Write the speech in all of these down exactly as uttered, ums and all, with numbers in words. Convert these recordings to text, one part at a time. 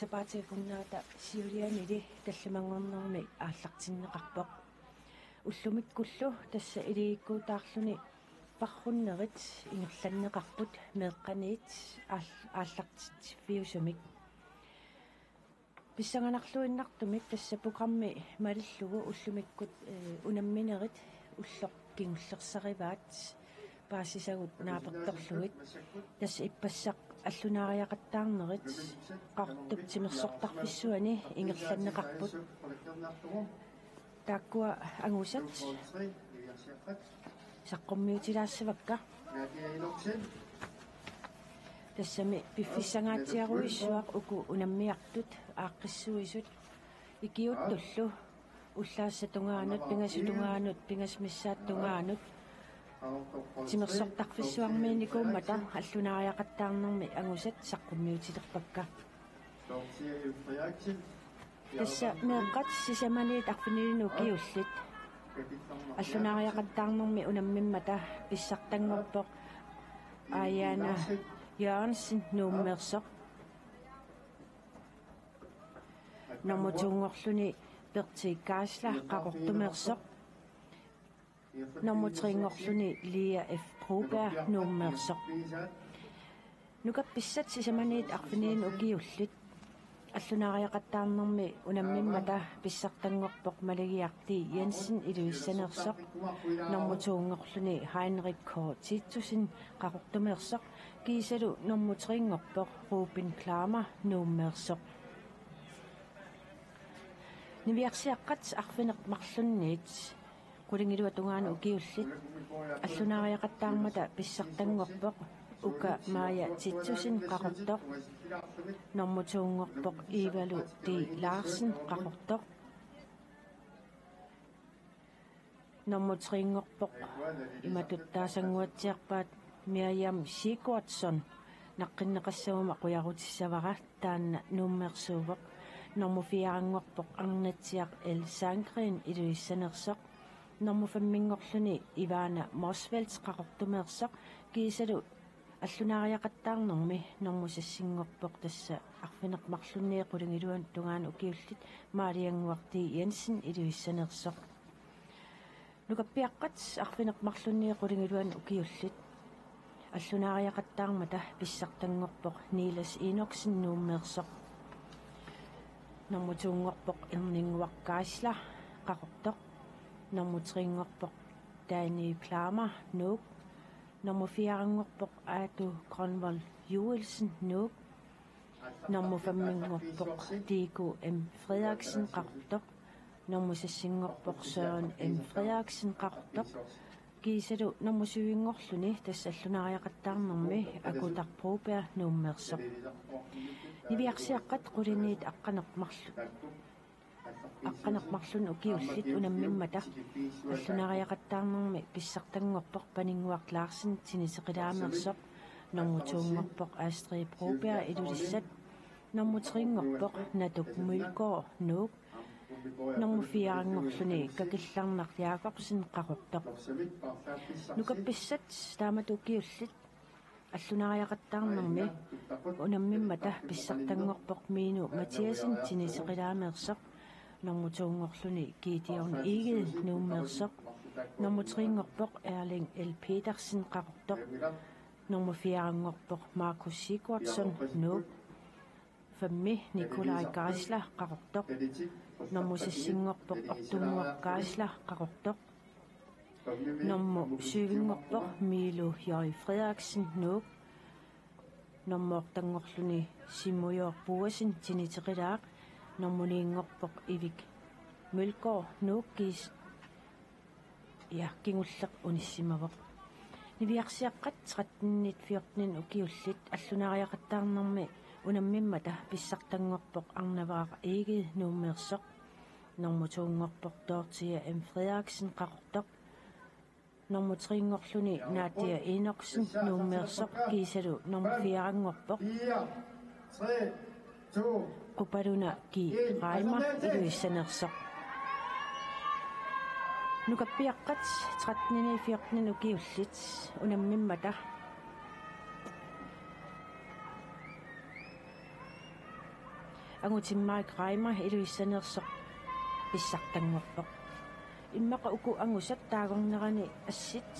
Sapaatip-akunnerata siulianili tallimanngornermi aallartinneqarpoq. Ullumikkullu tassa iligikkuutaarluni parrunnerit ingerlanneqarput meeqqaniit aal-, aallartitsiffiusumik. Pissanganarluinnartumik tassa programmi malillugu ullumikkut, eh, unamminerit ulloq kingullersarivaat paasisagut naapertorlugit. Tassa ippassaq allunaariaqattaarnerit Qaqortup timersortarfissuani ingerlanneqarput. Taakkua angusat saqqummiutilaassavakka. Tassami piffissangaatsiarujussuaq uku unammiartut aaqqissuisut ikiuuttullu ullaassat tungaanut, pingasut tungaanut, pingasut missaat tungaanut timersortarfissuarmiinnikuummata allunaariaqattaarnermi angusat saqqummiutilerpakka. Tassa meeqqat sisamaniit arfinilinnik ukiullit allunaariaqattaarnermi unammimmata pissartanngorpoq Aajana Jørgensen Nuummeersoq. Nummer to-nngorluni Berti Geisler Qaqortumeersoq. Nummer tre-nngorluni Lea F. Broberg Nuummeersoq. Nukappissat sisamaniit arfinilinnik ukiullit allunaariaqattaarnermi unammimmata pissartanngorpoq Maligiaq D. Jensen Ilulissaneersoq. Nummer to-nngorluni Heinrich K. Titussen Qaqortumeersoq. Kiisalu nummer tre-nngorpoq Ruben Klammer Nuummeersoq. Niviarsiaqqat arfineq-marlunniit qulingiluat tungaanut ukiullit allunaariaqattaarmata pissartanngorpoq Uka Maja Titussen Qaqortoq. Nummer to-nngorpoq Ivalu D. Larsen Qaqortoq. Nummer tre-nngorpoq imatut taasannguatsiarpaat Miriam Sigurdsson, naqqinneqassaguma qujarutissavara, taanna Nuummeersuuvoq. Nummer fire-nngorpoq Arnatsiaq L. Sandgreen Ilulissaneersoq. Nummer fem-inngorluni Ivana Motzfeldt Qaqortumeersoq, kiisalu allunaariaqattaarnermi nummer seks-inngorpoq, tassa arfineq-marlunniit qulingiluat tungaanut ukiullit Maaliannguaq D. Jensen Ilulissaneersoq. Nukappiaqqat arfineq-marlunniit qulingiluat ukiullit allunaariaqattaarmata pissartanngorpoq Niels Enoksen Nuummeersoq. Nummer to-nngorpoq Erninnguaq Geisler Qaqortoq. Nummer tre-nngorpoq Danny Klammer Nuuk. Nummer fire-nngorpoq Aatu Grønvold Joelsen Nuuk. Nummer fem-inngorpoq Diego M. Frederiksen Qaqortoq. Nummer seks-inngorpoq Søren M. Frederiksen Qaqortoq. Kiisalu nummer syv-inngorluni, tassa allunaariaqattaarnermi Akuutar Broberg Nuummeersoq. Niviarsiaqqat quliniit aqqaneq-marlu-, aqqaneq-marlunnik ukiullit unammimmata allunaariaqattaarnermi pissartanngorpoq Paninnguaq Larsen Tiniteqilaameersoq. Nummer to-nngorpoq Astrid Broberg Ilulissat. Nummer tre-nngorpoq Natuk Mølgaard Nuuk. Nummer fire-nngorluni Kakillarnaq Jakobsen Qaqortoq. Nukappissat taamatut ukiullit allunaariaqattaarnermi unammimmata pissartanngorpoq Miinu Mathiassen Tiniteqilaameersoq. Nummer to-nngorluni Gideon Egede Nuummeersoq. Nummer tre-nngorpoq Erling L. Petersen Qaqortoq. Nummer fire-nngorpoq Markus Sigurdsson Nuuk. Fem-mi Nikolaj Geisler Qaqortoq. Nummer seks-inngorpoq Ortunnguaq Geisler Qaqortoq. Nummer syv-inngorpoq Miilu J. Frederiksen Nuuk. Nummer otte-nngorluni Simujooq Boesen Tiniteqilaaq. Nummer ni-nngorpoq Ivik Mølgaard Nuuk, kiis-, ja, kingulleq unissimavoq. Niviarsiaqqat tretten-init fjorten-init ukiullit allunaariaqattaarnermi unammimmata pissartanngorpoq Arnavaq Egede Nuummeersoq. Nummer to-nngorpoq Dorthea M. Frederiksen Qaqortoq. Nummer tre-nngorluni Nadia Enoksen Nuummeersoq, kiisalu nummer fire-nngorpoq Qupaluna G. Reimer Ilulissaneersoq. Nukappiaqqat tretten-init fjorten-init ukiullit unammimmata Angutit Mike Reimer Ilulissaneersoq pissartanngorpoq. Immaqa uku angusat taagornerani assit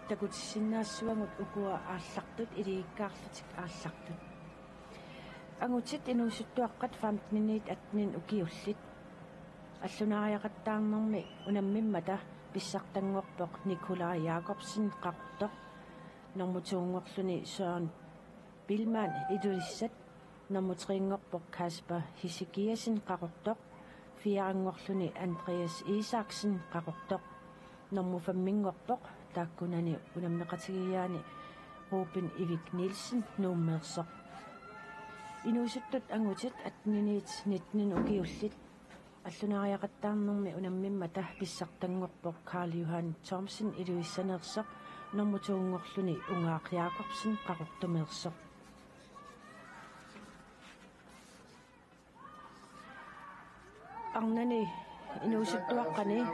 takutissinnaassavagut ukua aallartut ilikkaarlutik aallartut. Angutit inuusuttuaqqat femteniniit attenit ukiullit. Allunaariaqattaarnermi unammimmata pissartanngorpoq Nikolaj Jakobsen, Qaqortoq. Normu toonngorluni Søren Billmann, Ilulissat. Normu trinngorpoq Kasper Hesekiasen, Qaqortoq. Fireanngorluni Andreas Isaksen, Qaqortoq. Normu femminngorpoq taakkunani unammeqatigiiaani Ruben Ivik Nielsen, Nuummeersoq. Inuusuttut angutit atteniniit nittenit ukiullit. Allunaariaqattaarnermi unammimmata pissartanngorpoq Karl Johan Thomsen, Ilulissaneersoq. Normu toonngorluni Ungaaq Jakobsen, Qaqortumeersoq. Arnani inuusuttuaqqani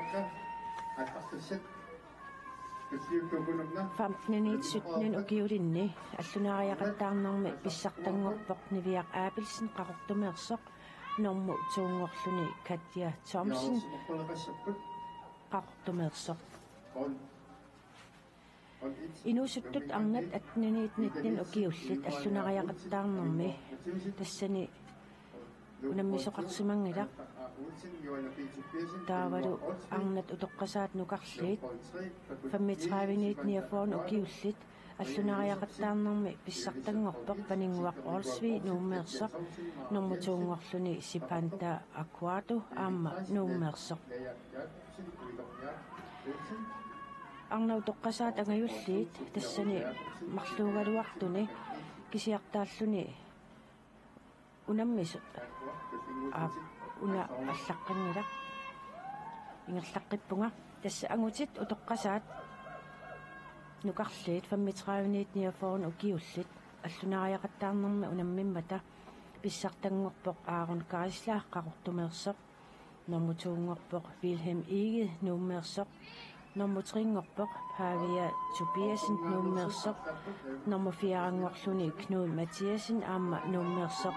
femteniniit syttenit ukiulinni allunaariaqattaarnermi pissartanngorpoq Niviaq Abelsen, Qaqortumeersoq. Normu toonngorluni Katja Thomsen, Qaqortumeersoq. Inuusuttut arnat atteniniit nittenit ukiullit allunaariaqattaarnermi, tassani unammisoqarsimanngilaq. Taavalu arnat utoqqasaat nukarliit femogtrediveniit niogfyrrenit ukiullit allunaariaqattaarnermi pissartanngorpoq Paninnguaq Olsvig, Nuummeersoq. Normu toonngorluni Sipanta Aquato, aamma Nuummeersoq. Arnat utoqqasaat angajulliit, tassani marluugaluartuni kisiartaalluni unammisut. Aap, una allaqqanngilaq. Ingerlaqqippunga. Tassa angutit utoqqasaat nukarliit femogtrediveniit niogfyrrenit ukiullit allunaariaqattaarnermi unammimmata pissartanngorpoq Aaron Geisler, Qaqortumeersoq. Normu toonngorpoq Vilhelm Egede, Nuummeersoq. Normu trinngorpoq Pavia Tobiassen, Nuummeersoq. Normu fireanngorluni Knud Mathiassen, aamma Nuummeersoq.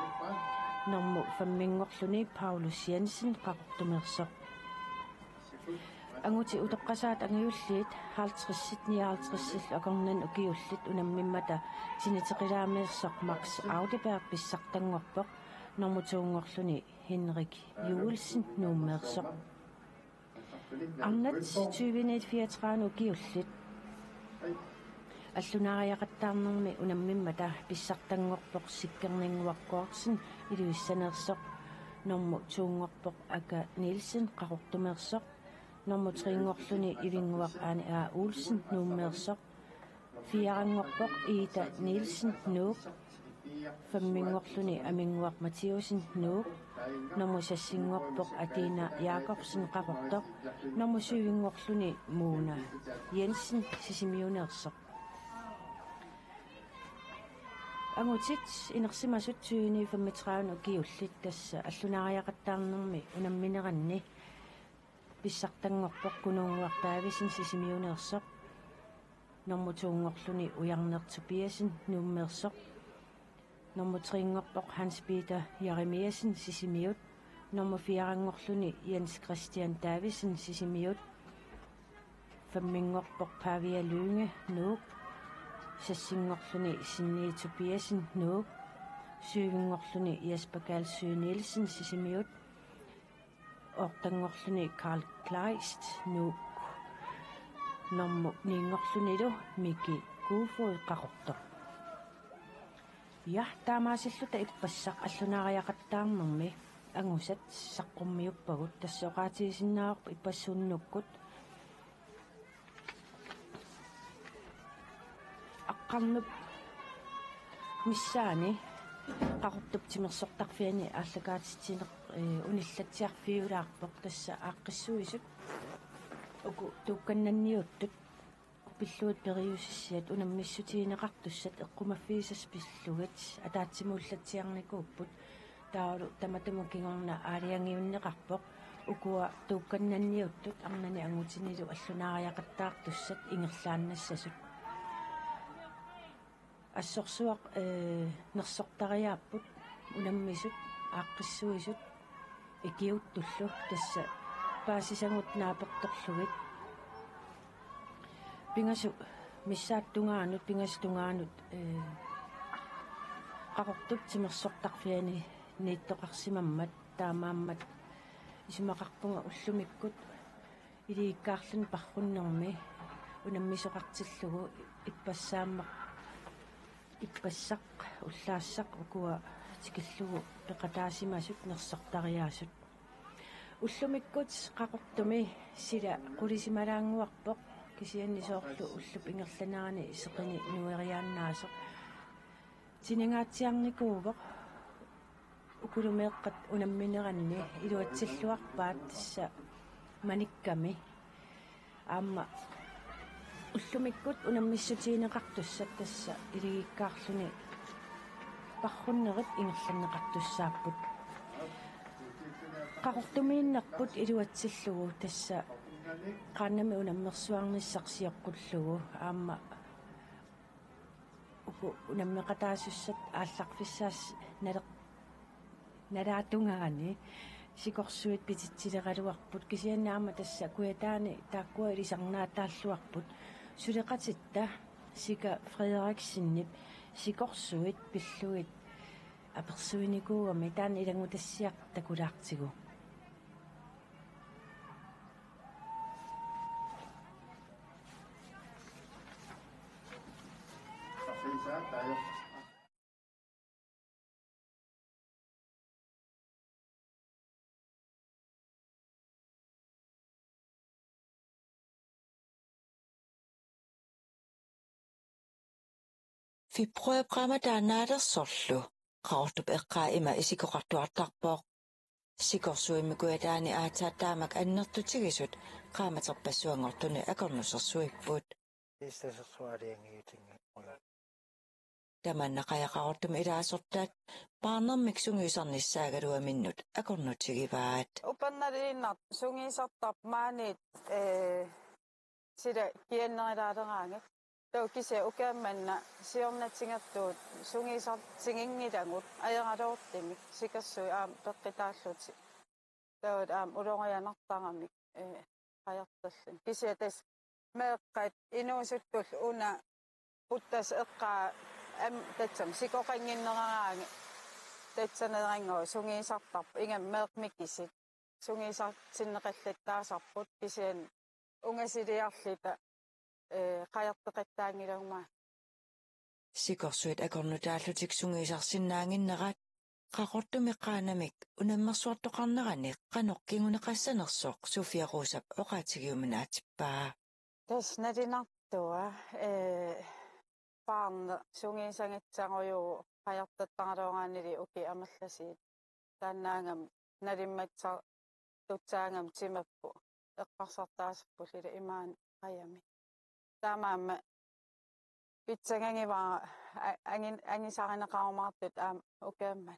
Normu femminngorluni Paulus Jensen, Qaqortumeersoq. Angutit utoqqasaat angajulliit halvtredsit nioghalvtredsillu akornanni ukiullit unammimmata Tiniteqilaameersoq Max Audeberg pissartanngorpoq. Normu toonngorluni Henrik Joelsen, Nuummeersoq. Arnat tyveniit fireogtredivenit ukiullit allunaariaqattaarnermi unammimmata pissartanngorpoq Sikkerninnguaq Gortsen, Ilulissaneersoq. Normu toonngorpoq Aka Nielsen, Qaqortumeersoq. Normu trinngorluni Ivinnguaq Ane A. Olsen, Nuummeersoq. Fireanngorpoq Ida Nielsen, Nuuk. Femminngorluni Aminnguaq Mathiassen, Nuuk. Normu sassinngorpoq Atina Jakobsen, Qaqortoq. Normu syvinngorluni Mona Jensen, Sisimiuneersoq. Angutit inersimasut tyveniit femogtredivenit ukiullit, tassa allunaariaqattaarnermi unammineranni pissartanngorpoq Kunuunnguaq Davidsen, Sisimiuneersoq. Normu toonngorluni Ujarneq Tobiassen, Nuummeersoq. Normu trinngorpoq Hans Peter Jeremiassen, Sisimiut. Normu fireanngorluni Jens Christian Davidsen, Sisimiut. Femminngorpoq Pavia Lynge, Nuuk. Sassinngorluni Sinni Tobiassen, Nuuk. Syvinngorluni Jesper Kalsøe Nielsen, Sisimiut. Ottenngorluni Karl Kleist, Nuuk. Normu ninngorlunilu Miki Kofod, Qaqortoq. Ja, taamaasilluta ippassaq allunaariaqattaarnermi angusat saqqummiuppagut, tassa oqaatigisinnaavarput ippassuunnukkut. Aqqarnup missaani Qaqortup timersortarfiani aallakaatitsineq, ee, unillatsiarfiulaarpoq, tassa aaqqissuisut uku tuukkannanniuttut pillugit periusissiat unammissutigineqartussat eqqumaffigisassat pillugit ataatsimuullatsiarnikuupput. Taavalu tamatuma kingorna aalajangiunneqarpoq. Ukua tuukkannanniuttut arnani angutinilu allunaariaqattaartussat ingerlaannassasut. Assorsuaq, ee, nersortariaapput unammisut. aaqqissuisut ikiuuttullu tassa paasisagut naapertorlugit. Pingasut missaat tungaanut, pingasut tungaanut, ee, Qaqortup timersortarfiani niittoqarsimammat, taamaammat isumaqarpunga ullumikkut iligikkaarluni parrunnermi unammisoqartillugu ippassaammat, ippassaq ullaassaq ukua tikillugu peqataasimasut nersortariaasut. Ullumikkut Qaqortumi sila qulisimalaannguarpoq, kisianni soorlu ullup ingerlanerani seqini nueriaannaasoq. Tiningaatsiarnikuuvoq, ukulu meeqqat unammineranni iluatsilluarpaat tassa manikkami. Aamma ullumikkut unammissutigineqartussat tassa iligikkaarluni parrunnerit ingerlanneqartussaapput. Qaqortumiinnerput iluatsillugu tassa qaannami unammersuarnissaq sioqqullugu aamma uku unammeqataasussat aallarfissaas naleq-, nalaatungaani sikorsuit pititsileraluarput, kisianni aamma tassa Kujataani taakkua ilisarnaataalluarput. Suleqatitta Sika Frederiksenip sikorsuit pillugit apersuinikuugami taanna ilanngutassiaq takulaartigu. Februarip qaammat taannalersorlu Qaqortup eqqaa ima isikkoqartuartarpoq. Sikorsuimmi Kujataani aatsaat taamak annertutigisut qaammaterpassuanngortuni akornusersuipput. Tamanna Qajaq Qaqortumi ilaasortat Paarnermik sungiusarnissaagaluaminnut akornutigivaat. Upernaliinnaq sungiusartarpoq maani, ee, sila kiannerilaaleraangat. Taava kisianni ukioq manna siornatigertuut sungiusartiginngilagut ajoraluartumik sikorsuit aamma peqqutaallutik. Taava aamma ulorianartaramik, ee, qajartorluni. Kisianni tassa meeqqat inuusuttullu una puttasoq eqqaa aamma tassami sikoqannginneraraangat tassaneeranngua sungiusartarput, ingammik meeqqat mikisut sungiusartinneqallattaasarput kisianni ungasiliarluta, ee, qajartoqattaanngilagut maani. Sikorsuit akornutaallutik sungiusarsinnaannginnerat Qaqortumi qaannamik unammersuartoqarnerani qanoq kinguneqassanersoq Sofia Rosap oqaatigiuminaatsippaa. Tassa nalinartua, ee, Paarneq sungiusagassarujuuvoq qajartortaraluaraanili ukiut amerlasuut. Taannaagami nalimmassartussaagami timapput eqqarsartaasarpullu imaani qajami. Taamaammat pitsanngilara a-, angin-, angisarineqarumaartut aamma ukioq manna.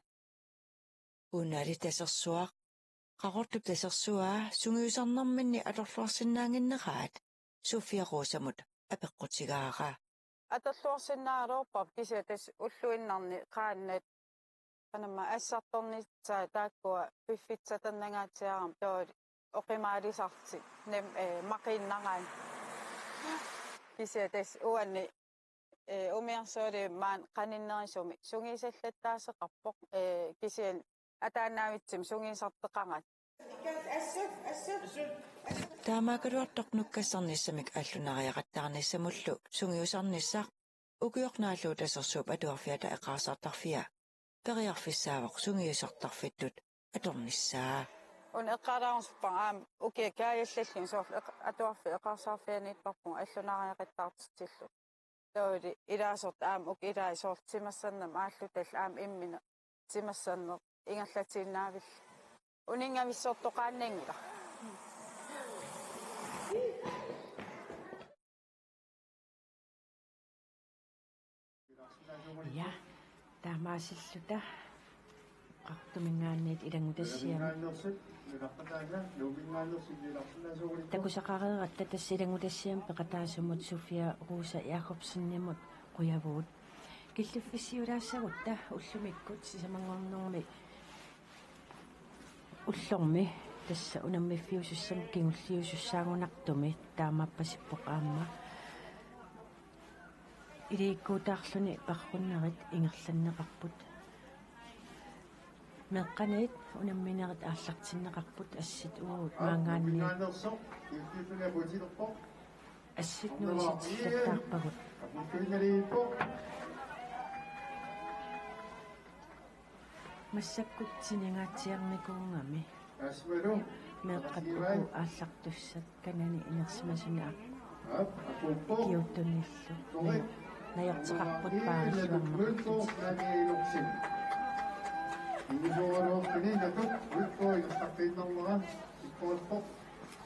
Unali Tasersuaq, Qaqortup tasersuaa sungiusarnerminni atorluarsinnaannginneraat Sofia Rosamut apeqqutigaara. Atorluarsinnaagaluarparput kisianni tassa ulluinnarni qaannat qanamma assartornissaat taakkua piffissaternangaatsiarami taavalu oqimaalisartik nam-, ee, maqiinnaraanni. Kisianni tassa uani, ee, umiarsualiviup maani qaninnerusumik sungiusallattaasoqarpoq, ee, kisianni ataannaavitsumik sungiusartoqaratta. Taamaakkaluartoq nukkassarnissamik allunariaqattaarnissamullu sungiusarnissaq ukioq naallugu Tasersuup Atuarfiata eqqarsartarfia periarfissaavoq sungiusartarfittut atornissaa. Una eqqaalaarusuppara aamma ukiut kaajallallugit soorlu eq-, atuarfik eqqarsarfianiittarpunga allunariaqattaartitsillugu. Taavalu ilaasortat aamma ukiut ilaat soorlu timersornermik aallutallit aamma imminnut timersorneq ingerlatiinnaavillugu. Uninngavissortoqaannanngilaq. Ja, taamaasilluta Qaqortuminngaanniit ilanngutassiami. Takusaqareeratta tassa ilanngutassiami peqataasumut Sofia Rosa Jakobsenimut qujavugut. Killiffissiulaassagutta ullumikkut sisamanngornermi Ullormi tassa unammiffiusussamik kingulliusussaagunartumik taamaappasippoq aamma. Iliikkuutaarluni parrunnerit ingerlanneqarput. Meeqqaniit unamminerit aallartinneqarput, assit uagut maanngaanniit. Assit nuisitillattaarpagut. Massakkut tiningaatsiarnikuugami. Meeqqat uku aallartussat kanani inersimasuni aap ikiuuttunillu. Naja-, najarteqarput paarilluarneqartut.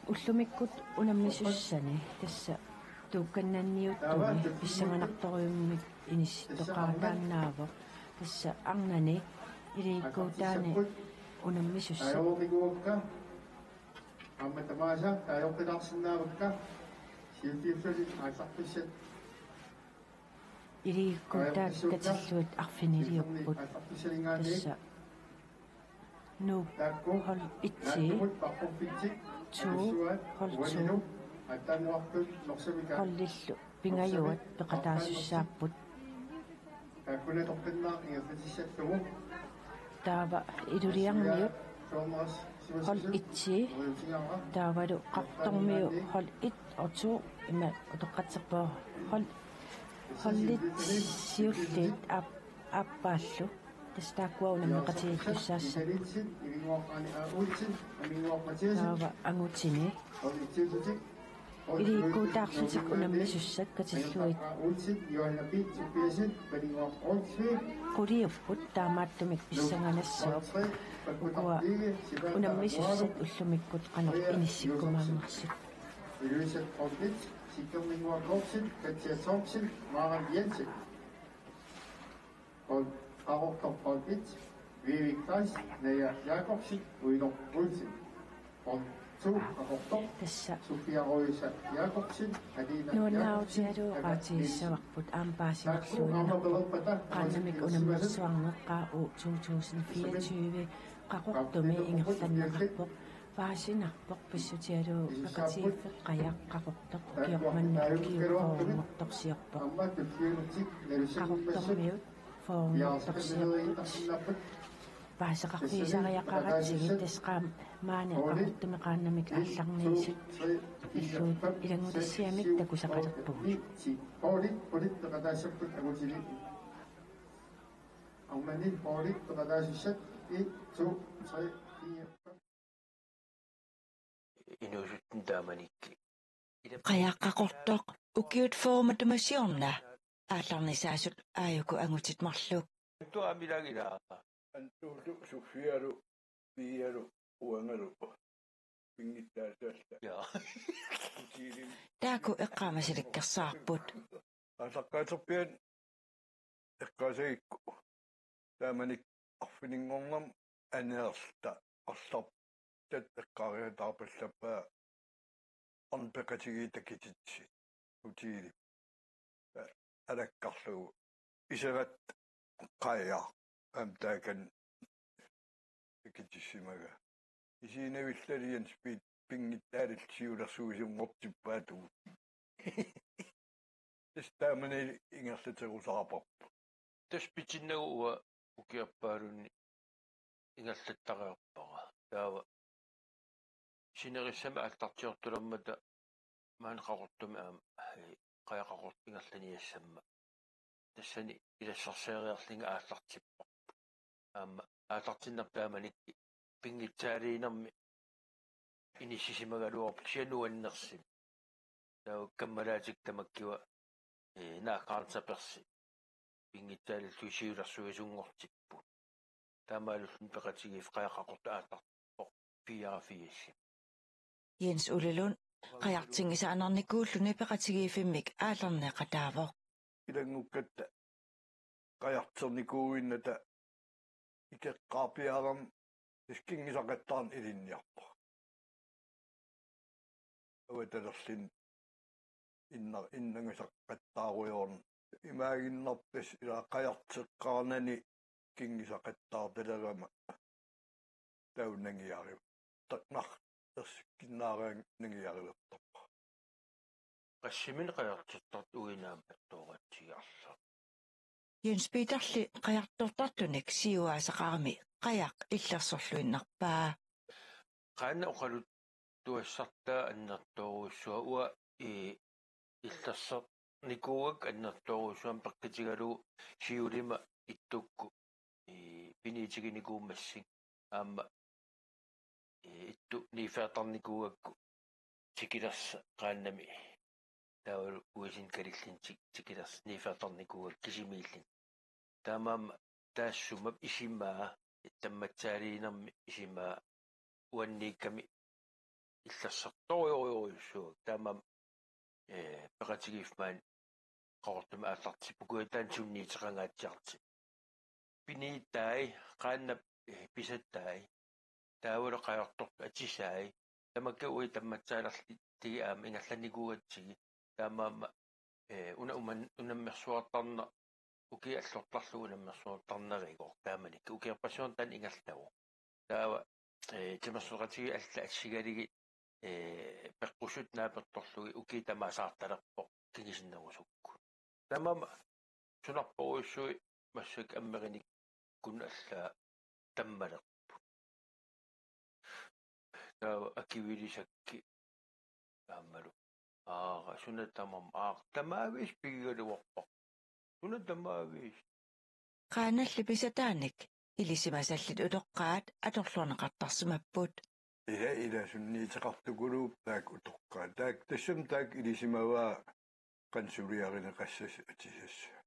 Ullumikkut unammisussani tassa tuukkannanniuttumi pissanganartorujummik inissittoqartaannaavoq. Tassa arnani iliikkuutaani unammisussat. Aamma tamaasa taajortilaarsinnaavakka siunniussali aallartussat. Iliikkuutaat katillugit arfiniliupput. Tassa Nuuk hold et, to hold to, holdillu pingajuat peqataasussaapput. Taava Iluliarmiut hold et, taavalu Qaqortormiut hold et og to, ima utoqqatserpoq, hold, holdit siulliit aap-, aappaallu. Tassa taakkua unammeqatigiittussaassapput. Taava angutini iliikkuutaarlutik unammisussat katillugit quliupput, taamaattumik pissanganassaaq. Ukua unammisussat ullumikkut qanoq inissikkumaanngarsut. Louise Olsen, Sikkerninnguaq Olsen, Katja Thomsen, Maren Jensen. Hold, Qaqortoq hold et, Vivi Kleist, Naja Jakobsen, Uino Olsen. Hold to, Qaqortoq, tassa Sofia Røise Jakobsen, Alina Jakobsen, nuannaarutigalugu oqaatigissavarput aamma paasinarluinnarpoq. Qaannamik unammersuarneq Q U to tusind fireogtyve Qaqortumi ingerlanneqarpoq. Paasinarpoq pissutigalugu peqatigiiffik Qajaq Qaqortoq ukioq manna ukiup fyrrenngortorsiorpoq. Qaqortormiut fyrrenngortorsiorput. Paaseqarfigisariaqaratsigit, tassa maani Qaqortumi qaannamik aallarniisut pillugit ilanngutassiamik takusaqalerpugut. Arnani holdi peqataasussat et, to, tre, fire. Inuusuttut taamanikkut. Qajaq Qaqortoq ukiut fyrre matuma siorna aallarnisaasut aajuku angutit marluk. Tuamilagila. Antuutu Sofialu Pialu uangalu pinngitsaassalluta. Ja. Hotelimi. Taakku eqqaamasilikkersaarput. Aallaqqaaterpiaat eqqaasagikku. Taamani arfininngornermi aneerluta arlartat eqqaariataarpallappaa arnat peqatigiit takutitsi hotelimi. Alakkarlugu iserat Qajaq aamma taakani takutissimagaa. Isiginavillali Jens Piit pinngitsaalilluta siulersuisunngortippaatigut. Tassa taamani ingerlaterusaarparput. Tassa pitinnagu uanga ukiorpaalunni ingerlattariarpara. Taava sinerissami aallartiortulermata maani Qaqortumi aamma, ee, Qajaq Qaqortoq ingerlaniassammat. Tassani ilassarsiariarlunga aallartipparput. Aamma aallartinnerput taamanikkut pinngitsaaliinermi inissisimagaluarpoq kisianni nuannersumik. Taava kammalaatikka tamakkua, ee, naaggaarnitsapersi pinngitsaalillugu siulersuisunngortipput. Taamaalilluni peqatigiiffik Qajaq Qaqortoq aallartippoq fireogfirsimi. Jens Ole Lund qajartingisaannarnikuulluni peqatigiiffimmik aallarneqataavoq. Ilanngukkatta qajarternikuuinnata ikeqqaarpiarami tassa kinngusaqattaarneq ilinniarpara. Avatalerluni inna-, innangusaqqattaarujoorneq. Imaaginnarpoq tassa ila qajarteqqaarnani kinngusaqattaartalerama. taava nangiarivarput. Taqnar ersikkinnaarianni nangiarivarput. Qassimin qajartortartut uinaammat tooratsigiarlu. Jens Peterli qajartortartunik siuaasaqarami qajaq illersorluinnarpaa. Qaannap oqaluttuassartaa annertoorujussuaq, uanga, ii, illersornikuugakku annertoorujussuarmik peqqutigalugu siulima ittukkut, ii, piniutiginikuummassuk aamma, ii, ittut niiffeertarnikuugakku tikilersoq qaannami. Taavalu uisin kalillin tik-, tikilersoq niiffeertarnikuugakku kisimiilluni. Taamaammat taassuma isumaa, tammatsaaliinermi isumaa uanniikkami illersortorujorujussuuvoq. Taamaammat, ee, peqatigiiffik maani Qaqortumi aallartippoq, ukua taanna sunniuteqangaatsiartoq. Piniutai, qaannap, ee, pisatai, taavalu qajartortut atisai, tamakku uagut tammatsaalerlugit aamma ingerlannikuugatsigit, taamaammat, ee, una uman-, unammersuartarneq, ukiut allortarlugit unammersuartarneruvoq taamanikkut, ukiorpassuarni taanna ingerlavoq. Taava, ee, timersoqatigiit allat assigalugit, ee, peqqussutut naapertorlugit ukiut tamaasa aartalerpoq kingusinnerusukkut. Taamaammat sunarporujussuit massakkut ammerinikkunni allaat tammalerput. Taava akuerisakkut aammalu. Aara, suna tamarmi, aara, tamaviisa pigigaluarpara. Suna tamaviisa. Qaannalli pisataanik ilisimasallit utoqqaat atorluarneqartarsimapput. Ila, ila sunniuteqartukuluupput taakku utoqqaat. Taakku tassami taakku ilisimavaa qanoq suliarineqassasut atisassat.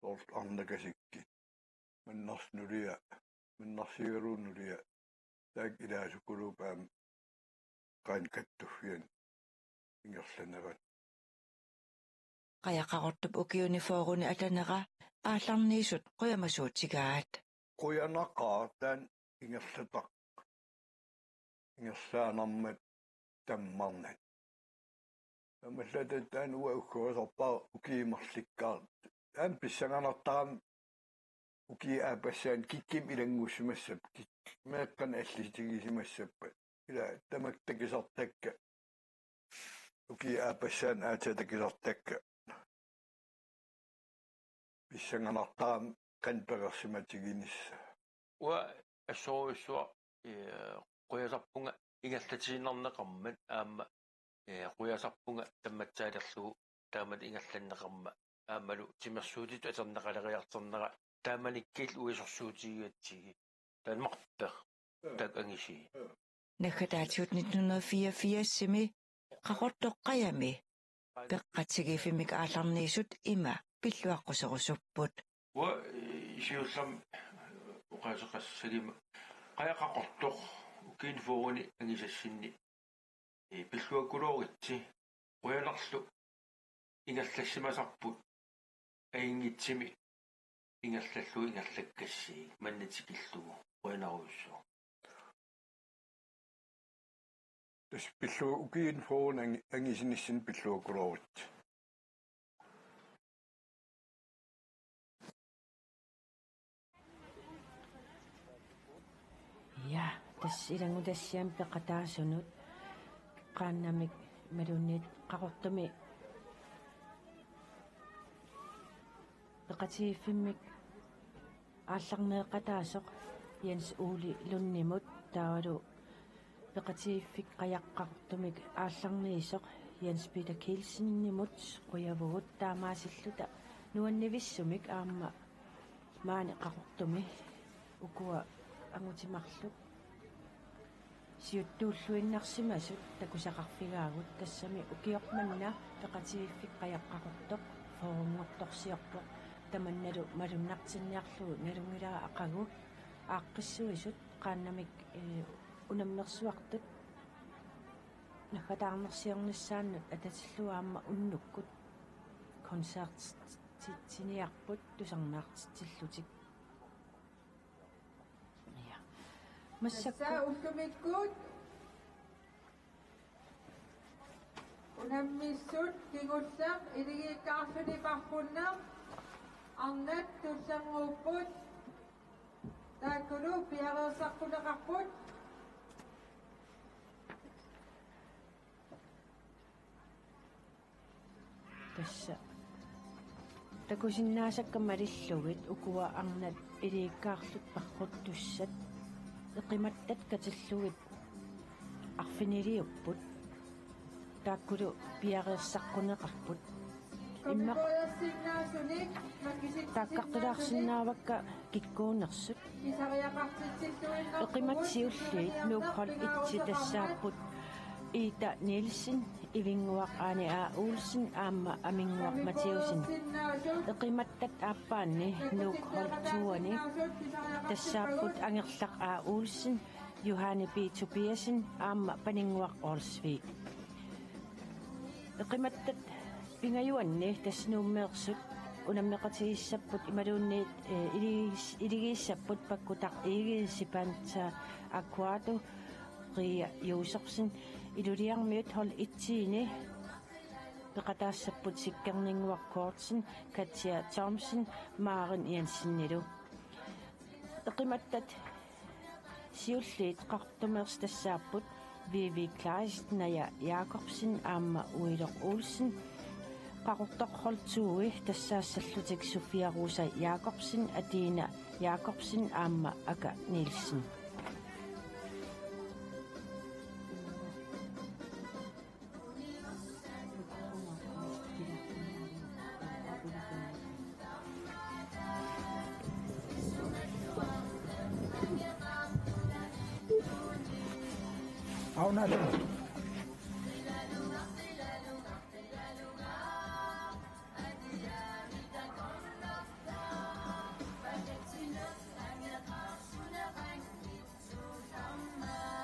Soorlu arnakasikkut. Mannars nulia, mannarsigalugu nulia. Taakku ilaasukuluupput aamma qaannat kattuffianni ingerlaneranni. Qajaq Qaqortup ukiuni fyrreni atanera aallarniisut qujamasuutigaat. Qujanaqaaq taanna ingerlataq. Ingerlaannarmat tammarnat. Taamaallaat taanna uanga uggurisarpara ukiut marlukkaat. Taanna pissanganartarami ukiup aappassaani kikkut ilanngussimassapput, kikkut meeqqanik allitigisimassappat. Ila tamakku takusartakka. Ukiup aappassaani aatsaat takusartakka. Pissanganartarami qanoq pereersimatiginissaq. Uanga assorujussuaq, ee, qujasarpunga ingerlatiinnarneqarmat aamma, ee, qujasarpunga tammatsaalerlugu taamatut ingerlanneqarmat aammalu timersuutitut atorneqaleriartornera taamanikkut uisorsuutigigatsigit. Danmarkpeq taakku angusii. Naggataatigut nitten hundrede fireogfirsimi Qaqortoq qajami peqatigiiffimmik aallarniisut ima pilluaqquserusupput. Uanga, ee, siullermik oqaaseqassaguma Qajaq Qaqortoq ukiuni fyrreni angusassinni, ee, pilluakkuluuritsi, qujanarlu ingerlassimasarput, ajunngitsumik ingerlallugu ingerlakkassiuk manna tikillugu, qujanarujussuaq. Tassa pillu-, ukiuni fyrreni angi-, angisunissinni pilluakkuluuritsi. Ja, tassa ilanngutassiami peqataasunut qaannamik imaluunniit Qaqortumi peqatigiiffimmik aallarneeqataasoq Jens Ole Lundimut taavalu peqatigiiffik Qajaq Qaqortumik aallarniisoq Jens Peter Kielsenimut qujavugut, taamaasilluta nuannivissumik aamma maani Qaqortumi ukua angutit marluk siuttuulluinnarsimasut takusaqarfigaagut. Tassami ukioq manna peqatigiiffik Qajaq Qaqortoq fyrrenngortorsiorpoq, tamannalu malunnartinniarlugu nalunngilara aqagu aaqqissuisut qaannamik, ee, unammersuartut naggataarnersiornissaannut atatillugu aamma unnukkut koncertitsiniarput tusarnaartitsillutik. Ja. Massakkut. Tassa ullumikkut unammissut kingulleq iligiikkaarluni parrunneq arnat tullernguupput. Taakkulu piareersarput Uneqarput. Tassa takusinnaasakka malillugit ukua arnat iliikkaarlutik paqquttussat eqimattat katillugit arfiniliupput. Taakkulu piareersaqquneqarput. Immaqa taakkartulaarsinnaavakka kikkuunersut. Eqimattat siulliit Nuuk hold et-i tassaapput Ida Nielsen, Ivinnguaq Ane A. Olsen aamma Aminnguaq Mathiussen. Eqimattat aappaanni Nuuk hold to-ani tassaapput Angerlaq A. Olsen, Johanne B. Tobiassen aamma Paninnguaq Olsvig. Eqimattat pingajuanni tassa Nuummeersut unammeqatigissapput imaluunniit, eh, iligis-, iligiissapput Pakkutaq Egede, Sipanta Aquato, Ria Josefsen. Iluliarmiut hold et-iini peqataassapput Sikkerninnguaq Kortsen, Katja Thomsen, Maren Jensenilu. Eqimattat siulliit Qaqortumeersut tassaapput Vivi Kleist, Naja Jakobsen aamma Uiloq Olsen. Qaqortoq hold to-i tassaassallutik Sofia Rosa Jakobsen, Adina Jakobsen aamma Aka Nielsen. Auna tu.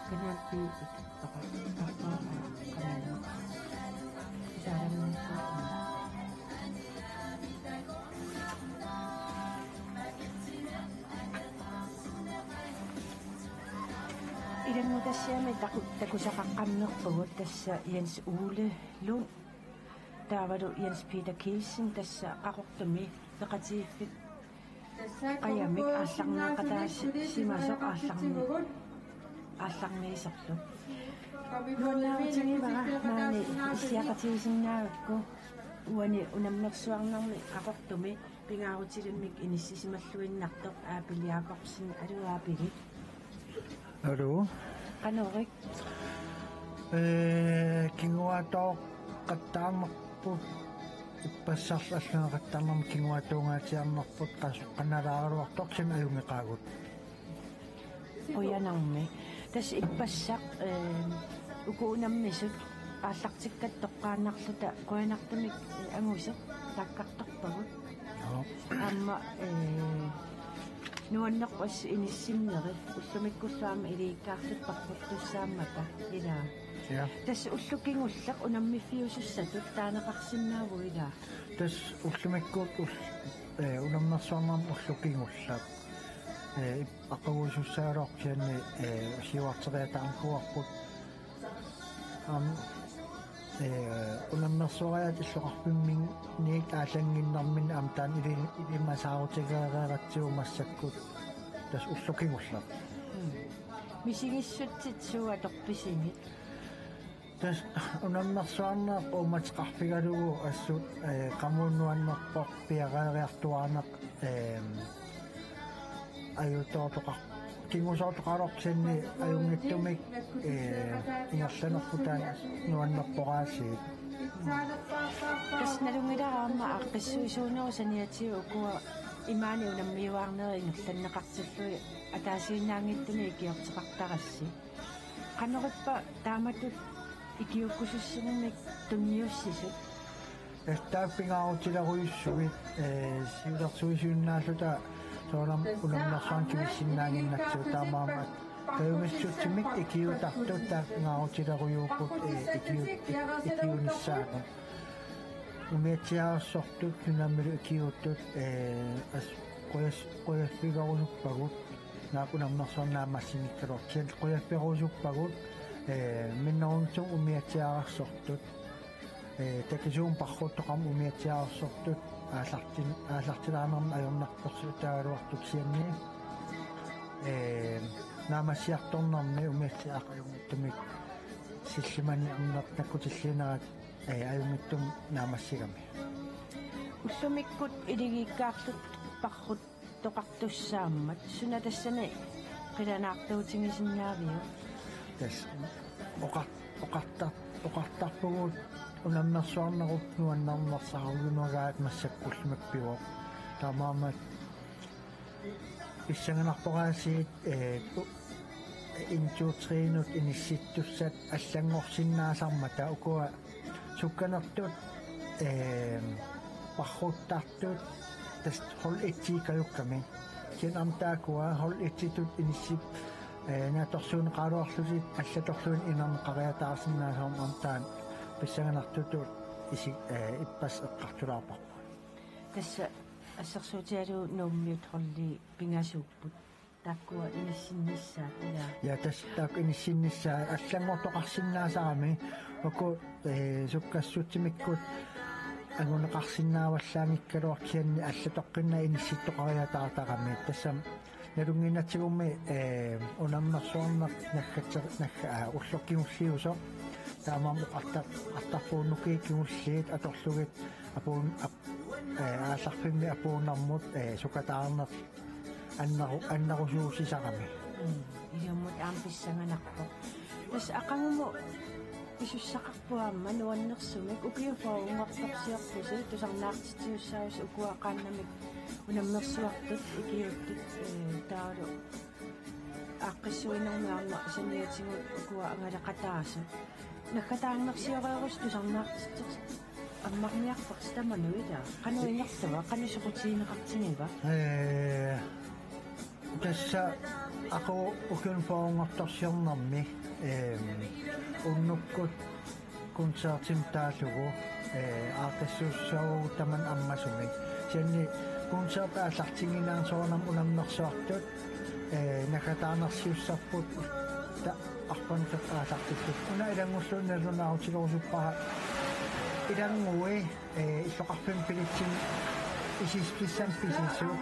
Kanal B ikittoqartarpara kanal. Isaarammiussaagut. Ilanngutassiami taku-, takusaqaqqammerpugut tassa Jens Ole Lund taavalu Jens Peter Kielsen tassa Qaqortumi peqatigiiffik qajamik aallarneqataasimasoq aallarni-, aallarniiserlu. Nuannaarutigivara maani issiaqatigisinnaagakku uani unammersuarnermi Qaqortumi pingaarutilimmik inissisimalluinnartoq Aapil Jakobsen, aluu Aapili. Aluu. Qanoq-ik? Ee, kinguaattooqattaarnerput ippassarlu allungeqattaarnermi kinguaattoongaatsiarnerput qas-, qanalaaraluartoq kisianni ajunngeqaagut. Qujanarmi. Tassa ippassaq, ee, uku unammisut aallartikkatta toqqaannarluta qujanartumik, ee, angusit taakkartorpagut. Joo. Aamma, ee, nuannerpoq assut inissinneri ullumikkullu aamma iliikkaarlutik paqquttussaammata ilaa. Ja. Tassa ulloq kingulleq unammiffiusussatut taaneqarsinnaavugut ilaa. Tassa ullumikkut ul-, ee, unammersuarnermi ulloq kingulleq. Ee, ip-, aqaguisussagaluarpoq kisianni, ee, siuarteriataarnikuuarput. Aamma, ee, unammersuariaat illoqarfimminniit aallannginnerminni aamma taanna ili-, ilimasaarutigereeratsigu massakkut tassa ulloq kingulleq. Mm. Misigissutsit suut atorpisigit? Tassa unammersuarneq uummateqarfigalugu assut, ee, qamuuna nuannerpoq piareeriartuaaneq, ee, ajutoortoqar-, kingusoortoqareerpoq kisianni ajunngitsumik, ee, ingerlanerput taanna nuannerpoq aasiit. Tassa nalunngilara aamma aaqqissuisuunerup saniatigut ukua imaani unammiuaarnerit ingerlanneqartillugit ataasiinnaanngitsumik ikiorteqartarassi. Qanorippa taamatut ikiuukkusussinnik tunniussisut? Tassa taakku pingaarutilerujussuit, ee, siulersuisuinnaalluta soorunami unammersuarnik kivissinnaannginnatsigu taamaammat kajumissutsimik ikiuutartut taakku pingaarutilerujuupput, ee, ikiu-, ik-, ikiuunissaanut. Umiatsiaarsortut, nunamilu ikiuuttut, ee, as-, qujas-, qujaffigerusuppagut, naak unammersuarneq naammassinikkaluartoq, kisianni qujaffigerusuppagut, ee, minnerunngitsumik umiatsiaarsortut, ee, takisuumik paqquttoqarmat umiatsiaarsortut, aallartin-, aallartilaanermik ajornartorsiutaagaluartut kisianni, ee, Naammassiartornermi umiatsiaq ajunngitsumik sillimaniarneq nakkutilliinerat, ee, ajunngitsumik naammassigami. Ullumikkut iligiikkaarlutit parruttoqartussaammat suna tassani qilanaartuutigisinnaaviuk? Tassa oqar-, oqartar-, oqartarpugut unammersuarnerup nuannernersaarujunagaat massakkut ullumikkuuvoq. Taamaammat pissanganarpoq aasiit, ee, u-, en to tre-nut inissittussat allanngorsinnaasarmata ukua sukkanertut, ee, parruttartut tassa hold et-ikkajukkamik. Kisianni aamma taakkua hold et-itut inissip-, ee, naatsorsuunneqaraluarlutik allatorluinnaq inerneqariataarsinnaasarmata aamma taanna pissanganartutut isi-, ee, ippassaq eqqartulaarparput. Tassa assersuutigalugu Nuummiut holdit pingasuupput. Taakkua inissinnissaat, ilaa? Ja, tassa taakku inissinnissaat allanngortoqarsinnaasarami uku, ee, sukkassutsimikkut anguneqarsinnaavallaanngikkaluartoq kisianni allatoqqinnaaq inissittoqariataartarami. Tassami nalunnginnatsigummi, ee, unammersuarneq naggate-, nagga-, aa, ulloq kingulliusoq. Taamaammat oqartar-, oqartarpugut nukiit kingulliit atorlugit apuun-, ap-, ee, aallarfimmi apuunnermut, ee, sukataarneq anneru-, annerusuussisarami. Mm, iliummut aamma pissanganarpoq. Tassa aqagumut pisussaqarpoq aamma nuannersumik ukiut fyrrenngortorsiorpusi tusarnaartitsisussaavusi ukua qaannamik unammersuartut ikiuuttut, ee, taavalu aaqqissuinermi aamma saniatigut ukua angalaqataasut. Naggataarnersioreerusi tusarnaartitseq ammarniarparsi tamanut, ilaa? Qanoq ingerlava, qanoq soqutigineqartigiva? Ee, tassa aqagu ukiuni fyrrenngortorsiornermi, ee, unnukkut koncertimik taallugu, ee, aaqqissuussissagutsigu tamanna ammasumik. Kisianni koncertit aallartinnginneranni soorunami unammersuartut, ee, naggataarnersiussarput ta-, arpanneq aallartillutik. Una ilanngulluunniit nalunaarutigerusuppara ilanngui, ee, illoqarfimmi billetsinik isissutissat pisisut,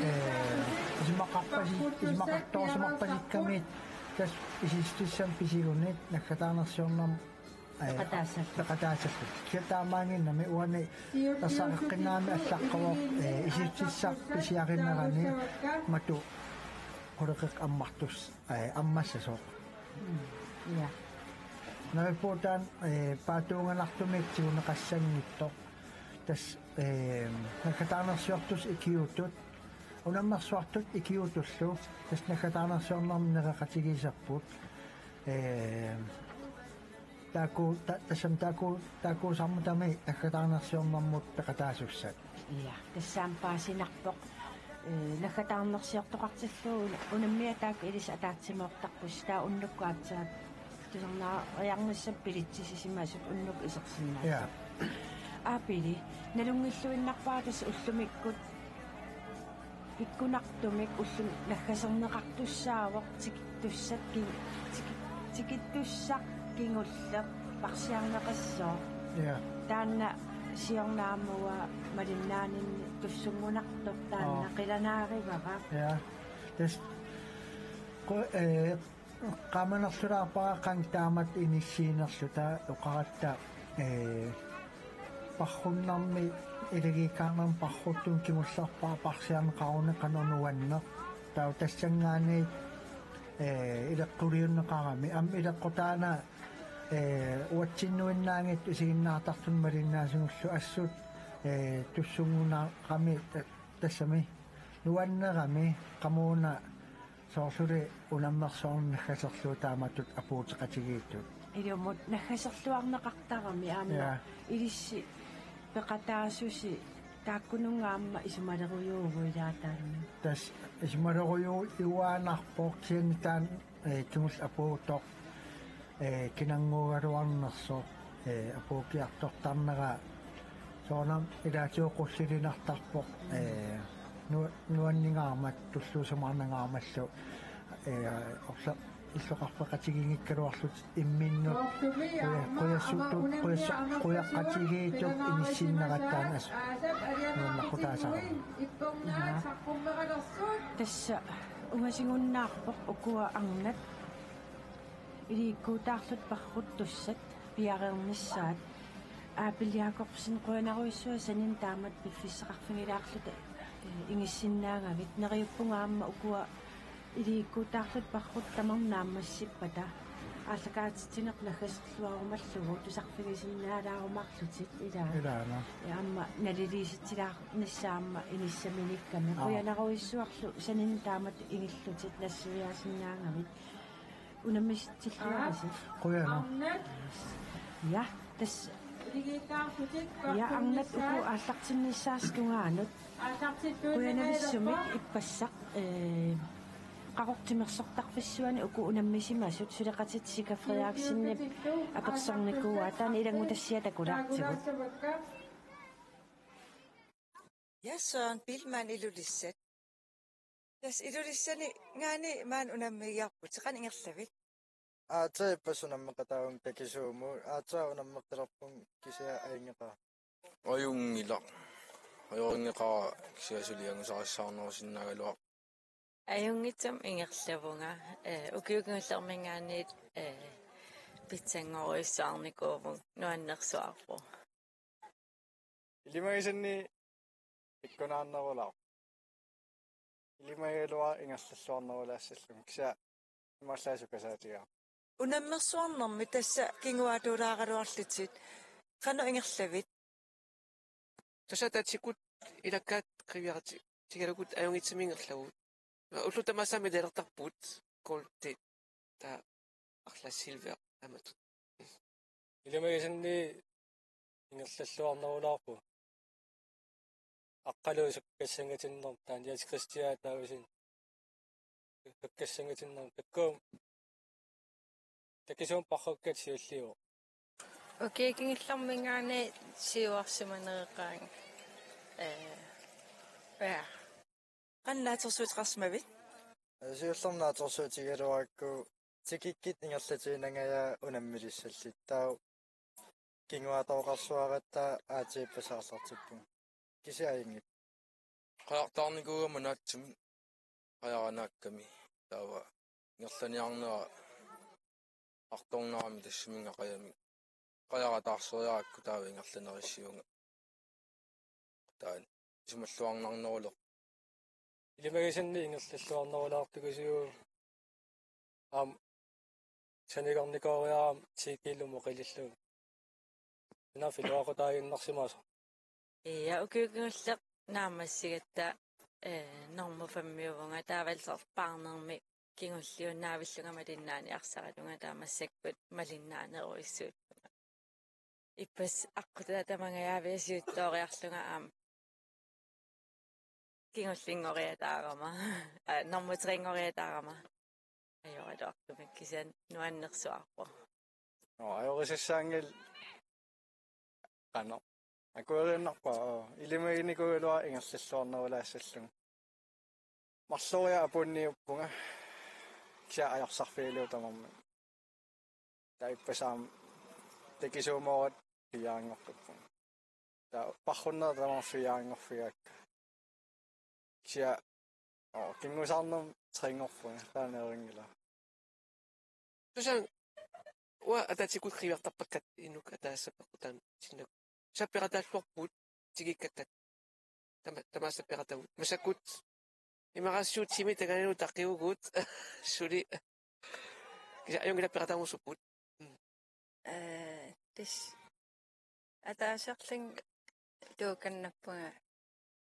ee, isumaqarpasi-, isumaqartoorsimarpasikkamik tassa isissutissat pisigunit naggataarnersiornermi, ee, peqataassallutik. Peqataassallutik. Kisianni taamaannginnami uani ersareqqinnaami allaqqavoq, ee, isissutissaq pisiarinerani matu quleqeqqap ammartussaq, ee, ammassasoq. Mm, ja. Neriuppunga taanna, ee, paatsuunganartumik tiguneqassanngitsoq. Tassa, ee, naggataarnersiortut ikiuuttut, unammersuartut ikiuuttullu, tassa naggataarnersiornermi nereqatigiisarput. Ee, taakku, ta-, tassami taakku, taakkuusarmatami naggataarnersiornermut peqataasussat. Ja, tassami paasinarpoq. Ee, naggataarnersiortoqartillugu unammiaat taakku ilissi ataatsimoortarpusi, taava unnukkut aatsaat tusarnaariarnissat bilitsisisimasut unnukkut isersinnaassasut. Ja. Aapili, nalunngilluinnarpara tassa ullumikkut pikkunartumik ulluni naggaserneqartussaavoq tikittussat ki-, tiki-, tikittussaq kingulleq parsiarneqassooq. Ja. Taanna siorna aamma uanga malinnaaninni tussunngunartoq taanna. Aa. Qilanaarivara. Ja. Tassa qu-, ee, qaamanerlulaarpara qanga taamatut inissiinerluta oqaratta, ee, parrunnermi ilagiikkaarnermi parruttumik kingullerpaaq parsiarneqaruni qanoq nuanneq. Taava tassanngaanniit, ee, ileqquliunneqarami. Aamma ileqqutaana, ee, uatsinnuinnaanngitsoq isiginnaartartunut malinnaasunullu assut, ee, tussunngunarami, ee, tassami nuannerami qamuuna soorluli unammersuarneq naggaserlugu taamatut apuuteqatigiittut. Ilummut naggaserluarneqartarami aamma. Ja. Ilissi peqataasusi taakkununnga aamma isumalerujuuvoq ilaataanni. Tassa isumalerujuuaannarpoq kisianni taanna, ee, kingulleq apuuttoq, ee, kinannguugaluarnersoq, ee, apuukkiartortarnera soorunami ilaatigut qullilinartarpoq, ee, nu-, nuanningaarmat tulluusimaarnangaarmallu, ee, orla-, illoqarfeqatigiinngikkaluarlutik imminnut quja-, qujassutut, qujass-, qujaqqatigiittut inissinnerat taanna assut nuannaqqutaasarami. Tassa Ungasigunnaarpoq ukua arnat iliikkuutaarlutik parruttussat piareernissaat. Aapil Jakobsen, qujanarujussuaq saninik taamatut piffissaqarfigilaarluta, eh, ingissinnaagavit. Neriuppunga aamma ukua iliikkuutaarlutik parruttussat tamarmik naammassippata. Aallakaatitsineq naggaserluarumallugu tusarfigisinnaalaarumaarlutit ilaa. Ilaana. Ja aamma naliliisitsilaarnissaa aamma inissaminikkami. Aa. Qujanarujussuarlu saninik taamatut ingillutit nassuiaasinnaagavit. Unammisitsilluarisi. Qujanaq. Ja, tassa. Ja, arnat uku aallartinnissaasi tungaanut. Qujanavissumik ippassaq, eh, Qaqortoq Timersortarfissuani uku unammisimasut suleqatitta Sika Frederiksenip apersornikuuaa, taanna ilanngutassiaq takulaartigu. Ja, Søren Biilmann, Ilulissat. Tassa Ilulissaninngaanniit maani unammigiarputit, qanoq ingerlavit? Aatsaat ippassaq unammeqataavunga takisuumut, aatsaat unammeqqilerpunga kisianni ajunngeqaaq. Ajunngilaq. Ajorinngeqaara kisianni suli angusarissaarnerusinnaagaluarpoq. Ajunngitsumik ingerlavunga, eh, ukiut kingullerminngaanniit, eh, pitsanngorujussuarnikuuvunga, nuannersuarpoq. Ilimagisanni ikkunaannerulaarpoq. Ilimagigaluara ingerlalluarnerulaassallunga. Kisianni imaallaat sukasaatigaara. Unammersuarnermi tassa kinguaattuulaaraluarlutit. Qanoq ingerlavit? Tassa ataatsikkut ilakkaat qiviarti-, tigalugut ajunngitsumik ingerlavugut. Ullut tamaasa medaljertarpugut, goldi, taava arlaat silver aamma. Ilimagisanni ingerlalluarnerulaarpoq. Aqqaluit sukkassangatinnermik, taanna Jens Christian Davidsen. Sukkassangatinnermik, takuuk. Takisuumik parrukkat siulliuvoq. Ukiut kingullerminngaanniit siuarsimaneqaanga. Eh, ja. Qanoq naatsorsuuteqarsimavit? Siullermik naatsorsuutigigaluarakku tikikkit ingerlatiinangajaat unammilissallugit. Taava kinguaattooqarsuaratta aatsaat ippassaq aallartippunga. Kisianni ajunngippoq. Qajartaarnikuugama naatsumik, qajaranaakkami, taava ingerlaniarnera artornarami tassuminnga qajami. Qajara taarseriarakku taava ingerlanerissivunga. Taanna isumalluarnarneruleq. Ilimagisanni ingerlalluarnerulaartukusiuk aamma sanigarnikooriarama ti kiilumut qilillugu. Suna filioqutaaginnarsimasoq. Ja, ukiut kingulleq naammassigatta, eh, normu femmiuvunga, taavalu soorlu paarnermi kingulliunnaavillunga malinnaaniarsaralunga, taava massakkut malinnaanerujussuullunga. Ippassaq aqqutaa tamangajaavia siuttooriarlunga aamma kingullinngoriataarama. Aa, normu trinngoriataarama. Ajoraluartumik kisianni nuannersuarpoq. Nå, ajorisassaanngilaq qanoq. Akueriinnarpara, oo. Ilimaginikuugaluarama ingerlalluarnerulaassallunga. Marloriarlunga apuunniuppunga. Kisianni ajorsarfigalugu tamarmik. Taava ippassaq aamma takisuumooratta piaanngorpippunga. Taava parrunnera tamarmi piaanngorfigaakka. Kisianni, oo, kingusaarnermik trinngorpunga, taanna ajunngilaq. Susan, uanga ataatsikkut qiviartarpakka inuk ataaseq peqqutaanut sinnagu. Tassa peqataalluarpugut tikikkakkat. Tama-, tamaasa peqatagut. Massakkut imaqarsiut timi tanganinu taqivugut. Suli. Kisianni ajunngilaq peqataanngusupput. Mm. Eh, tassa ataaserlunga tuukannappunga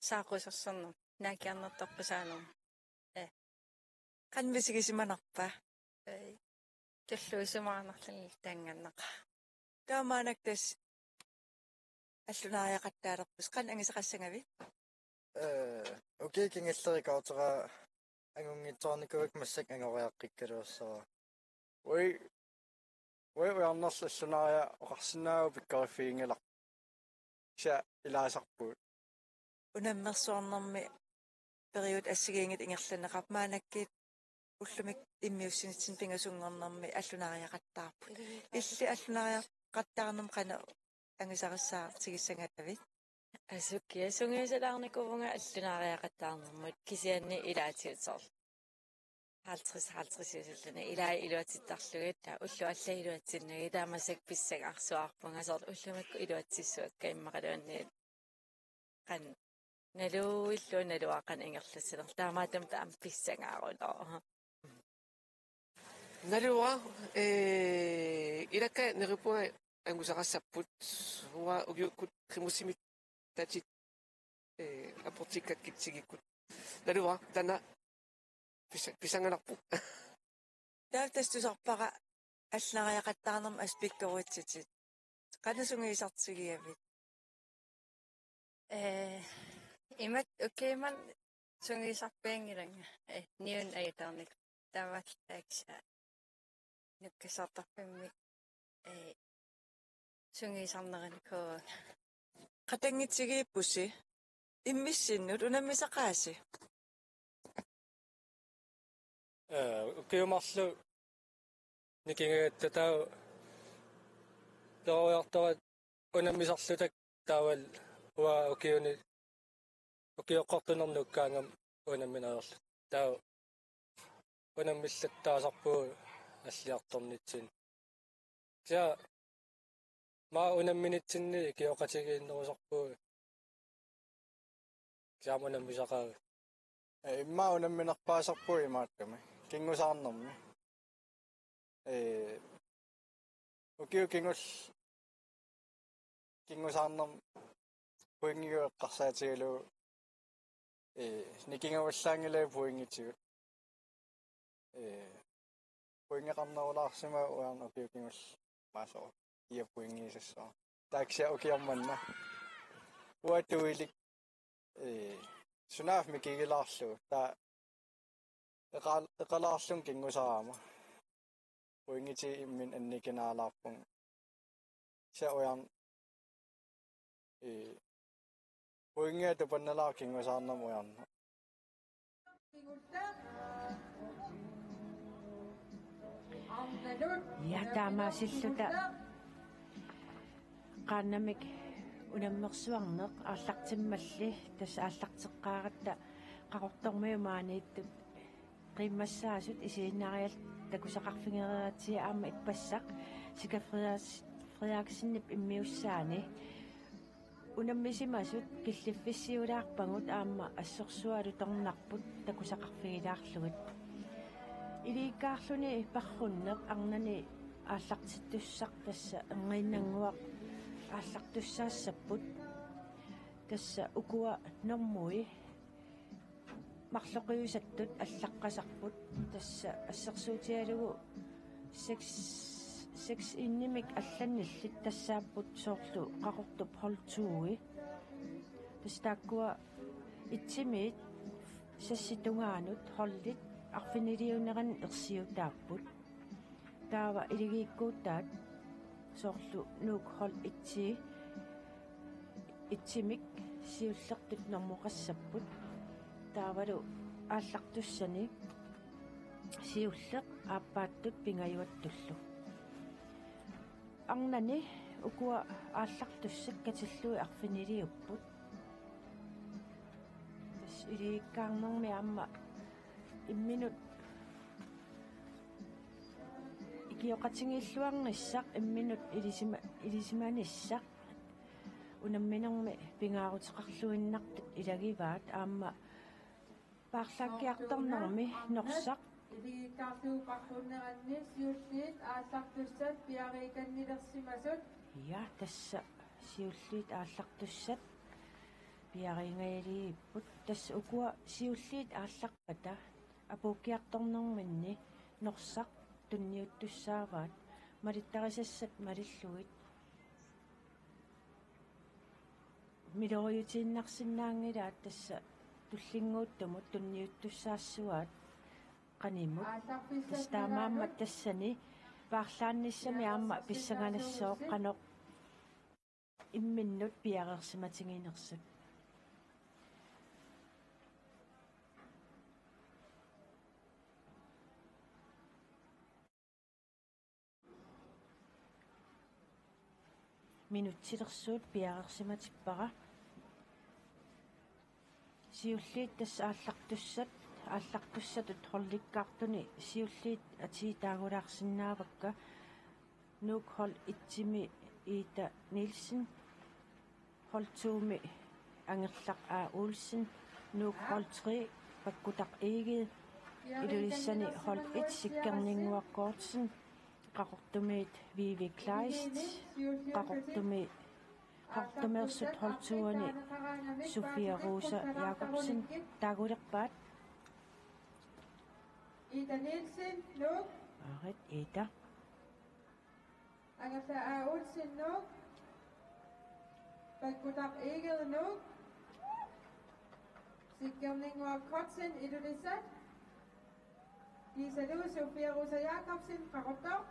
saaqqusersornermut, naakkiarnertorpasaanermut. Eh. Qanoq misigisimanarpa? Eh. Tulluusimaarnarluni tannganneqaaq. Taamaannak tassa allunaariaqattaalerpusi, qanoq angisaqassagavit? Eh, ukiut kingulleq rekordera angunngitsoornikuuakka, massakkut angoriaqqikkaluassavara. Ui, ui ujarnerlu allunaariaq oqarsinnaavoq pikkoriffiginngilarput. Kisianni ilaasarpugut. Unammersuarnermi periuseq assigiinngitsoq ingerlanneqarpoq, maannakkut ullumikkut immiussinitsinni pingasunngornermi allunaariaqattaarput. Illit allunaariaqattaarnermut qanoq angusarissaartigissagavit? Asuki, sungiusalaarnikuuvunga allunaariaqattaarnermut kisianni ilaatigut soorlu halvtreds halvtreds iusilluni ilai iluatsittarlugit, taava ullut allat iluatsinnagit, taava massakkut pissangarsuarpunga, soorlu ullumikkut iluatsissuakka immaqaluunniit qanoq naluillugu naluara qanoq ingerlassanersoq, taamaattumik taama pissangaarunarpoq. Naluara, ee, ilakka neriuppunga angusaqassapput, uanga ukiukkut qimussimik tatit, ee, aportikkakkit tigikkut. Naluara, taanna pissa-, pissanganarpoq. Taava tassa tusarpara allariaqattaarnermut aspikkorutsitit. Qanoq sungiusartigigavit? Ee, imatut ukiumut sungiusarpianngilanga. Ee, niunut ajutaarnikuuvunga. Taamaallaat taakku nukkassaartarfimmik, ee, sungiusarnerinikuuvunga. Qatanngutigiippusi, immissinnut unammisaqaasi? Ee, ukiut marluk nikingagatta, taava peroriartoratta unammisarluta, taavalu uanga ukiuni, ukioqqortunerni ukkaangama unammineerluta. Taava unammillattaasarpugut alliartornitsinni. Kisianni maani unamminitsinni ikioqatigiinnerusarpugut. Kisianni unammisaqaagut. Ee, immaqa unamminerpaasarpugut imaattumik. Kingusaarnermi. Ee, ukiut kingulliit kingusaarnermi pointigut eqqarsaatigalugu, ee, nikingavallaanngilai pointitigut. Ee, pointeqarnerulaarsimapput uanga ukiut kingulliit masoq ia pointiisassara. Taava kisianni ukioq manna uanga tuilik, ee, sunaaffa mikigilaarlugu. Taava eqal-, eqalaarlunga kingusaarama. Pointitit imminnut annikinaalaarpunga. Kisianni uanga, ee, pointia tupannalaarama kingusaarnermi ujarneq. Ja, taamaasilluta qaannamik unammersuarneq aallartimmalli, tassa aallarteqqaaratta Qaqortormiut maaniittut qiimmassaasut isiginnariallit takusaqarfigereeratsigu aamma ippassaq Sika Frederiks-, Frederiksenip immiussaani. Unammisimasut killiffissiulaarpagut aamma assorsuaq alutornarput takusaqarfigilaarlugit. Ilikkagaqarluni parrunneq arnani aallartittussaq, tassa erngiinnannguaq aallartussaassapput. Tassa ukua normui marloqiusattut allaqqasarput, tassa assersuutigalugu seks, seks enimik allannillit tassaapput soorlu Qaqortup hold to-i. Tassa taakkua etsimiit seksit tungaanut holdit arfiniliunerannut ersiutaapput. Taava iligiikkuutaat soorlu Nuuk hold et-i, etsimik siullertut normoqassapput. Taavalu aallartussani siulleq aappaattut pingajuattullu. Arnani ukua aallartussat katillugit arfiniliupput. Tassa ilikkagaqarnermi aamma imminut ikioqatigiilluarnissaq, imminut ilisima-, ilisimanissaq unamminermi pingaaruteqarluinnartut ilagivaat, aamma paarlaakkiartornermi Norsaq. Ilikkagaqarlugu parrunneranni siulliit aallartussat piariikannilersimasut. Ja, tassa siulliit aallartussat piariingajalerput. Tassa ukua siulliit aallarpata apuukkiartornerminni Norsaq tunniuttussaavaat malittarisassat malillugit. Miloriutiinnarsinnaanngilaat, tassa tullinnguuttumut tunniuttussaassuaat qanimut. Tassa taamaammat tassani paarlaannissami aamma pissanganassaaq qanoq imminnut piareersimatiginersut. Minutsilersuut piareersimatippara. Siulliit tassa aallartussat aallartussatut holdikkaartuni siulliit atii taagulaarsinnaavakka. Nuuk hold et-imi Ida Nielsen, hold to-mi Angerlaq A. Olsen, Nuuk hold tre Pakkutaq Egede, Ilulissani hold et Sikkerninnguaq Kortsen, Qaqortumiit Vivi Kleist, Qaqortumi, Qaqortumeersut hold to-ani Sofia Rosa Jakobsen. Taagulerpaat? Ida Nielsen, Nuuk. Aarit, Ida. Angerlaq A. Olsen, Nuuk. Pakkutaq Egede, Nuuk. Sikkerninnguaq Kortsen, Ilulissat. Kiisalu Sofia Rosa Jakobsen, Qaqortoq.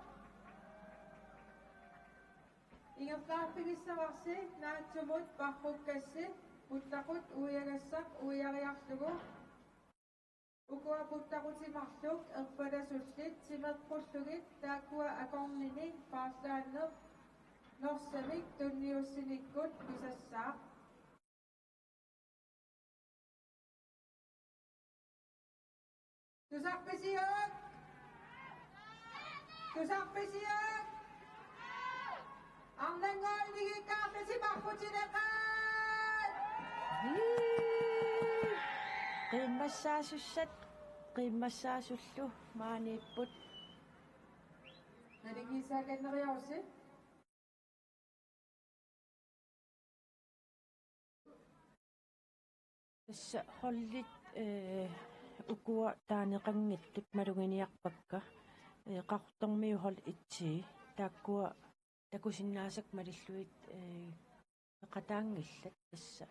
Ingerlaarfigissavarsi naatsumut parrukkassi, puttaqut uiagassaq uiariarlugu. Ukua puttaqutimarluk erfalasullit timeqqullugit taakkua akornanni paarlaanneq norsamik tunniussinikkut tusassaaq. Tusarpisiuk? Tusarpisiuk? Arnannguaq Iligiikkaartusi paqqutineqaat! Ii. Qiimmassaasussat, qiimmassaasullu maaniipput. Nalingiisaakanneriarusi. Tassa holdit, eh, ukua taaneqanngitsut maluginiarpakka. Eh, Qaqortormiut hold et-i, taakkua takusinnaasakka malillugit, eh, peqataanngillat tassa.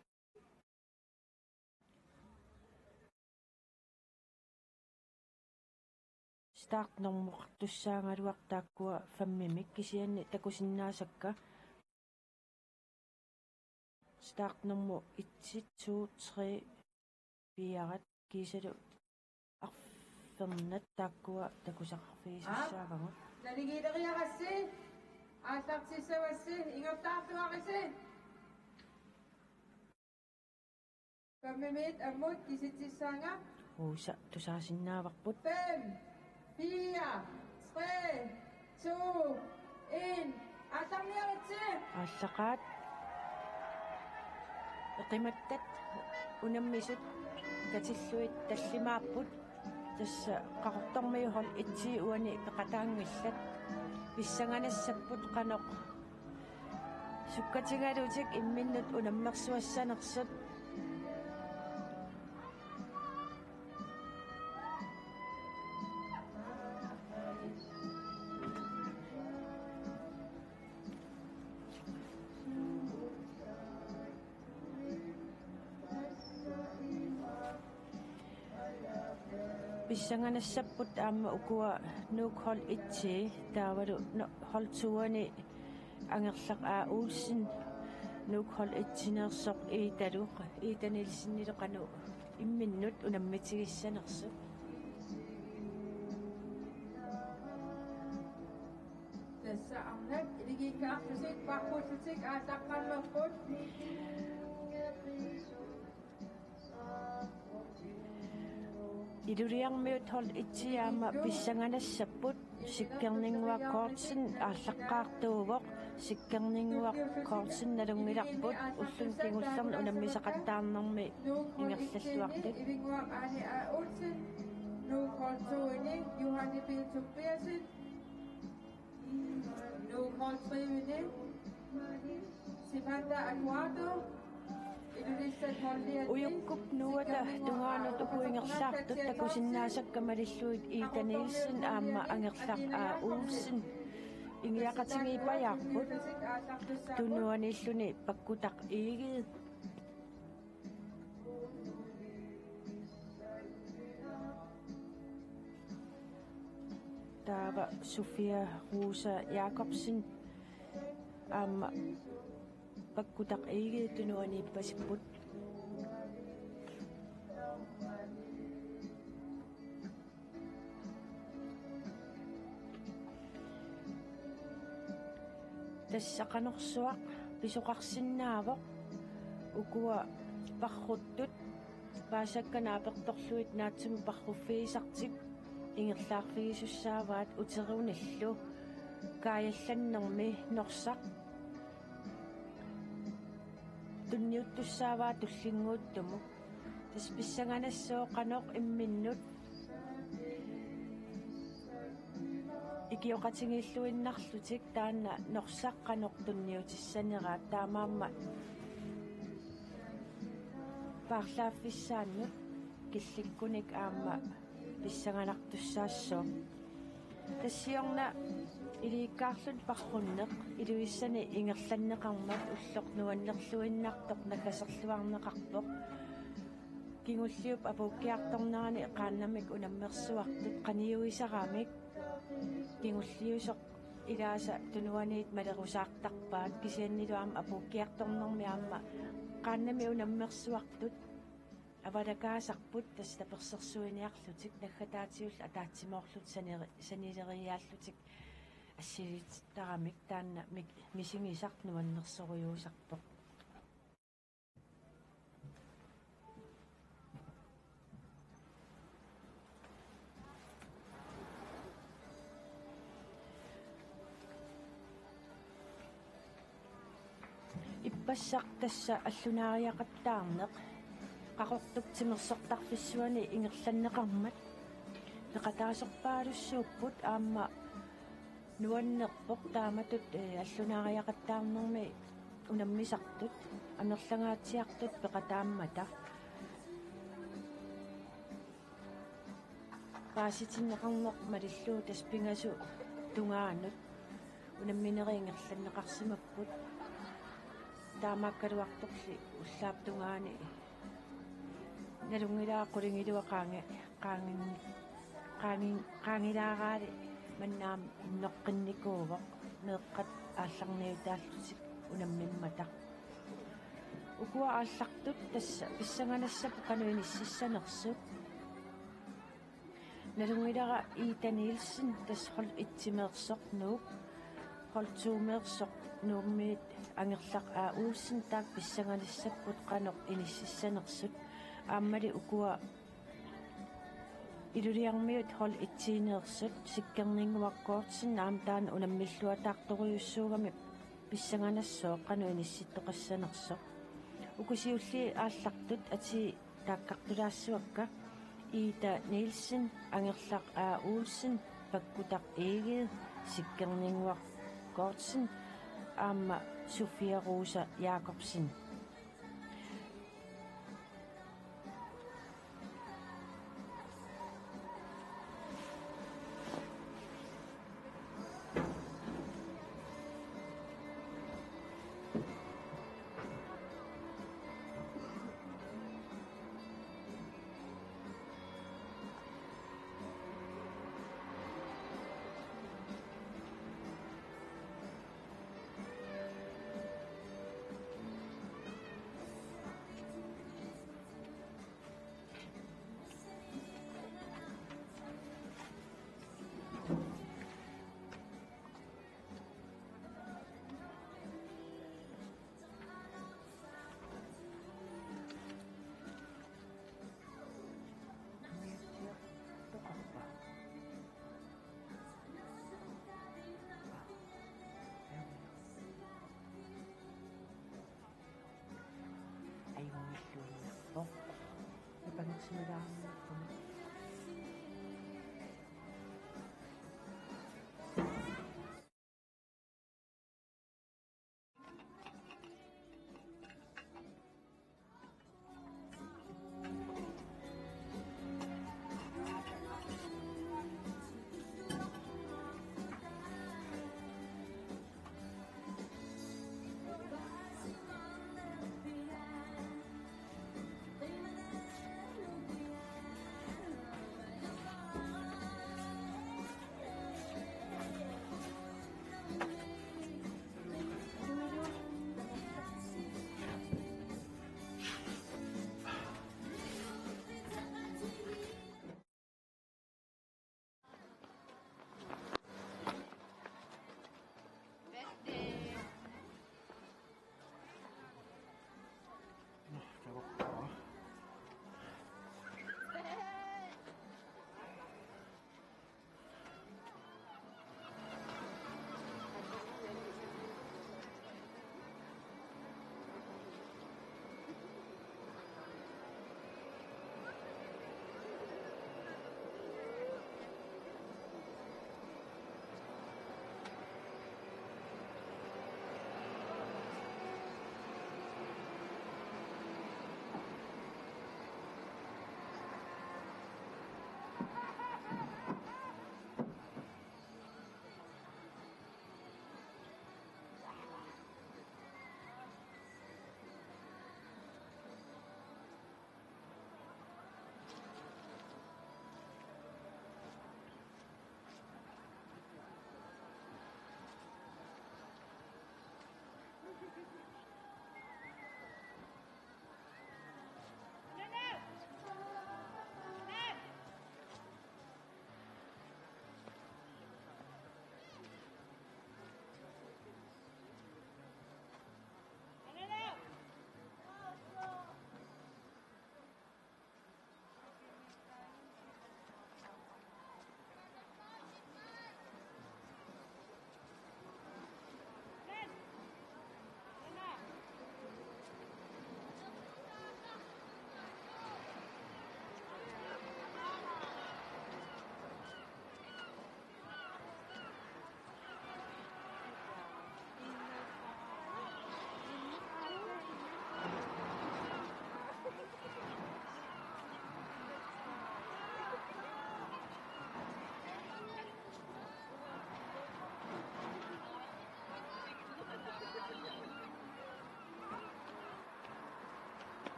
Startnummeqartussaagaluarput taakkua femmimik, kisianni takusinnaasakka startnummer et, to, tre, fire, kiisalu arfernat taakkua takusaqarfigisussaavagut. Naligiileriarassi, aallartissavassi, ingerlaartuarisi. Femmimiit ammut kisitsissaanga. Rosa tusaasinnaavarput. Fem, fire, tre, to, en. Aallarniaritsi. Aallaqaat. Eqimattat unammisut katillugit tallimaapput. Tassa Qaqortormiut hold et-i uani peqataanngillat. Pissanganassapput qanoq sukkatigalutik imminnut unammersuassanersut. Pissanganassapput aamma ukua Nuuk hold et-i, taavalu no-, hold to-ani Angerlaq A. Olsen, Nuuk hold et-ineersoq Iitalu, Iita Nielsenilu qanoq imminnut unammitigissanersut. Tassa arnat Iligiikkaartusi paqqullutik aallaqqammerput. Ilulissarmiut hold et-i aamma pissanganassapput, Sikkerninnguaq Kortsen aallaqqaartuuvoq, Sikkerninnguaq Kortsen nalunngilarput ulluni kingullerni unammisaqattaarnermi ingerlalluartut. Nuuk hold to-ani Johanne B. Tobiassen. Nuuk hold tre-ani Samantha Aguado. Ilulissat holdiani. Ujukkup nuuata tungaanut uku ingerlaartut takusinnaasakka malillugit Iita Nielsen aamma Angerlaq A. Olsen ingiaqatigiippajaarput. Tunuaniilluni Pakkutaq Egede. Taava Sofia Rosa Jakobsen aamma Pakkutaq Egede tunuaniippasipput. Tassa qanorsuaq pisoqarsinnaavoq ukua parruttut Paasakka naapertorlugit naatsumik parruffigisartik ingerlaarfigisussaavaat uterunillu kaajallannermi Norsaq tunniuttussaavaa tullinnguuttumut. Tassa pissanganassooq qanoq imminnut ikioqatigiilluinnarlutik taanna Norsaq qanoq tunniutissaneraat taamaammat paarlaaffissaannut killikkunik aamma pissanganartussaassooq. Tassiorna ilikkaarluni parrunneq Ilulissani ingerlanneqarmat ulloq nuannerluinnartoq naggaserluarneqarpoq. Kingulliup apuukkiartornerani qaannamik unammersuartut qaniuisaramik kingulliusoq ilaasa tunuaniit malerusaartarpaat kisiannilu aamma apuukkiartornermi aamma qaannamik unammersuartut avalakaasarput tassa tapersersuiniarlutik naggataatigut ataatsimoorlutik saneri-, sanileriiaallutik assiliitsittaramik taanna mik-, misigisaq nuannersorujuusarpoq. Ippassaq tassa allunaariaqattaarneq Qaqortup timersortarfissuani ingerlanneqarmat peqataasorpaalussuupput aamma nuannerpoq taamatut, eh, allunaariaqattaarnermi unammisartut amerlangaatsiartut peqataammata. Paasitinneqarneq malillugu tassa pingasut tungaanut unamminerit ingerlanneqarsimapput. Taamaakkaluartorli ullaap tungaani nalunngilara qulingiluat qaangi-, qaangin-, qaangin-, qaangilaaraali manna aamma innoqqinnikuuvoq meeqqat aallarniutaallutik unammimmata. Ukua aallartut tassa pissanganassapput qanoq inississanersut. Nalunngilara Ida Nielsen tassa hold et-imeersoq Nuuk, hold to-meersoq Nuummiit Angerlaq A. Olsen taakku pissanganassapput qanoq inississanersut. Aammali ukua Ilulissarmiut hold et-iineersut Sikkerninnguaq Gortsen aamma taanna unammilluataartorujussuugami pissanganassooq qanoq inissittoqassanersoq. Uku siulliit aallartut atii taakkartulaassavakka Ida Nielsen, Angerlaq A. Olsen, Pakkutaq Egede, Sikkerninnguaq Gortsen aamma Sofia Rosa Jakobsen.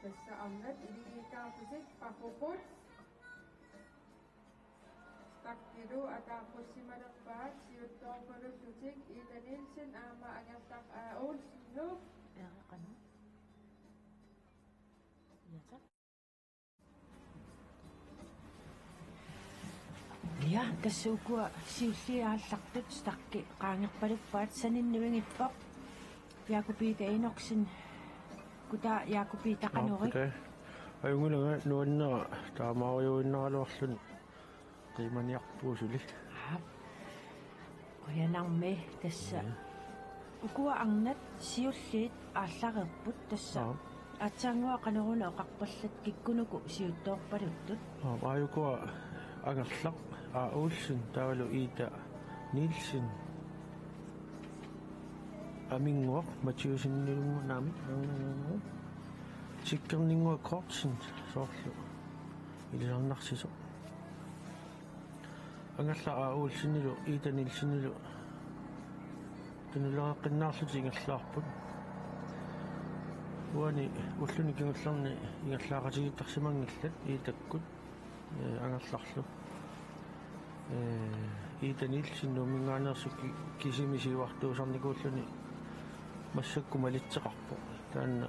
Tassa arnat iligiikkaartutik paqupput. Takkilu ataaqussimalerpaat siuttoorpalullutik Ida Nielsen aamma Angerlaq A. Olsenlu. Ereqanu. Ja, tak. Ja, tassa ukua siulliit aallartut takki qaangerpaluppaat, saninnut ingippoq. Jakob Ida Enoksen, kutaa Jakob Ida Qanorik. Kutaa. Ajunngilanga nuannera taamaarujuinnaraluarluni qiimaniarpugut suli. Aap. Qujanarmi tassa. Mm. Ukua arnat siulliit aallareerput tassa. Aap. Aatsaannguaq qanoruna oqarpallat kikkunuku siuttoorpaluttut? Aap, aajuku ukua Angerlaq A. Olsen, taavalu Ida Nielsen. Aminnguaq Mathiassen, naamik. Sikkerninnguaq Kortsen, soorlu ilisarnarsisoq. Angerlaq A. Olsenilu Ida Nielsenilu tunuleqqinnaarlutik ingerlaarput. Uani ulluni kingullerni ingerlaaqatigiittarsimanngillat Idakkut, ee, Angerlarlu. Ee, Ida Nielsen Nuumminngaanneersoq ki-, kisimi siuartuusarnikuulluni massakkut malitseqarpoq. Taanna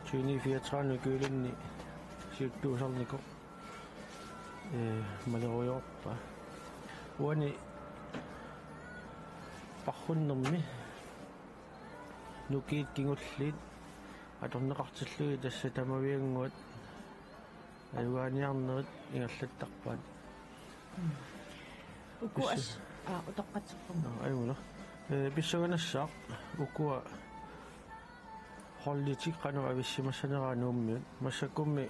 tyveni fireogtredive ukiulinni siuttuusarnikoq, ee, malerujoorpaa. Uani parrunnermi nukiit kingulliit atorneqartillugit tassa tamaviannguat ajugaaniarnerit ingerlattarpaat. Mm. Uku pissa-, as-, aa, utoqqatserpunga. Aa, ajunngilaq. Ee, pissanganassaaq ukua holditik qanoq avissimassaneraa Nuummiut. Massakkummi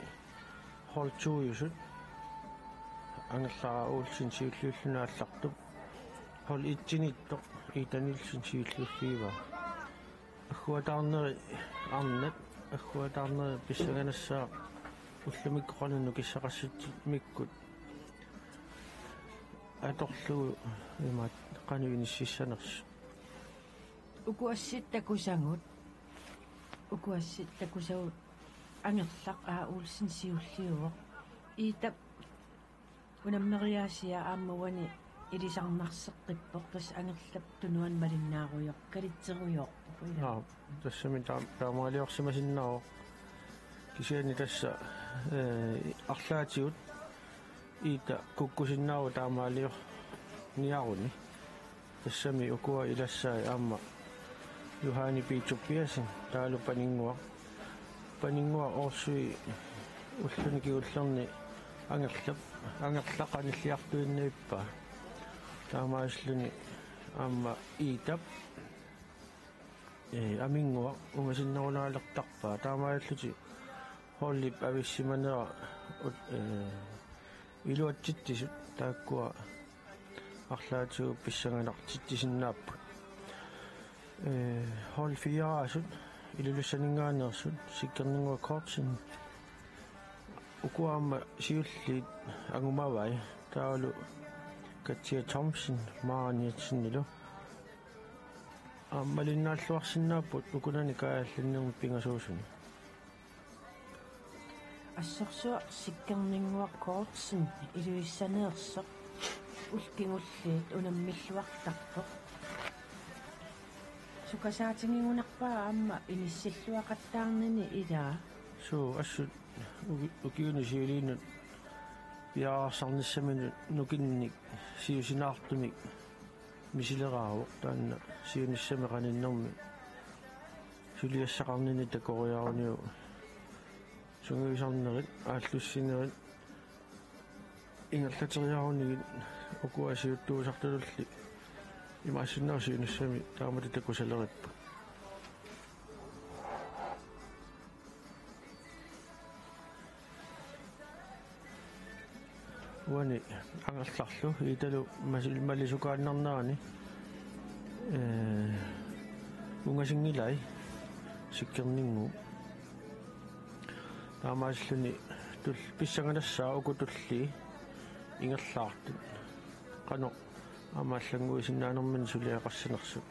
hold to-jusut Angerlaq A. Olsen siulliulluni aallartup. Hold et-iniittoq Ida Nielsen siulliullivaa. Agguataarneri arnat, agguataarneri pissanganassaaq ullumikkut qanoq nukissaqassitsimikkut atorlugu imaat qanoq inississanersut. Uku assit takusagut, uku assit takusagut Angerlaq A. Olsen siulliuvoq. Idap unammeriaasia aamma uani ilisarnarseqqippoq, tassa Angerlap tunuani malinnaarujoor-, kalitserujoorpoq, ilaa? Aap, tassami taam-, taamaaliorsimasinnaavoq. Kisianni tassa, ee, arlaatigut Ida kukkusinnaavoq taamaaliorniaruni. Tassami ukua ilassai aamma Juhani P. Tobiassen, taavalu Paninnguaq. Paninnguaq Aarsui ulluni kingullerni Angerlap, Angerlaq qanilliartuinnavippaa. Taamaasilluni aamma Idap, ee, Aminnguaq ungasinnerulaalertarpaa. Taamaalillutik holdip avissimanera ut-, ee, iluatsitsisut taakkua arlaatigut pissanganartitsisinnaapput. Ee, hold fire-asut Ilulissaninngaanneersut, Sikkerninnguaq Kortsen. Ukua aamma siulliit angumavai, taavalu Katja Thomsen, Maren Jensenilu. Aamma malinnaalluarsinnaapput ukunani kaajallannermi pingasuusuni. Assorsuaq Sikkerninnguaq Kortsen Ilulissaneersoq, ullut kingulliit unammilluartarpoq. Sukasaatigigunerpaa aamma inissilluaqattaarnini, ilaa? Suu, assut uki-, ukiuni siuliinut piareersarnissaminut nukinnik siusinaartumik misileraavoq, taanna siunissami qaninnermi suliassaqarnini takoriaruniuk sungiusarnerit, aallussinerit ingerlateriarunigit ukua siuttuusartullu imaassinnaavoq siunissami taamatut takusaleripput. Uani Angerlarlu Idalu masil-, malisukaannarnerani, ee, ungasinngilaat Sikkerninnguup. Taamaasilluni tul-, pissanganassaaq uku tullii ingerlaartut qanoq aamma allannguisinnaanermini suliaqassanersut.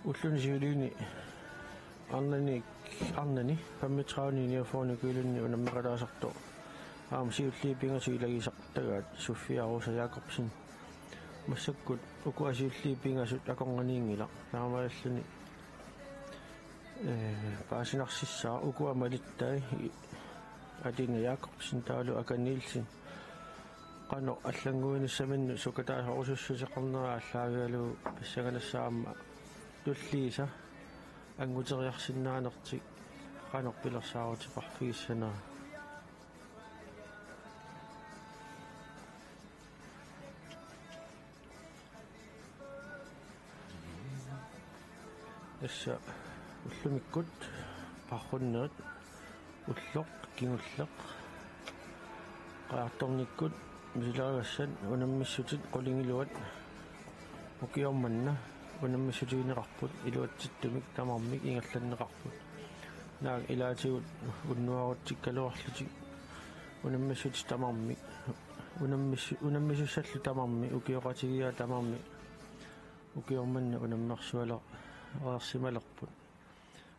Ulluni siuliini Arnani, arnani femogtredive niogfyrre Ny Gyllenip unammeqataasartoq aamma siulliit pingasut ilagisartagaat Sofia Rosa Jakobsen. Massakkut ukua siulliit pingasut akornanniinngilaq, taamaalilluni, ee, paasinarsissaaq ukua malittai, Adina Jakobsen taavalu Aka Nielsen. Qanoq allannguinissaminnut sukkataasorusussuseqarnera aallaavigalugu pissanganassaaq aamma tulliisa anguteriarsinnaanertik qanoq pilersaarutiqarfigissanera. Tassa ullumikkut parrunnerit, ulloq, kingulleq, qajartornikkut misilerigassat unammissutit qulingiluat ukioq manna unammissutigineqarput iluatsittumik tamarmik ingerlanneqarput. Naak ilaatigut unnuarutsikkaluarlutik unammissutit tamarmik, unammissu-, unammisussallu tamarmik, ukioqatigiiaat tamarmik ukioq manna unammersualeq-, -reersimalerput.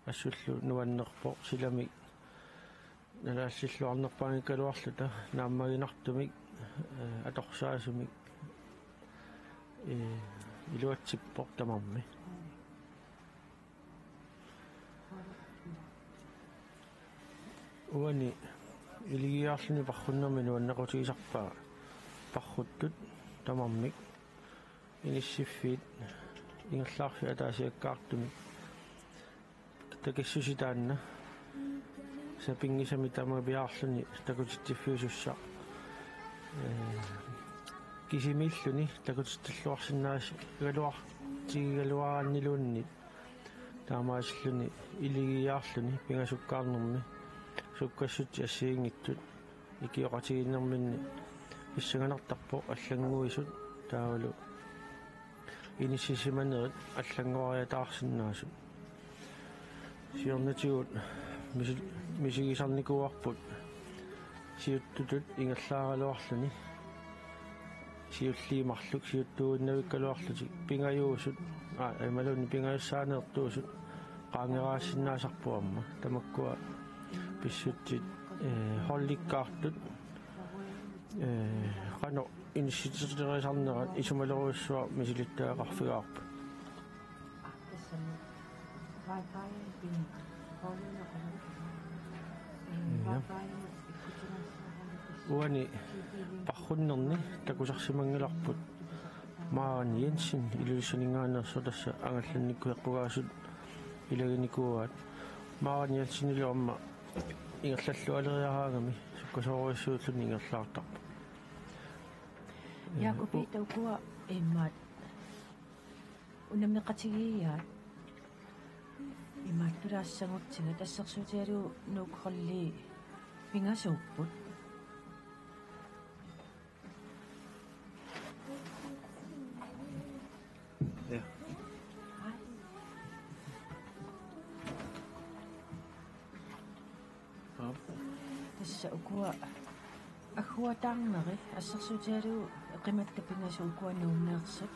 Assullu nuannerpoq silamik nalaalliilluarnerpaanngikkaluarluta naammaginartumik, ee, atorsaasumik, ee, iluatsippoq tamarmik. Uani iligiiaarluni parrunnermi nuannequtigisarpaa parruttut tamarmik inissiffiit ingerlaarfiit ataasiakkaartumik takissuseq taanna sapinngisamik tamaviaarluni takutitsiffiusussaq, ee, kisimiilluni takutitsilluarsinnaagaluartigigaluaraanniluunniit taamaasilluni iligiiaarluni pingasukkaarnermi sukkassutsit assigiinngitsut ikioqatigiinnerminni pissanganartarpoq allannguisut taavalu inissisimanerit allanngoriataarsinnaasut. Siornatigut misi-, misigisarnikuuarput siuttutut ingerlaaraluarluni siulliit marluk siuttuuinnavikkaluarlutik pingajuusut, aa, imaluunniit pingajussaaneertuusut qaangeraasinnaasarput aamma. Tamakkua pissutsit, ee, holdikkaartut, ee, qanoq inissiterisarnerat isumalerujussuaq misilittagaqarfigaarput. Ja. Uani parrunnerni takusarsimanngilarput Maren Jensen Ilulissaninngaanneersoq, tassa angallannikkut eqqugaasut ilaginikuuaat. Maren Jensenilu aamma ingerlallualeriaraangami sukkasoorujussuulluni ingerlaartarpoq. Jakob, u- Peter, ukua imaat unammeqatigiiaat imaattulaassagutsigit, assersuutigalugu Nuuk holdii pingasuupput. Ja. Aap. Tassa ukua agguataarneri, assersuutigalugu qimatta pingasut ukua Nuummeersut.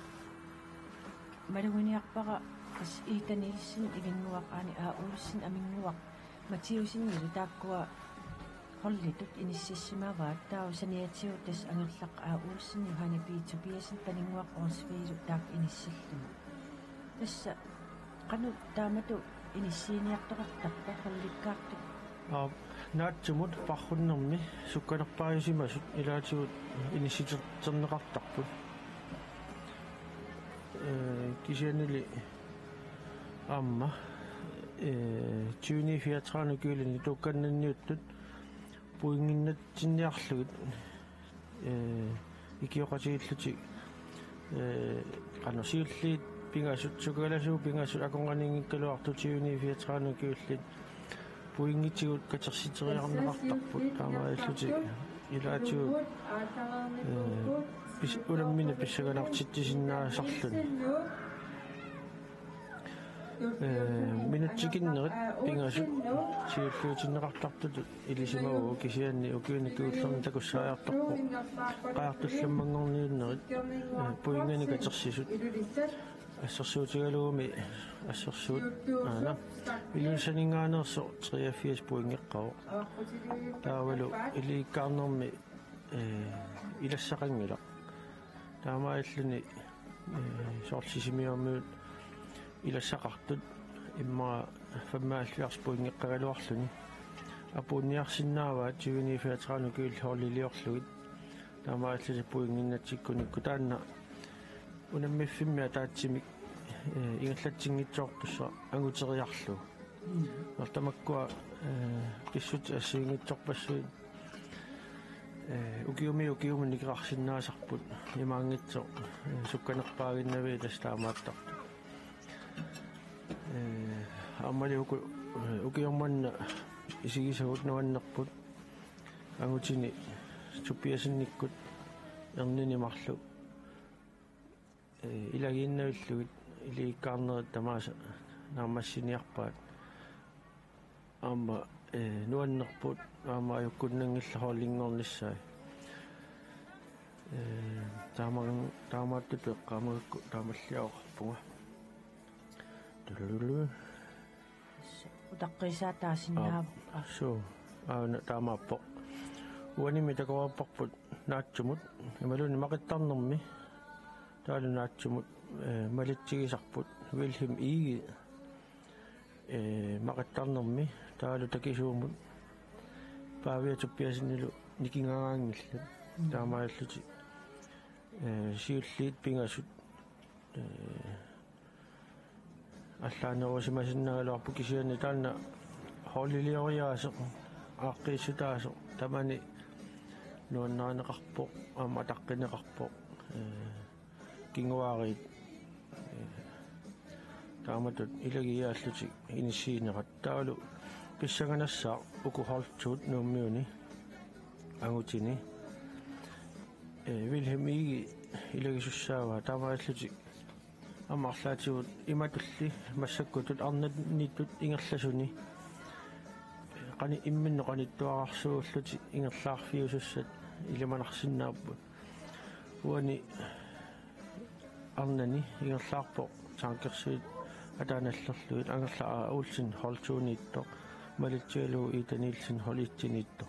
Maluginiarpara tassa Ida Nielsen Ivinnguaq, Aani A. Olsen Aminnguaq, Mathiussenilu taakkua holditut inissimavaat, taava saniatigut tassa Angerlaq A. Olsen, Johanne P. Tobiassen, Paninnguaq Aarsviilu taakku inissillugit. Tassa qanoq taamatut inissiiniartoqartarpa holdikkaartut? Aap, naatsumut parrunnermi sukkanerpaajusimasut ilaatigut inissiterneqartarput. Ee, kisiannili aamma, ee, tyveni fireogtredive Ny Gyllenit tuukkannanniuttut pointinnatsinniarlugit, ee, ikioqatigiillutik, ee, qanoq siulliit pingasut, sukagalasuut pingasut akornanniinngikkaluartut tyveni fireogtredive Ny Gyllenit pointitigut katersiteriarneqartarput, taamaalillutik ilaatigut, ee, pis-, unammineq pissanganartitsisinnaasarluni. Ee, minutsit tikinnerit pingasut siulliutinneqartartutut ilisimavagut, kisianni ukiuni kingullerni takussaajartorpoq qajartullammanngorniunnerit, ee, pointinik katersisut. Assersuutigalugumi assersuut aana Ilulissaninngaanneersoq treogfirs pointeqqavoq. Taavalu iliikkaarnermi eh, ilassaqanngilaq. Taamaalilluni eh, soorlu Sisimiormiut ilassaqartut immaqa femoghalvfjerds pointeqqagaluarluni. Apuunniarsinnaavaat tyve niogfyrre tredive ukiullit holdiliorlugit. Taamaalilluni pointinnatsikkunikku taanna unammiffimmi ataatsimik eh, ingerlatsinngitsoortussaq anguteriarlugu. Taamakkua eh, pissutsit assigiinngitsorpassuit eh, ukiumiit ukiumut nikeqarsinnaasarput imaanngitsoq eh, sukkanerpaaginnaviit tassa taamaattartut. Eh, aammali uku eh, ukioq manna isigisagut nuannerput angutini Tobiasinikkut ernini marluk eh, ilagiinnavillugit iliikkaarnerit tamaasa naammassiniarpaat. Aamma eh, nuannerput aamma ajukkunnanngillat holdinngornissaat. Eh, taama-, taamaattutut eqqaamagakku taamalliaroqarpunga. Tulululu. Utaqqiisaa taasinnaavoq. Aap, suu, aana taamaappoq. Uanimi takoreerparput naatsumut, imaluunniit maqittarnermi, taavalu naatsumut, eh, malitsigisarput, Wilhelm Egede, eh, maqittarnermi, taavalu takisuumut, Pavia Tobiasenilu nikingaangaanngillat, mm, taamaallutik, eh, siulliit pingasut, eh, allaanerusimasinnaagaluarpoq kisianni taanna holdilioriaaseq, aaqqiissutaasoq, tamani nuannarineqarpoq, aamma ataqqineqarpoq, eh, kinguaariit, eh, taamatut ilagiiaallutik inissiinerat. Taavalu pissanganassaaq uku hold to-t Nuummiuni angutini, eh, Wilhelm Egede ilagisussaavaa, taamaallutik aamma arlaatigut imatulli massakkutut arnanittut ingerlasuni qani-, imminnut qanittuararsuullutik ingerlaarfiusussat ilimanarsinnaapput. Uani arnani ingerlaarpoq tankersuit ataanallerlugit, Angerlaq A. Olsen hold to-niittoq, malitsigalugu Ida Nielsen hold et-iniittoq.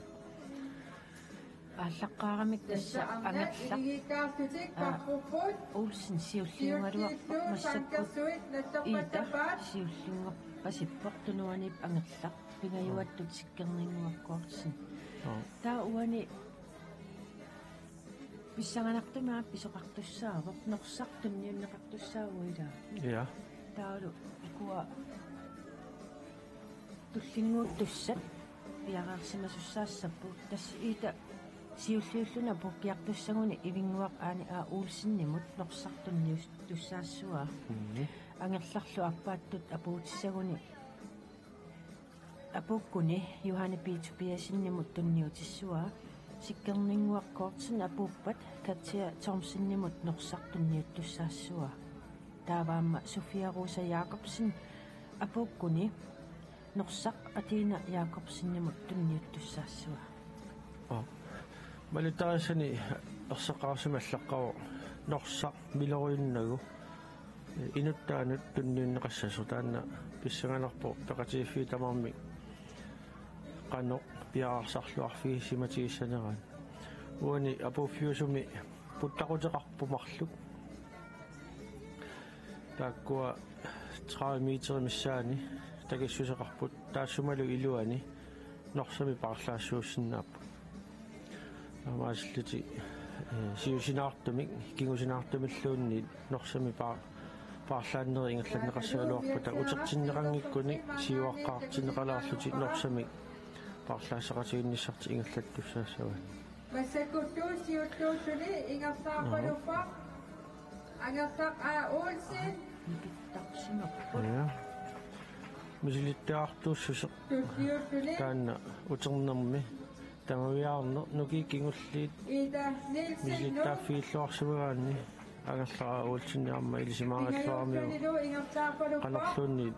Aallaqqaaramik tassa Angerlaq A. Olsen siulliugaluarpoq, massakkut Ida siullinngorpasippoq, tunuaniippoq Angerlaq, pingajuattut Sikkerninnguaq Kortsen. Joo. Taava uani pissanganartumik aamma pisoqartussaavoq, Norsaq tunniunneqartussaavugut ilaa. Ja. Taavalu ukua tullinnguuttussat piareersimasussaassapput. Tassa Ida siulliulluni apuukkiartussaguni Ivinnguaq Aani A. Olsenimut Norsaq tunniuttussaassavaa. Mhm. Angerlarlu aappaattut apuutissaguni apuukkuni Johanne P. Tobiassenimut tunniutissavaa. Sikkerninnguaq Kortsen apuuppat Katja Thomsenimut Norsaq tunniuttussaassavaa. Taava aamma Sofia Rosa Jakobsen apuukkuni Norsaq Athena Jakobsenimut tunniuttussaassavaa. Aa. Malittarisassani erseqqaarsimallaqqavoq Norsaq miloriunnagu inuttaanut tunniunneqassasoq, taanna pissanganarpoq peqatigiiffiit tamarmik qanoq piareersarluarfigisimatigissaneraat. Uani apuuffiusumi puttaquteqarpoq marluk. Taakkua tredive meterit missaanni takissuseqarput, taassumalu iluani Norsami paarlaassuussinnaapput. Taamaasillutik, eh, siusinaartumik, kingusinaartumilluunniit Norsami paar-, paarlaannerit ingerlanneqassagaluarpata utertinneqanngikkunik siuaqqaartinneqalaarlutik Norsami paarlaasseqatigiinnissartik ingerlattussaassavaat. Massakkutut siulliulluni ingerlaarpaluffaq Angerlaq A. Olsen. Nikittarsimapput. Ja. Misilittagartuussuseq. Tulliulluni. Taanna uternermi tamaviaarneq, nukiit kingulliit Ida Nielsen. Misilittaaffigilluarsimagaanni Angerlaq A. Olsen aamma ilisimagallaramiuk. Pingajuattunilu ingerlaarpaluffaq. Qanorluunniit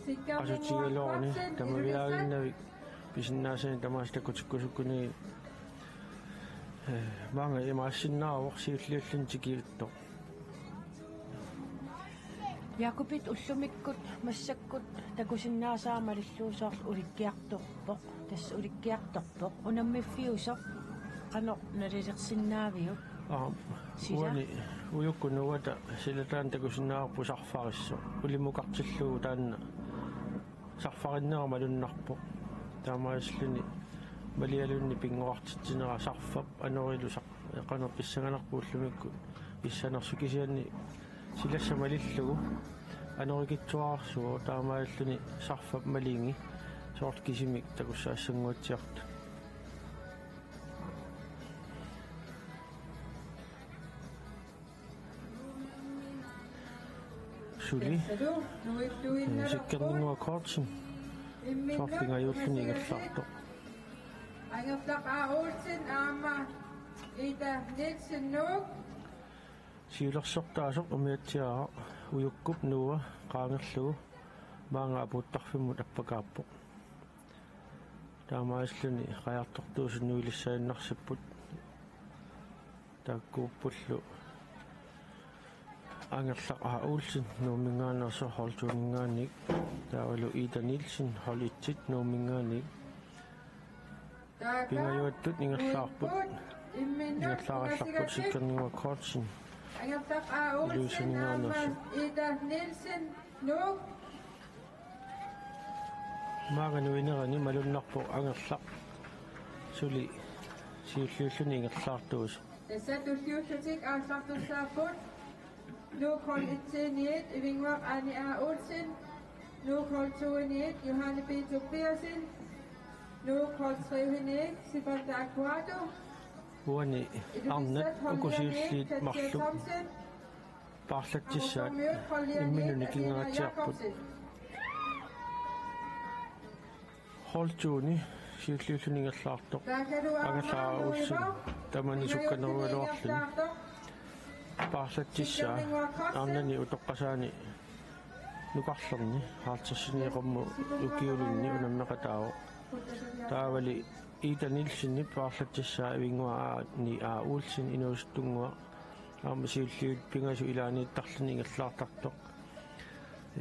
Sikkerninnguaq asutsigaluaruni Kortsen, tamaviaaginnavik pisinnaasanik tamaasa takutikkusukkunik, eh, maanga imaassinnaavoq siulliulluni tikiluttoq. Jakobit ullumikkut massakkut takusinnaasara malillugu soorlu ulikkiartorpoq. Tassa ulikkiartorpoq. Unammiffiusoq qanoq nalilersinnaaviuk? Aap, sila? Uani ujukkut nuuata silataanut takusinnaavarput sarfarissoq. Ulimukartillugu taanna sarfarinnera malunnarpoq. Taamaasilluni malialunnit pinnguartitsinera sarfap anorilu sar-, qanoq pissanganarpoq ullumikkut pissanersoq, kisianni silassa malillugu anorikitsuararsuuvoq, taamaasilluni sarfap maligi soorlu kisimik takussaassanguatsiartoq. Suli. Sikkerninnguaq Kortsen. Soorlu pingajuulluni ingerlaartoq. Angerlaq A. Olsen aamma Ida Nielsen Nuuk. Siulersortaasoq umiatsiaraq ujukkup Noah qaangerlugu maanga apuuttarfimmut appakaappoq. Taamaasilluni qajartortuusut nuilissaannarsipput. Taakkuuppullu Angerlaq A. Olsen Nuumminngaanneersoq hold to-minngaanniit. Taavalu Ida Nielsen hold et-it Nuumminngaanniit. Pingajuattut ingerlaarput. Ingerlaarallarput Sikkerninnguaq Kortsen. Angerlaq A. Olsen aamma Iluussaninngaanneersoq. Ida Nielsen Nuuk. Maanga nuinerani malunnarpoq Angerlaq suli siulliulluni ingerlaartuusoq. Tassa tulliullutik aallartussaapput. Nuuk hold et-iniit Ivinnguaq Aani A. Olsen. Nuuk hold to-iniit Johanne B. Tobiassen. Nuuk hold tre-iniit Sifan Takuato. Uani arnat uku siulliit marluk paarlatsissaat imminnut nikinngaatsiarput. Hold to-ni siulliulluni ingerlaartoq Angerlaq A. Olsen tamani sukkanerugaluarluni paarlatsissaa arnani utoqqasaani nukarlerni halvtredsini qamuuna ukiulinni unammeqataavoq. Taavali Ida Nielsenip paarlatsissaa Ivinnguaq Aani A. Olsen inuusuttunnguaq aamma siulliit pingasut ilaaniittarluni ingerlaartartoq.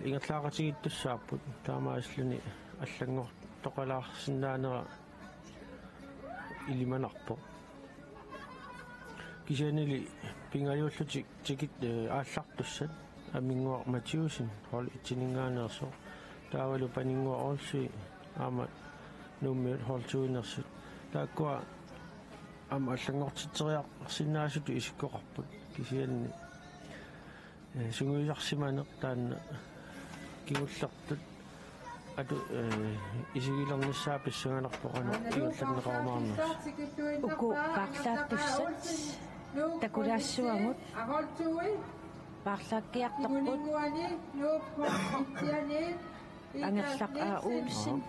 Ingerlaaqatigiittussaapput, taamaasilluni allanngortoqalaarsinnaanera ilimanarpoq. Kisiannili pingajuullutik tikit, eh, aallartussat Aminnguaq Mathiussen hold et-ininngaanneersoq. Taavalu Paninnguaq Olsvig aamma Nuummiut hold to-ineersut. Taakkua aamma allanngortitseriarsinnaasutut isikkoqarput. Kisianni, eh, sungiusarsimaneq taanna kingullertut atu, eh, isigilernissaa pissanganarpoq qanoq ingerlanneqarumaarnersoq. Uku paarlaattussat takulaassuagut. Paarlaakkiartorput. Angerlaq A. Olsen.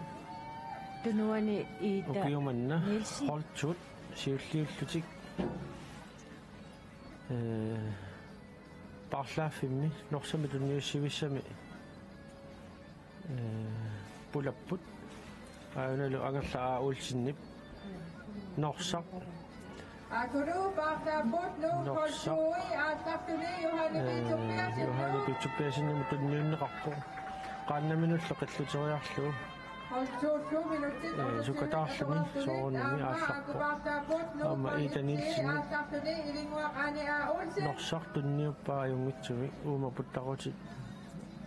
Tunuani Ida Nielsen. Ukiumanna hold to-t siulliullutik, eh, paarlaaffimmi Norsami tunniussivissami, eh, pulapput. Aajunalu Angerlaq A. Olsenip Norsaq. Akulu paarlaapput Nuuk hold to-i aallartuni Johanne B. Tobiassenimut tunniunneqarpoq. Qaannaminnullu qilluteriarlugu. Hold to, to minutsit, eh, sukkataarluni soorunami aallarpoq. Aamma Ida Nielsen Norsaq tunniuppaa ajunngitsumik uuma puttaqutit,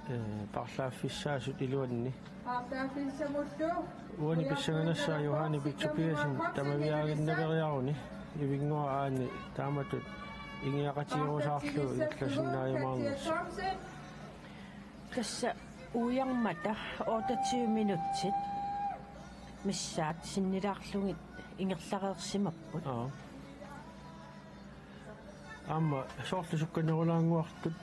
eh, paarlaaffissaasut iluanni. Uani pissanganassaa Johanne B. Tobiassen tamaviaannaveriaruni Ivinnguaq Aani taamatut ingiaqatigerusaarlugu ingerlasinnaajumaarnersoq. Tassa uiarmata otteogtyve minutsit missaat sinnilaarlugit ingerlareersimapput. Aa. Aamma soorlu sukkanerulaannguartut,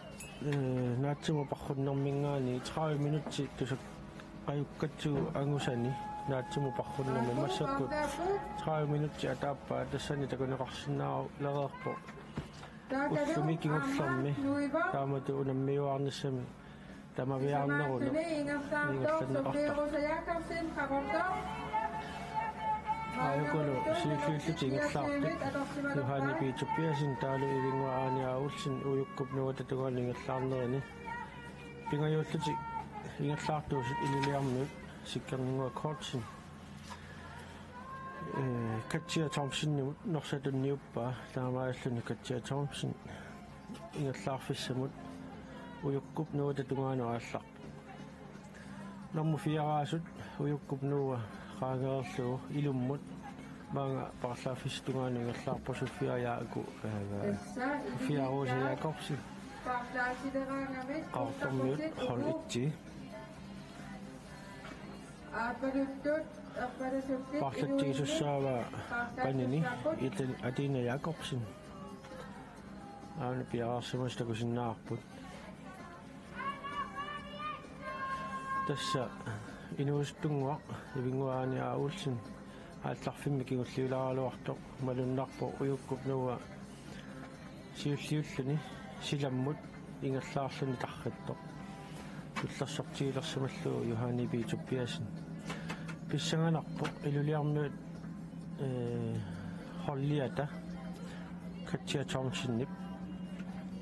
eh, Naatsumut Parrunnerminngaanniit tredive minutsit tusakkajukkatsigit angusani Naatsumut Parrunnermi massakkut tredive minutsit ataappaat, tassani takuneqarsinnaalereerpoq ullumi kingullermi taamatut unammiuaarnissami tamaviaarnerunut ingerlanneqartarpoq. Aajukulu siulliullutik ingerlaartut Johanne B. Tobiassen taavalu Ivinnguaq Aani A. Olsen ujukkup nuuata tungaanut ingerlaarnerini. Ingajuullutik ingerlaartuusut Ilulissarmiut Sikkerninnguaq Kortsen, eh, Katja Thomsenimut Norsaq tunniuppaa, taamaalilluni Katja Thomsen ingerlaarfissamut Ujukkup Noata tungaanut aallarpoq. Nummer fire-aasut Ujukkup Noa qaangerlugu ilummut maanga paarlaaffissap tungaanut ingerlaarpoq Sofia Jaaku, eh, Sofia Rosa Jakobsen. Qaqortormiut hold et-i. Paarlatsigisussaavaa panini Ita-, Atina Jakobsen. Aana piareersimasut takusinnaavarput. Tassa inuusuttunnguaq Ivinnguaq Aani A. Olsen aallarfimmi kingulliulaaraluartoq malunnarpoq Ujukkup Noa siulliulluni silammut ingerlaarluni tarrittoq. Tullersortigilersimallugu Johanne P. Tobiassen. Pissanganarpoq Ilulissarmiut, eh, holdiata Katja Thomsenip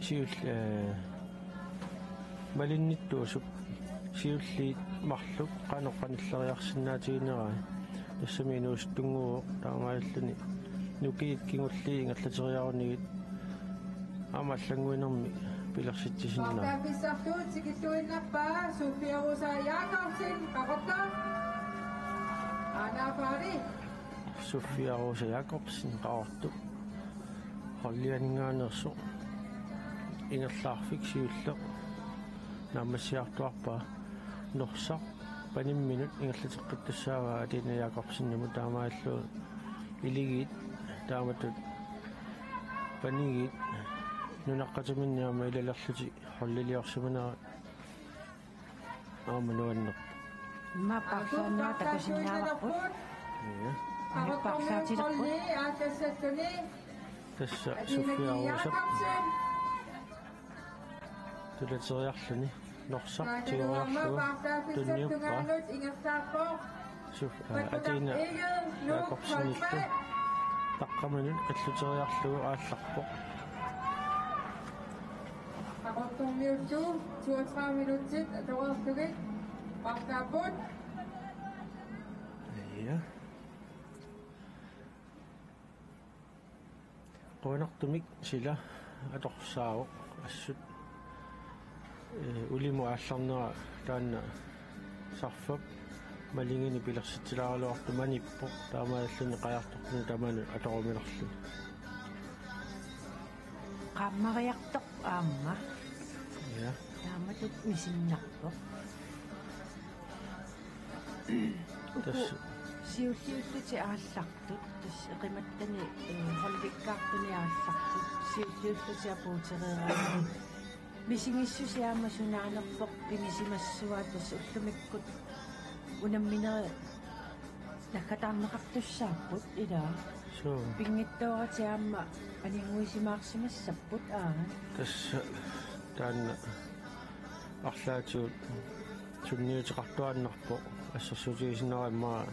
siul-, eh, malinnittuusup siulliit marluk qanoq qanilleriarsinnaatiginerai. Tassami inuusuttunnguuvoq, taamaalilluni nukiit kingulliit ingerlateriarunigit aamma allannguinermi pilersitsisinnaavoq. Paarlaaffissarlu tikilluinnarpaa Sofia Rosa Jakobsen, Qaqortoq. Aana paari. Sofia Rosa Jakobsen, Qaqortoq. Holdianinngaanneersoq ingerlaarfik siulleq naammassiartuarpaa. Norsaq panimminut ingerlateqqittussaavaa Atina Jakobsenimut, taamaalilluni iligiit taamatut panigiit nunaqqatiminni aamma ilalerlutik holdiliorsimanerat aamma nuannerpoq. Immaqa paarlaannera takusinnaavarput. Ja. Aamma paarlaatilerput. Tassa Sofia Rosap tulateriarluni Norsaq tigoriarlugu tunniuppaa. Suf-, aa, Atina Jakobsenillu taqqaminut qalluteriarlugu aallarpoq. Qaqortormiullu toogtredive minutsit atoreerlugit paarlaapput. Ja. Qujanartumik sila atorsaavoq assut. Ee, ulimut aallarnera taanna sarfap malinnginik pilersitsilaaraluartoq manippoq, taamaalilluni qajartortuni tamanut atoruminarluni. Qaammariartoq aamma. Ja. Taamatut misinnarpoq. Uku tassa siulliullutik aallartut, tassa eqimattani, eh, holdikkaartuni aallartut, siulliullutik apuutereeraanni. Misigissuseq aamma sunaanerpoq pigisimassavaa, tassa ullumikkut unamminerit naggataarneqartussaapput, ilaa. Suu. Pinngitsooratik aamma aninnguisimaarsimassapput, aa. Tassa taanna arlaatigut sunniuteqartuaannarpoq, assersuutigisinnaavara immaqa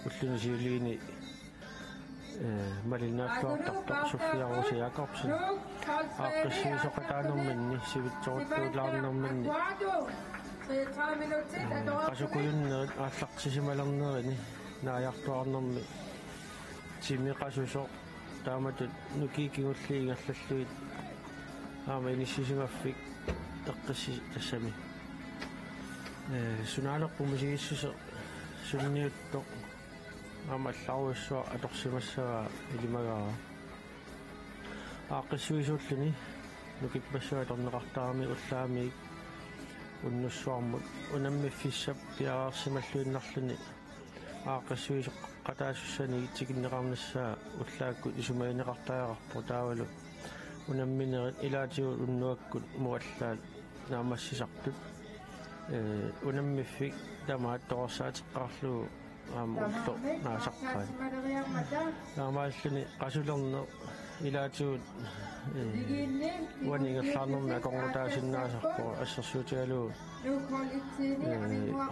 ulluni siuliini, eh, malinnaalluartartoq Sofia Rose Jakobsen. Aaqqissuisoqataanerminni, sivitsoruttuulaarnerminni, eh, qasukujunnerit aallartisimalernerini naajartuaarnermi timi qasusoq, taamatut nukiit kingulliit ingerlallugit aamma inissisimaffik eqqissi-, tassami. Ee, sunaanerpoq misigissuseq sunniuttoq aamma allarujussuaq atorsimassavaa ilimagaara. Aaqqissuisuulluni nukippassuit atorneqartaramik ullaamiit unnussuarmut unammiffissap piareersimalluinnarluni aaqqissuisoqataasussanik tikinneqarnissaa ullaakkut isumagineqartariaqarpoq, taavalu unamminerit ilaatigut unnuakkut muallaat naammassisartut, ee, unammiffik tamaat torersaateqqaarlugu aamma ulloq naasaqqaat. Taamaalluni qasulerneq ilaatigut, ee, uani ingerlaarnermi akornutaasinnaasarpoq, assersuutigalugu, ee,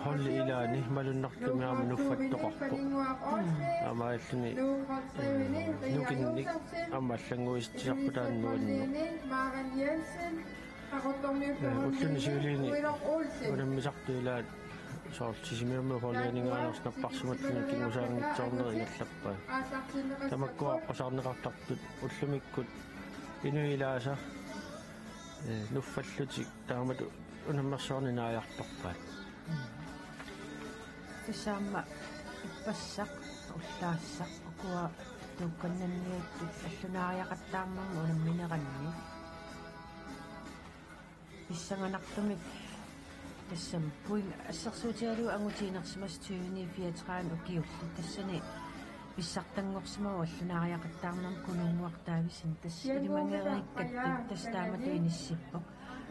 holdip ilaani malunnartumik aamma nuffattoqarpoq. Taamaalluni, ee, nukinnik aamma allannguisitsisarpoq taanna nuanneq. Ee, ulluni siuliini unammisartut ilaat soorlu Sisimiormiut foreningaanut napparsimattuni kingusaanngitsoornerit ingerlappaat. Tamakkua aqqusaarneqartartut ullumikkut inuit ilaasa, ee, nuffallutik taamatut unammersuarnik naajartorpaat. Tassa aamma ippassaq, ullaassaq, ukua tuukkannanniittut allunaariaqattaarnermut unammineranni. Pissanganartumik tassami point assersuutigalugu angutiinersimasoq tyveni fireogtredive ukiulli, tassani pissartanngorsimavoq allunaariaqattaarnermut Kununnguaq Davidsen, tassa ilimagereerikkattut tassa taamatut inissippoq.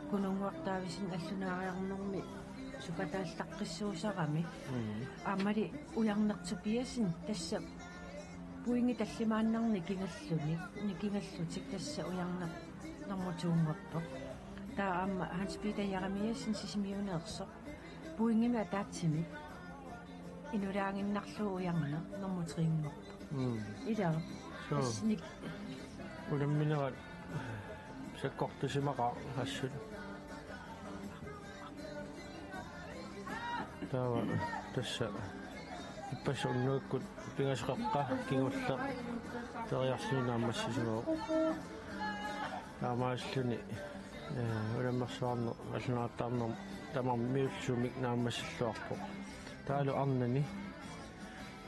Kununnguaq Davidsen allunaariarnermi supataallaqqissuusarami. Mm. Aammali Ujarneq Tobiassen, tassa pointit tallimaannarnik nikingalluni, nikingallutik, tassa Ujarneq nummer to-nngorpoq. Taava aamma Hans Peter Jeremiassen Sisimiuneersoq pointimik ataatsimik inulaaginnarlugu Ujarneq nummer tre-nngorpoq. Mm. Ilaa. Suu. Tassa nik- Unamminerat sakkortusimaqaaq assut. Taava tassa ippassaq unnuakkut pingasut qeqqa kingulleq periarsiineq naammassisimavoq. Taamaasilluni, ee, unammersuarneq allunaariaqattaarnermut tamarmiullu sumik naammassilluarpoq. Taavalu arnani,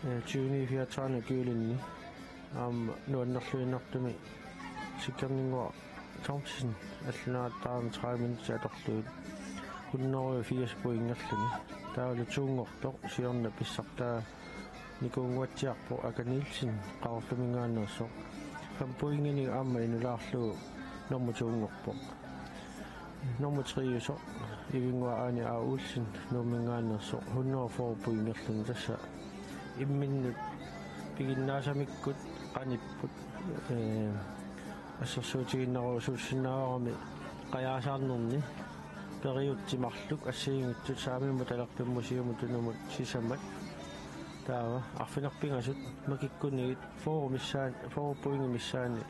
ee, tyveni fireogtredive ukiulinni aamma nuannerluinnartumik Sikkerninnguaq Thomsen allunaariaqattaarneq tredive minutsit atorlugit hundrede firs pointerluni. Taavalu to-nngortoq siorna pissartaanikuunnguatsiarpoq Aka Nielsen Qaqortuminngaanneersoq. Fem pointinik aamma inulaarlugu nummer to-nngorpoq. Nummer tre-usoq Ivinnguaq Aani A. Olsen Nuumminngaanneersoq hundrede fyrre pointerluni, tassa imminnut piginnaasamikkut qanipput, ee, assersuutiginnarusuussinnaavarami qajaasaarnerni periutsit marluk assigiinngitsut saamimmut talerpimmut siumut tunumut sisamat. Taava arfineq-pingasut makikkunigit fyrre missaan-, fyrre pointit missaanni,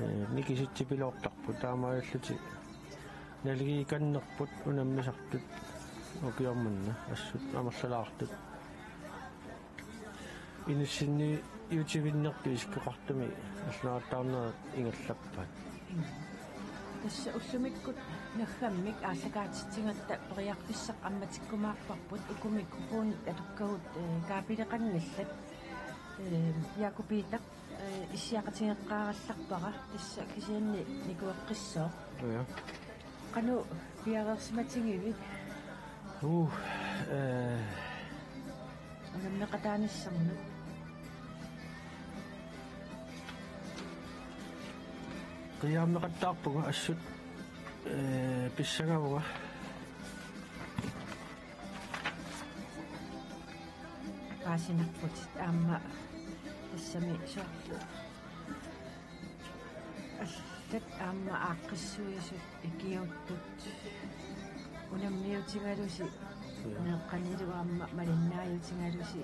ee, nikisitsipiloortarput, taamaalillutik naligiikannerput unammisartut ukioq manna assut amerlalaartut. Inissinniutiisikkoqartumik allunaariaqattaarnerat ingerlappaat. Tassa ullumikkut naggammik aallakaatitsigatta periarfissaq ammatikkumaarparput, uku mikrofonit atukkagut, ee, kaapileqanngillat. Ee, Jakob Peter, ee, issiaqatigeqqaarallarpara, tassa kisianni nikueqqissooq. Ja. Qanoq piareersimatigivit? Uh, ee. Unammeqataanissannut. Qiiaammeqattaarpunga assut, ee, pissangavunga. Paasinarputit aamma tassami soorlu. Allat aamma aaqqissuisut ikiuuttut unammiutigalusi. Ja. Meeqqanilu aamma malinnaajutigalusi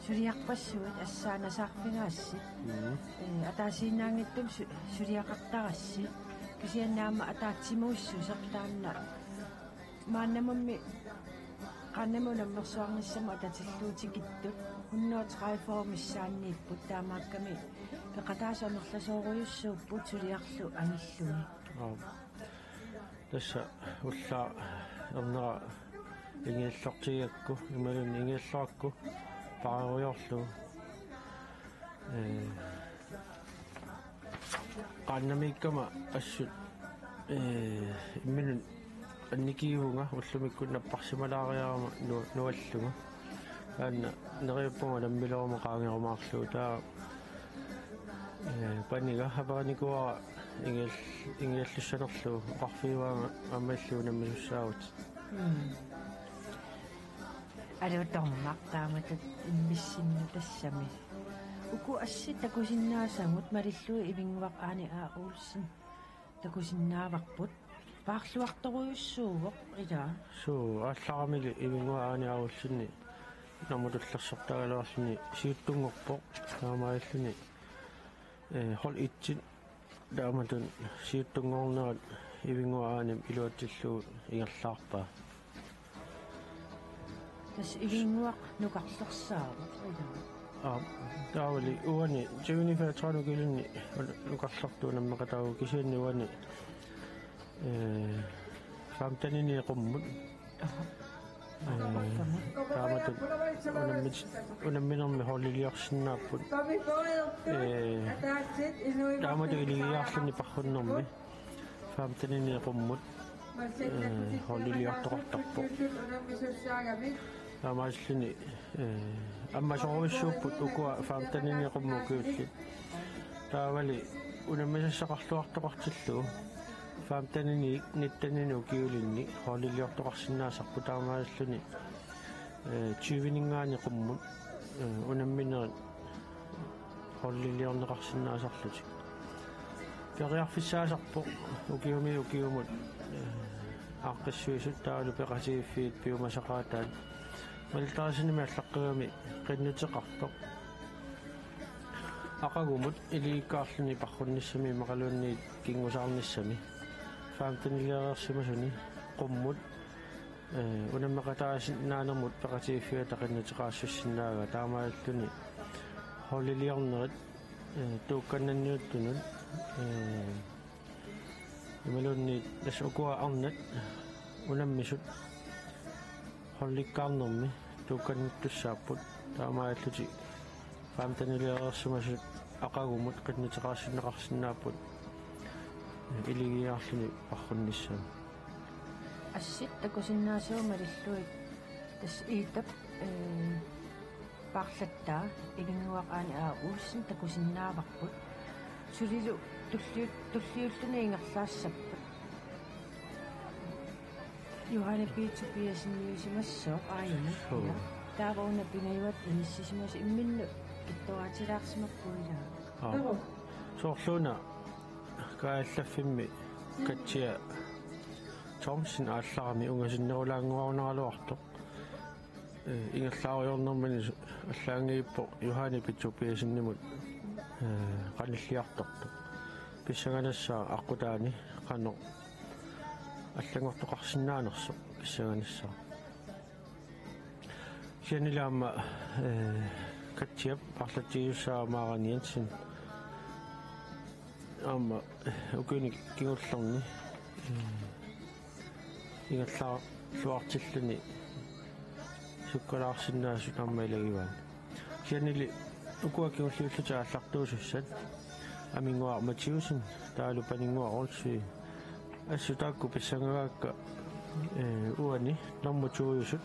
suliarpassuit assaanasaarfigaassi. Mm. Ee, ataasiinnaanngitsumik su-, suliaqartarassi. Kisianni aamma ataatsimuissuseq taanna. Maannamummi qaannamut unammersuarnissamut atatillugu tikittut hundrede tredive missaanniipput, taamaakkami peqataasut amerlasoorujussuupput suliarlu angillugit. Aap. Tassa ullaaq ernera ingiallortigigakku imaluunniit ingiallorakku paarerujoorlugu. Ee, qaannamiikkama assut, ee, imminut annikigivunga ullumikkut napparsimalaariarama nu-, nuallunga. Taanna neriuppunga nammileruma qaangerumaarlugu, taava, ee, paniga aperanikuuara ingial-, ingiallussanerlugu, oqarfigivaanga aamma illit unammisussaavutit. Mm. Alutornaq taamatut immissinnut tassami. Uku assit takusinnaasagut malillugit Ivinnguaq Aani A. Olsen takusinnaavarput. Paarluartorujussuuvoq, ilaa. Suu, aallaramili Ivinnguaq Aani A. Olsenip namutullersortagaluarluni siuttunngorpoq, taamaalilluni, ee, hold et-it taamatut siuttunngornerat Ivinnguaq Aanim iluatsillugu ingerlaarpaa. Tassa Ivinnguaq nukarlersaavoq ilaa. Aap, taavali uani tyveni fireogtredive ukiulinni nukarlertut unammeqataapput, kisianni uani, eh, femtenini qummut. Aha. Eh, taamatut unammit-, unamminermi holdiliorsinnaapput. Eh, taamatut iligiiaarluni paarrunnermi femtenini qummut, eh, holdiliortoqartarpoq. Taamaasilluni, eh, ammasorujussuupput ukua femtenini qummut ukiullit. Taavali unammisassaqarluartoqartillugu femtenini nittenini ukiulinni holdiliortoqarsinnaasarput, taamaasilluni, eh, tyveninngaanniit qummut, eh, unamminerit holdiliorneqarsinnaasarlutik. Periarfissaasarpoq ukiumiit ukiumut, eh, aaqqissuisut taavalu peqatigiiffiit piumasaqaataat. Malu Danielsenimit allaqqivami qinnuteqartoq. Aqagumut iligiikkaarluni paarrunnissami immaqaluunniit kingusaarnissami femteniliareersimasuni qummut, eh, unammeqataasinnaanermut peqatigiiffiata qinnuteqaassussinnaagaa, taamaalilluni holdiliornerit, eh, tuukkannanniuttunut, eh, imaluunniit tassa ukua arnat unammisut holdikkaarnermi tuukkannittussaapput, taamaalillutik femteniliareersimasut aqagumut qinnuteqaassinneqarsinnaapput, eh, iligiiaarluni paarrunnissami. Assit takusinnaasavut malillugit tassa Iitap, eh, paarlattaa Ivinnguaq Aani A. Olsen takusinnaavarput. Sulilu tulliu-, tulliulluni ingerlaassapput. Johanne P. Tobiassen niusimassooq aajuna. Suu. Taava una pingajuat inissisimasoq imminnut kittuaatilaarsimapput ilaa. Aa. Soorluuna kaajallaffimmi Katja Thomsen aallarami ungasinnerulaannguarunaraluartoq. Eh, ingerlaarujoornermini allaanngippoq Johanne P. Tobiassenimut, eh, qanilliartortoq. Pissanganassaaq aqqutaani qanoq allanngortoqarsinnaanersoq pissanganassaaq. Kisiannili aamma, eh, Katjap paarlatsigissaaq Maren Jensen. Aamma, eh, ukiuni kingullerni, eh, ingerlaarujoortilluni sukkalaarsinnaasut aamma ilagivaat. Kisiannili ukua kingulliullutik aallartuusussat Aminnguaq Mathiussen taavalu Paninnguaq Olsvig. Assut taakku pissangagaakka, eh, uani normu to-isut.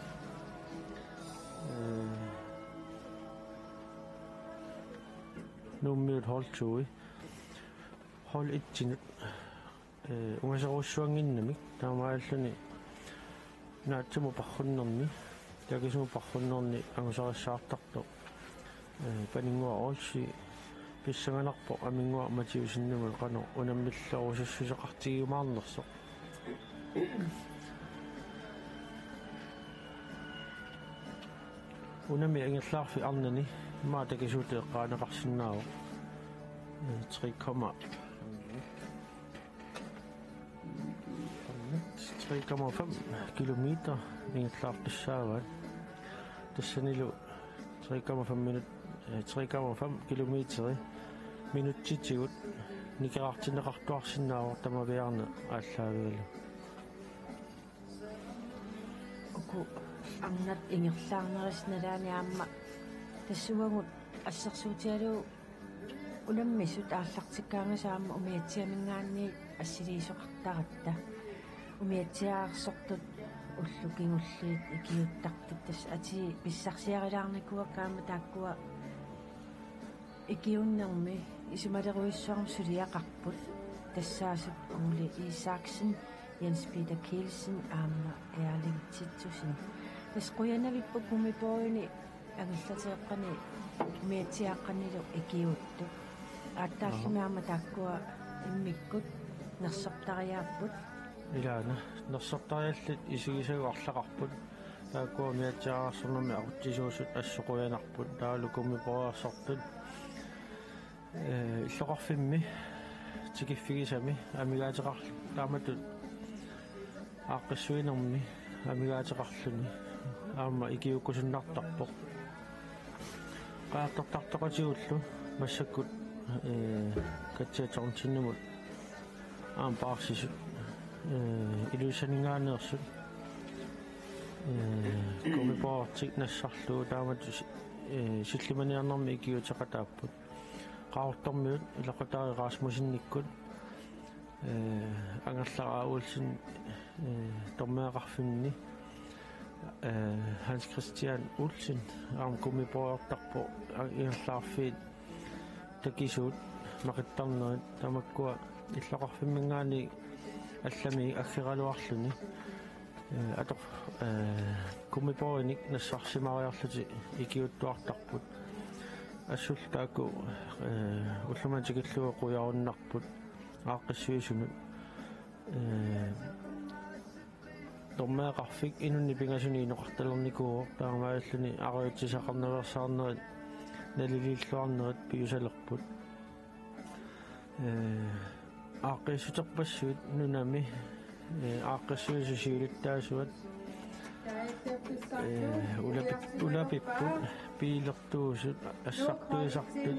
Eh, Nuummiut hold to-i. Hold et-inut, eh, ungaserujussuannginnamik, taamaalilluni naatsumik paarrunnerni, takisumik paarrunnerni angusarissaartartoq, eh, Paninnguaq Olsvig pissanganarpoq Aminnguaq Mathiussenimut qanoq unammillerusussuseqartigiumaarnersoq. Unami angerlaarfik arnani immaqa takisuutut eqqaaneqarsinnaavoq. Eh, tre komma, tre komma fem kilometer ingerlaartussaavaat. Tassanilu tre komma fem minut, eh, tre komma fem kilometeri minutsitigut nikerartinneqartuarsinnaavoq tamaviaarneq aallaavigalugu. Uku arnat ingerlaarnerisa nalaani aamma tassa uagut assersuutigalugu unammisut aallartikkaangasut aamma umiatsiaminngaanniit assiliisoqartaratta. Umiatsiaararsortut ullut kingulliit ikiuuttartut tassa atii pissarsiarilaarnikuuakka aamma taakkua ikiuunnermi isumalerujussuarmik suliaqarput, tassaasut Ole Isaksen, Jens Peter Kielsen aamma Erling Titussen. Tassa qujanavipput gummibådini angallateeqqani umiatsiaaqqanilu ikiuuttut. Aatsaalluunniit aamma taakkua immikkut nersortariaapput. Ilaana, nersortariallit isigisagut arlaqarput. Taakkua umiatsiaararsornermi aqutsisuusut assut qujanarput, taavalu gummibådeersortut. Eh, illoqarfimmi tikiffigisami amigaateqar-, taamatut aaqqissuinermi amigaateqarluni aamma ikiuukkusunnartarpoq. Qajartortartoqatigullu massakkut, ee, Katja Thomsenimut aamma paarsisut, ee, Ilulissaningaanneersut, ee, gummibårdertik nassarlugu taamatut, ee, sillimaniarnermi ikiuuteqataapput. Qaqortormiut ilaqutariit Rasmussenikkut, ee, Angerlaq A. Olsen, ee, Dormeeqarfinni, ee, Hans Christian Olsen aamma gummibårdertarpoq, a-, ingerlaarfiit takisuut naqittarnerit tamakkua illoqarfimminngaanniit allamik aggeraluarluni. Ee, ator-, ee, gummibårdinik nassarsimariarlutik ikiuuttuartarput. Assullu taakku, ee, ullumimut tikillugu qujarunnarput aaqqissuisunut. Ee, Dormeeqarfik inunnik pingasunik inoqartalernikuuvoq, taamaalilluni arujutsisaqarnaveersaarnerit naliliilluarnerit piusalerput. Ee, aaqqiissuterpassuit nunami, ee, aaqqissuisut siulittaasuat, ee, ulapip-, ulapipput, biilertuusut, assartuisartut,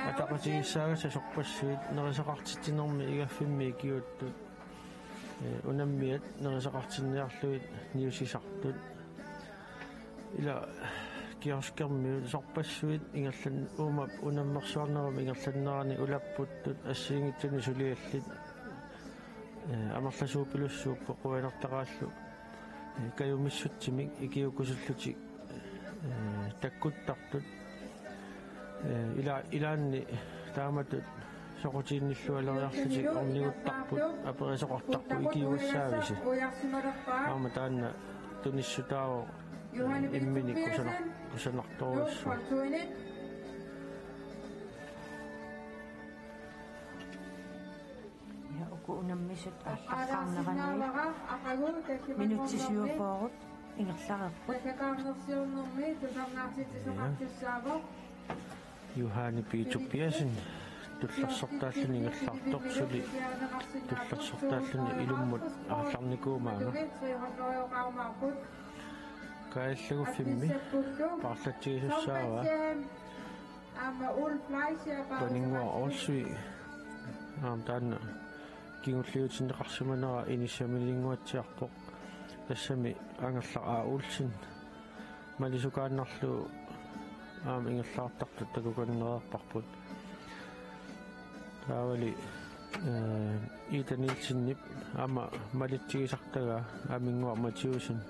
ataqatigiissaagassat sorpassuit, nerisaqartitsinermi igaffimmi ikiuuttut, ee, unammiat nerisaqartinniarlugit niusisartut. Ila kioskermiut sorpassuit ingerlan-, uuma unammersuarnermi ingerlanerani ulapputtut assigiinngitsunik suliallit, ee, amerlasuupilussuupput quianartaqaallu, ee, kajumissutsimik ikiuukkusullutik, ee, takkuttartut. Ee, ila-, ilaanni taamatut soqutiginnillualeriarlutik orniguttarput, aperisoqartarput ikiugassaavisi. Aamma taanna tunissutaavoq, ee, imminik kusanar-, kusanartorujussuaq. Ja, uku unammisut aallaqqaarnerani minutsit syvogfyrre ingerlareerput. Ja. Juhani P. Tobiassen tullersortaalluni ingerlaartoq suli tullersortaalluni ilummut aallarnikuumaanga. Kaajallaguffimmi paarlatsigisussaavaa Paninnguaq Olsvig. Aamma taanna kingulliutinneqarsimanera inissamilinnguatsiarpoq. Tassami Angerlaq A. Olsen malisukaannarlugu aamma ingerlaartartut takukannereerparput. Taavali, ee, Ida Nielsenip aamma malitsigisartagaa Aminnguaq Mathiussen.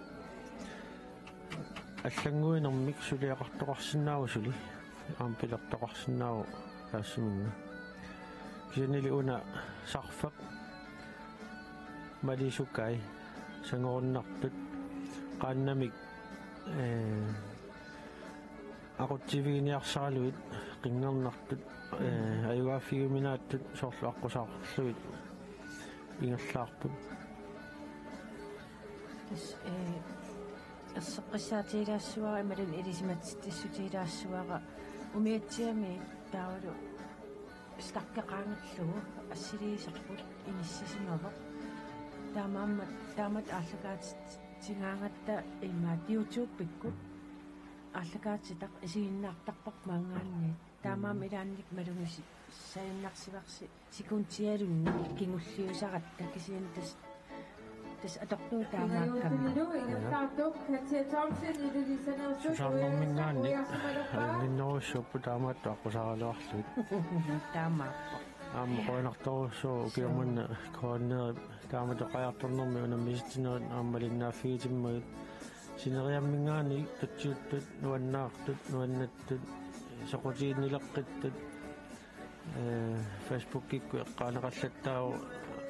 Allannguinermik suliaqartoqarsinnaavoq suli, aamma pilertoqarsinnaavoq taassumunnga. Kisiannili una sarfaq malisukai sangorunnartut qaannamik, ee, aqutsiviginiarsaralugit qinngernartut, ee, ajugaaffigiuminaattut soorlu aqqusaarlugit ingerlaarput. Tassa, ee, erseqqissaatigilaassuara imaluunniit ilisimatitsissutigilaassuara umiatsiami taavalu stakkeqaangerlugu assiliisarput inissisimavoq. Taamaammat, taamatut aallakaatitsigaangatta imaat YouTube-ikkut aallakaatitaq isiginnaartarparput maanngaanniit. Taamaammat ilaannik malugisinnarsivarsi sekundialunni kingulliusaratta kisianni tassa, tassa atorlugu taamaakkami. Susaarnerminngaanniit ajunngitsorujussuupput taamaattoq aqqusaaraluarlugit. Taamaappoq. Aamma qujanartorujussuuvoq ukioq manna K N R-ip taamatut qajartornermi unammisitsinerit aamma malinnaaffigitimmagu. Sineriamminngaanniit tutsiuttut, nuannaartut, nuannattut, soqutiginnileqqittut, ee, Facebookikkut eqqaaneqallattaavoq,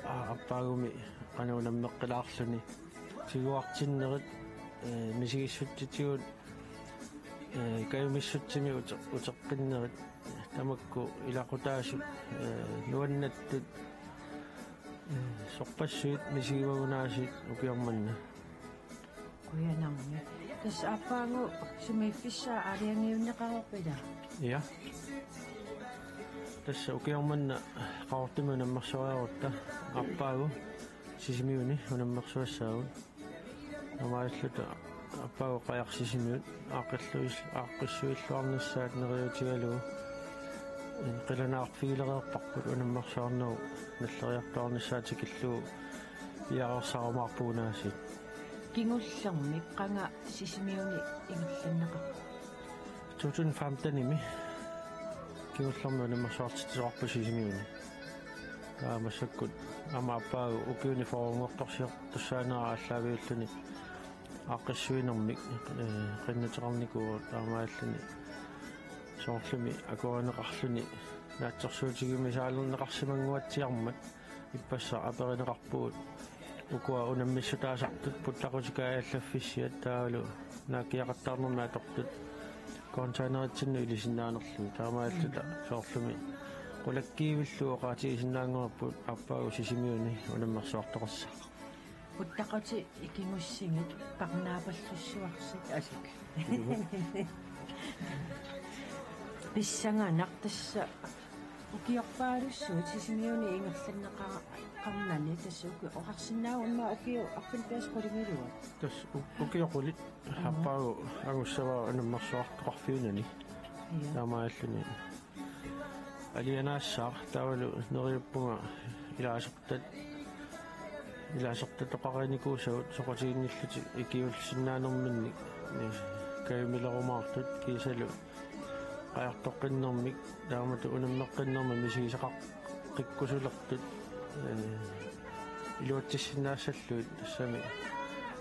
aa, aappaagumi qanoq unammeqqilaarluni. Tiguartinnerit, ee, misigissutsitigut, ee, kajumissutsimik ute-, uteqqinnerit, tamakku ilaqutaasut, ee, nuannattut, ee, sorpassuit misigivagut aasiit ukioq manna. Qujanarmi. Tassa aappaagu sumiiffissaa aalajangiunneqareerpit, ilaa? Ja. Tassa ukioq manna Qaqortumi unammersuariarutta aappaagu Sisimiuni unammersuassaagut. Taamaalilluta aappaagu Qajaq Sisimiut aaqqilluis-, aaqqissuilluarnissaat neriuutigalugu qilanaarfigilereerparput unammersuarnerup nalleriartuarnissaa tikillugu piareersarumaarpugut aasiit. Kingullermik qanga Sisimiuni ingerlanneqarpa? To tusind femtenimi kingullermik unammersuartitsisoqarpoq Sisimiuni. Taava massakkut aamma aappaagu ukiuni fyrreunnguartorsiortussaanera aallaaviulluni aaqqissuinermik, ee, qinnuteqarnikuuvoq taamaalilluni soorlumi akuerineqarluni naatsorsuutigiumisaalerneqarsimannguatsiarmat ippassaq aperineqarpugut ukua unammissutaasartut puttaqutit kaajaallaffissiat taavalu naakkiaqattaarnermi atortut containeritsinni ilisinnaanerlugit taamaalilluta soorlumi qulakkiivillugu oqaatigisinnaanngoraarput aappaagu Sisimiuni unammersuartoqassaaq. Puttaqutit ikigussigit parnaapallussuarsi. Asik. Pissanganaq tassa ukiorpaalussuit Sisimiuni ingerlanneqarnani tassa uki oqarsinnaavoq immaqa ukiut arfineq-pingasut qulingiluat. Tassa u-, ukiut qulit aappaagu angussavara unammersuartoqarfiunani. Ja. Taamaalilluni alianaassaaq taavalu neriuppunga ilaasortat, ilaasortatoqarinikuusagut soqutiginnillutik ikiuullisinnaanerminnik, ee, kajumilerumaartut kiisalu qajartoqqinnermik taamatut unammeqqinnermik misigisaqaqqikkusulertut, ee, iluatsissinnaassallutik tassami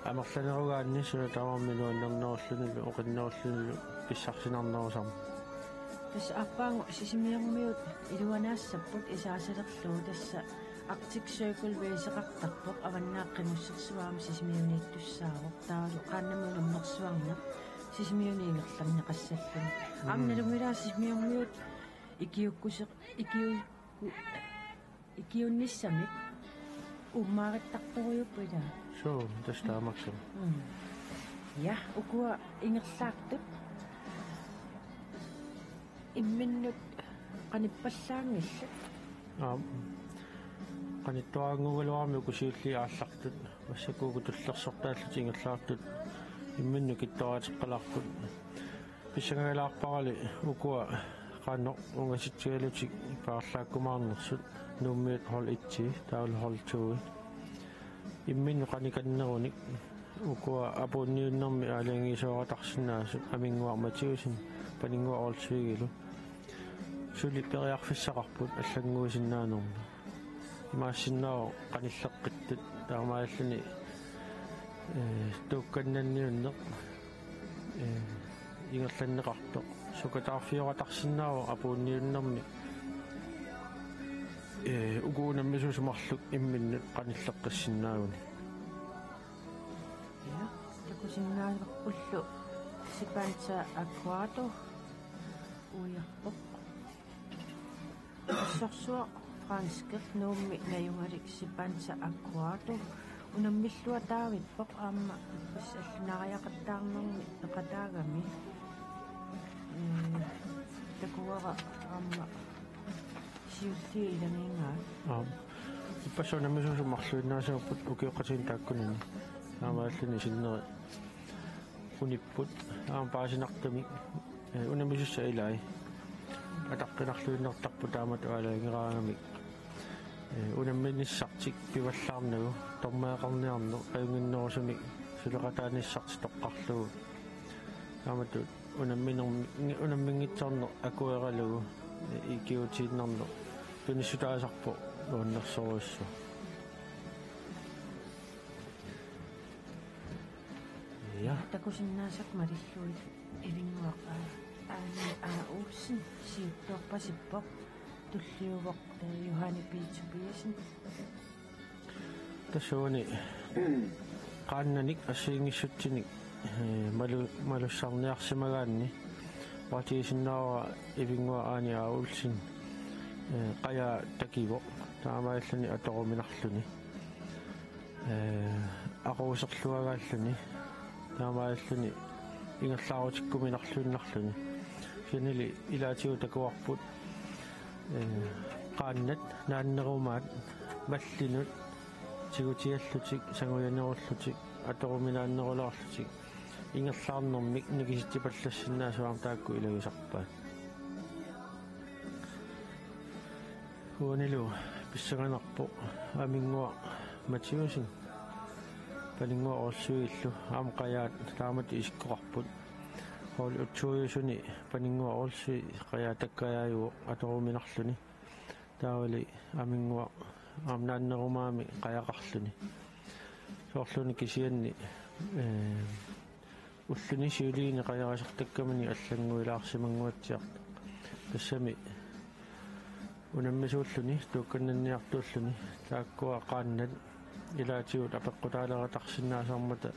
amerlanerugaanni suna tamarmi nuannernerullunilu oqinnerullunilu pissarsinarnerusarmat. Tassa aappaagu Sisimiormiut iluanaassapput isaasalerlugu tassa Arctic Circle viiseqartarpoq Avannaata Qimmussersuarmi Sisimiuniittussaavoq taavalu qaannamut unammersuarneq Sisimiuni ingerlanneqassalluni. Mm. Aamma nalunngilara Sisimiormiut ikiukkuseq ikiu-, ikiunnissamik uummaarittartorujuupput ilaa. Suu, tassa taamaakkaluarpoq. Mm. Ja, ukua ingerlaartut imminnut qanippallaanngillat? Aap. Qanittuaannguugaluarami uku siulliit aallartut. Massakkut uku tullersortaallutik ingerlaartut imminnut kittoraateqqalaarput. Pissangalaarparali ukua qanoq ungasitsigalutik paarlaakkumaarnersut Nuummiut hold et-i taavalu hold to-i. Imminnut qanikannerunik ukua apuunniunnermi aalajangiisoortarsinnaasut Aminnguaq Mathiussen, Paninnguaq Olsvigilu. Suli periarfissaqarput allannguisinnaanermut. Imaassinnaavoq qanilleqqittut taamaalilluni, ee, tuukkannanniunneq, ee, ingerlanneqartoq. Sukataarfioratarsinnaavoq apuunniunnermi, ee, uku unammisuusut marluk imminnut qanilleqqissinnaaguni. Ja, takusinnaavarpullu Sipanta Aguado uiarpoq. Assorsuaq franskit Nuummi najugalik Sipanta Aguado unammilluataavippoq aamma ippassaq allunaariaqattaarnermi peqataagami. Ee, takuara aamma siulliit ilagiinngaat. Aap. Ippassaq unammisuusut marluinnaasuupput ukioqatigiinni taakkunani. Taamaalilluni sinneri unipput aamma paasinartumik, ee, unammisussat ilai. Ataqqinarluinnartarput taamatut aalajangeraangamik. Ee, unamminissartik pivallaarnagu, dommereqarniarneq, ajunnginnerusumik suleqataanissartik toqqarlugu. Taamatut unamminermi-, unamminngitsoorneq akueralugu, ee, ikiuutiinnarneq tunissutaasarpoq nuannersorujussuaq. Ja. Takusinnaasakka malillugit Ivinnguaq A-, Aani A. Olsen siuttoorpasippoq tulliuvoq, ee, Johanne P. Tobiassen. Tassa uani qaannanik assigiinngissutsinik, ee, malu-, malussarniarsimagaanni oqaatigisinnaavara Ivinnguaq Aani A. Olsen, ee, qajaa takivoq taamaalilluni atoruminarluni. Ee, aquuserluagaalluni taamaalilluni ingerlaarutikkuminarluinnarluni. Kisiannili ilaatigut takuarput Ee, qaannat naannerumaat mallinut tigutiallutik sangujanerullutik atoruminaannerulaarlutik ingerlaarnermik nikisitsipallassinnaasut aamma taakku ilagisarpaat. Uanilu pissanganarpoq Aminnguaq Mathiussen Paninnguaq Olsvigillu aamma qajaat taamatut isikkoqarput. Holdit otteogtyve-suni Paninnguaq Olsvig qajaat takkajaajuvoq atoruminarluni. Taavali Aminnguaq aamma naannerumaami qajaqarluni. Soorlumi kisianni, ee, ulluni siuliini qajarisartakkaminik allannguilaarsimannguatsiartoq. Tassami unammisuulluni tuukkannanniartuulluni taakkua qaannat ilaatigut apeqqutaaleratarsinnaasarmata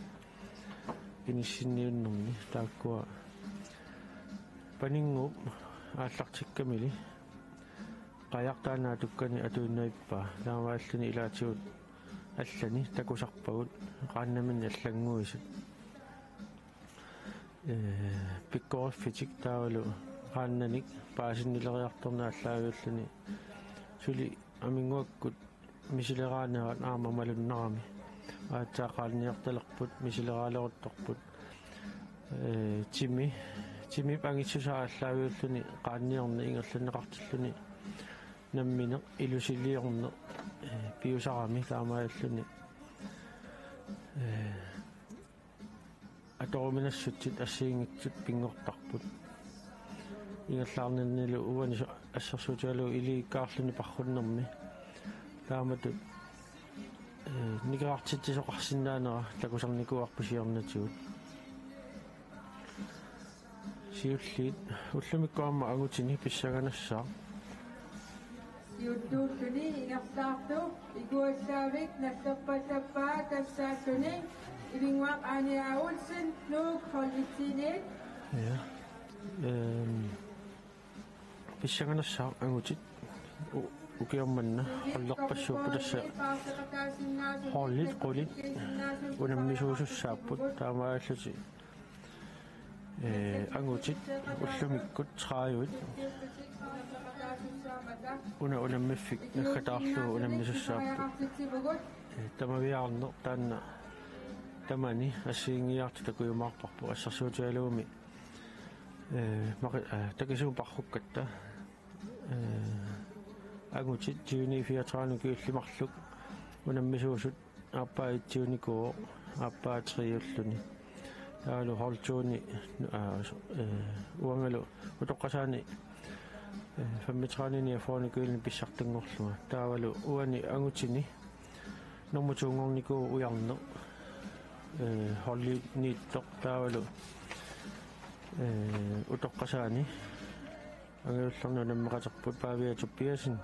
inissinniunnermi taakkua Paninnguup aallartikkamili qajaq taanna atukkani atuinnavippaa, taamaalilluni ilaatigut allani takusarpagut qaannaminnik allannguisut. Ee, pikkoriffitik taavalu qaannanik paasinnileriartorneq aallaaviulluni suli Aminnguakkut misileraanerat aamma malunnarami. Aatsaat qaanniartalerput, misileraalerutorput. Ee, timi, timip angissusaa aallaaviulluni qaanniorneq ingerlanneqartilluni nammineq ilusiliorneq, ee, piusarami taamaalilluni. Ee, atoruminassutsit assigiinngitsut pinngortarput. Ingerlaarninnilu uani so-, assersuutigalugu iliikkaarluni parrunnermi. Taamatut, ee, nikerartitsisoqarsinnaanera takusarnikuuarput siornatigut. Siulliit ullumikkut aamma angutini pissanganassaaq. Siuttuulluni ingerlaartoq ikuallaavik nallerpallappaa tassaalluni Ivinnguaq Aani A. Olsen, Nuuk, hold et-iinit. Ja. Øhm, pissanganassaaq angutit u-, ukioq manna holderpassuupput tassa holdit qulit unammisuusussaapput taamaalillutik. Ee, angutit ullumikkut tredive una unammiffik naggataarlugu unammisussaapput. Ee, tamaviaarneq taanna tamani assigiinngiiaartut takujumaarparput assersuutigalugumi. Ee, maqi-, aa, takisuumik parrukkatta. Ee, angutit tyveni fireogtredive ukiullit marluk unammisuusut aappaa et-iunikuuvoq, aappaa tre-ulluni. Taavalu hold to-ni, aa, so-, ee, uangalu utoqqasaani, ee, femogtredive niogfyrre-ni ukiulluni pissartanngorlunga. Taavalu uani angutini nummer to-nngornikuuvoq Ujarneq, ee, hold et-iittoq taavalu, ee, utoqqasaani angajullerni unammeqaterput Pavia Tobiassen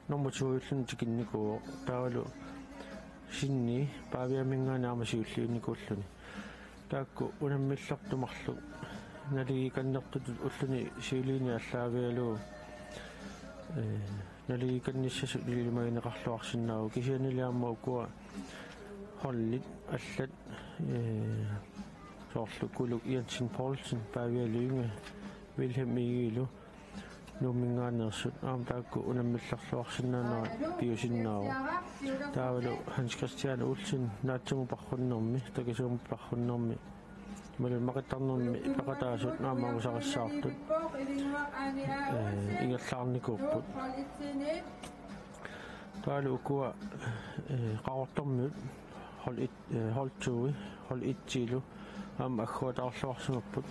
nummer to-ulluni tikinnikuuvoq taavalu Sinni Paviaminngaanniit aamma siulliunnikuulluni. Taakku unammillertut marluk naligiikannertutut ulluni siuliini aallaavigalugu, ee, naligiikannissasut ilimagineqarluarsinnaavoq kisiannili aamma ukua holdit allat, ee, soorlu Kuluk Jensen Poulsen, Pavia Lynge, Vilhelm Egelund, Nuumminngaanneersut aamma taakku unammillerluarsinnaanerat piusinnaavoq. Taavalu Hans Christian Olsen naatsumik parrunnermi, takisuumik parrunnermi, imaluunniit maqittarnermi peqataasut aamma angusarissaartut, ee, ingerlaarnikuupput. Taavalu ukua, ee, Qaqortormiut hold et, ee, hold to-i, hold et-ilu aamma agguataarluarsimapput.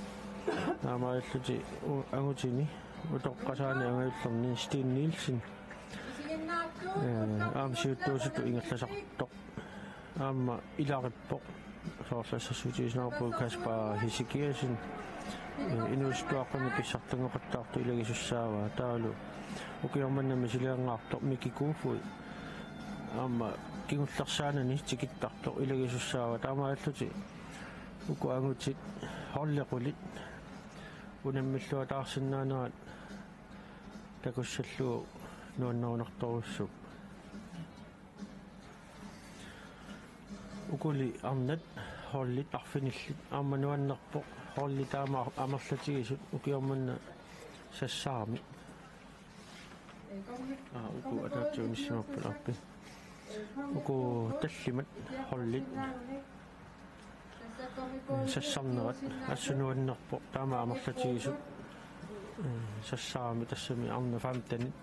Taamaalillutik u-, angutini utoqqasaani angajullerni Steen Nielsen, ee, aamma siuttuusutut ingerlasartoq. Aamma ilarippoq. Soorlu assersuutigisinnaarpugut Kasper Hesekiasen, ee, inuusuttuaqqanik pissartanngoqattaartoq ilagisussaavaa. Taavalu ukioq manna misiliinngaartoq Miki Kofoed aamma kingullersaanani tikittartoq ilagisussaavaa. Taamaalillutik uku angutit holdit qulit unammilluataarsinnaanerat takussallugu nuannerunartorujussuupput. Ukuli arnat holdit arfinillit aamma nuannerpoq, holdit taama amerlatigisut ukioq manna sassaarmik. Aa, uku ataatsip unissimapput aappi. Uku tallimat holdit. Sassarnerat assut nuannerpoq, taama amerlatigisut. Sassarami tassami arnat femtenit.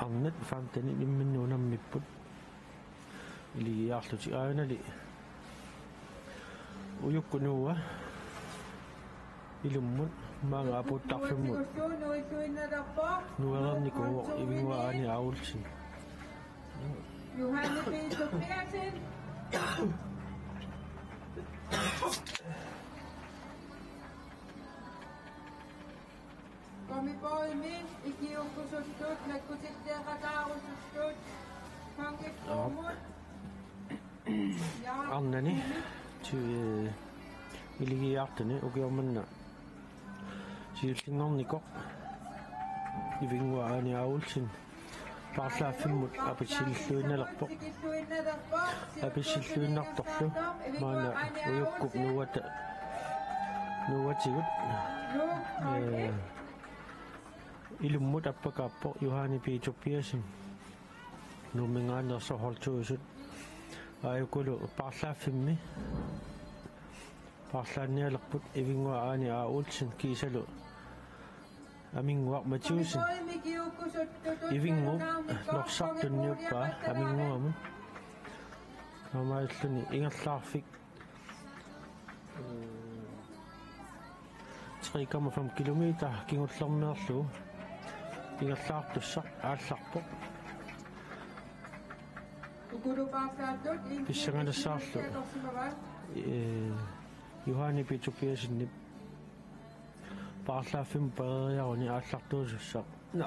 Arnat femtenit imminnut unammipput. Iligiiaarlutik aajunali. Ujukkut Noah ilummut maanga apuuttarfimmut nuereernikuuvoq Ivinnguaq Aani Aulsen. Johanne Peter Petersen. Komipoimi ikiukkusuttut nakkutitteeqataarusuttut. Kongiffuumut. Arnani, ty-, iligiiaartuni ukioq manna siullinngornikoq Ivinnguaq Aani Aulsen. Paarlaaffimmut apissilluinnalerpoq. Apissilluinnartorlu maanna Ujukkup nuuata-, nuuatigut. Ee, ilummut appakaappoq Johanne P. Tobiassen. Nuumminngaanneersoq hold to-isut. Aajukulu paarlaaffimmi paarlaannialerput Ivinnguaq Aani A. Olsen kiisalu Aminnguaq Mathiussen. Ivinnguup norsaq tunniuppaa Aminnguamut. Taamaalilluni ingerlaarfik tre komma fem kilometer kingullermeerlugu ingerlaartussaq aallarpoq. Pissanganassaarlu, ee, Johanne P. Tobiassenip paarlaaffimmut pereeriaruni aallartuusussaq. Nå.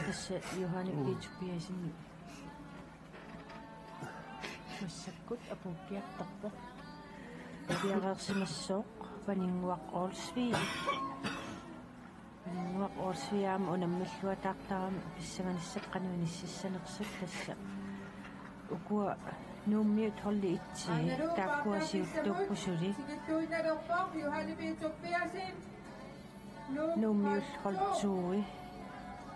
Tassa Johanne P. Tobiassenip massakkut apuukkiartorpoq. Piareersimassooq Paninnguaq Olsvig. Paninnguaq Olsvig aamma unammilluataartarami pissanganassaaq qanoq inississanersut, tassa ukua Nuummiut holdi et-i taakkua siuttuupput suli. Nuummiut hold to-i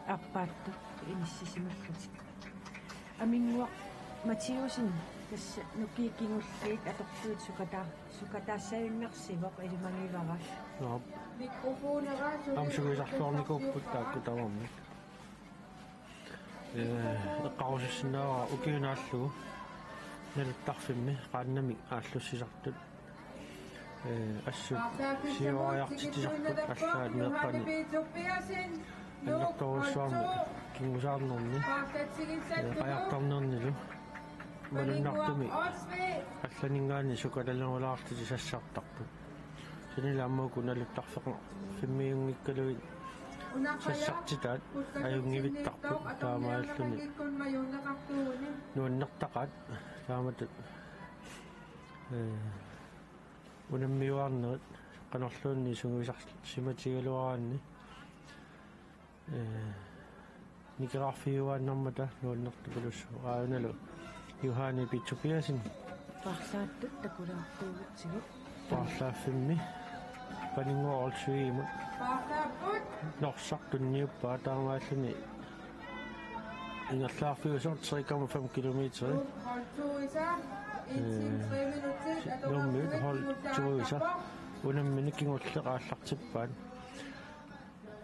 aappaattut inissisimallutik. Aminnguaq Mathiussen tassa nukiit kingulliit atortuut sukata-, sukataassagunarsivoq ilimagivara. Nå. Mikrofonera. Aamma sungiusarluarnikuupput taakku tamarmik. Ee, eqqarusussinnaavara ukiunaallugu naluttarfimmi qaannamik aallussisartut. Ee, assut siuariartitsisartut allaat meeqqani annertoorujussuarmik kingusaarnerni, ee, qajartornernilu malunnartumik allaninngaanniit sukatalerulaarlutik sassartarput. Sanilaammuku naluttarfeqarfimmiunngikkaluit sassartitaat ajunngivittarput, taamaalilluni nuannertaqaat taamatut, ee, unammiuaarnerit qanorluunniit sungiusarsimatigigaluaraanni. Ee, nikeraarfigiuaannarmata nuannertupilussuuvoq. Aajuna Johanne P. Tobiassen. Paarlaattut takulaartuugutsigit. Paarlaaffimmi Paninnguaq Olsvigimut norsaq tunniuppaa, taamaalilluni ingerlaarfiusoq tre komma fem kilometer. Ee, Nuummiut hold to-isa unammineq kingulleq aallartippaat.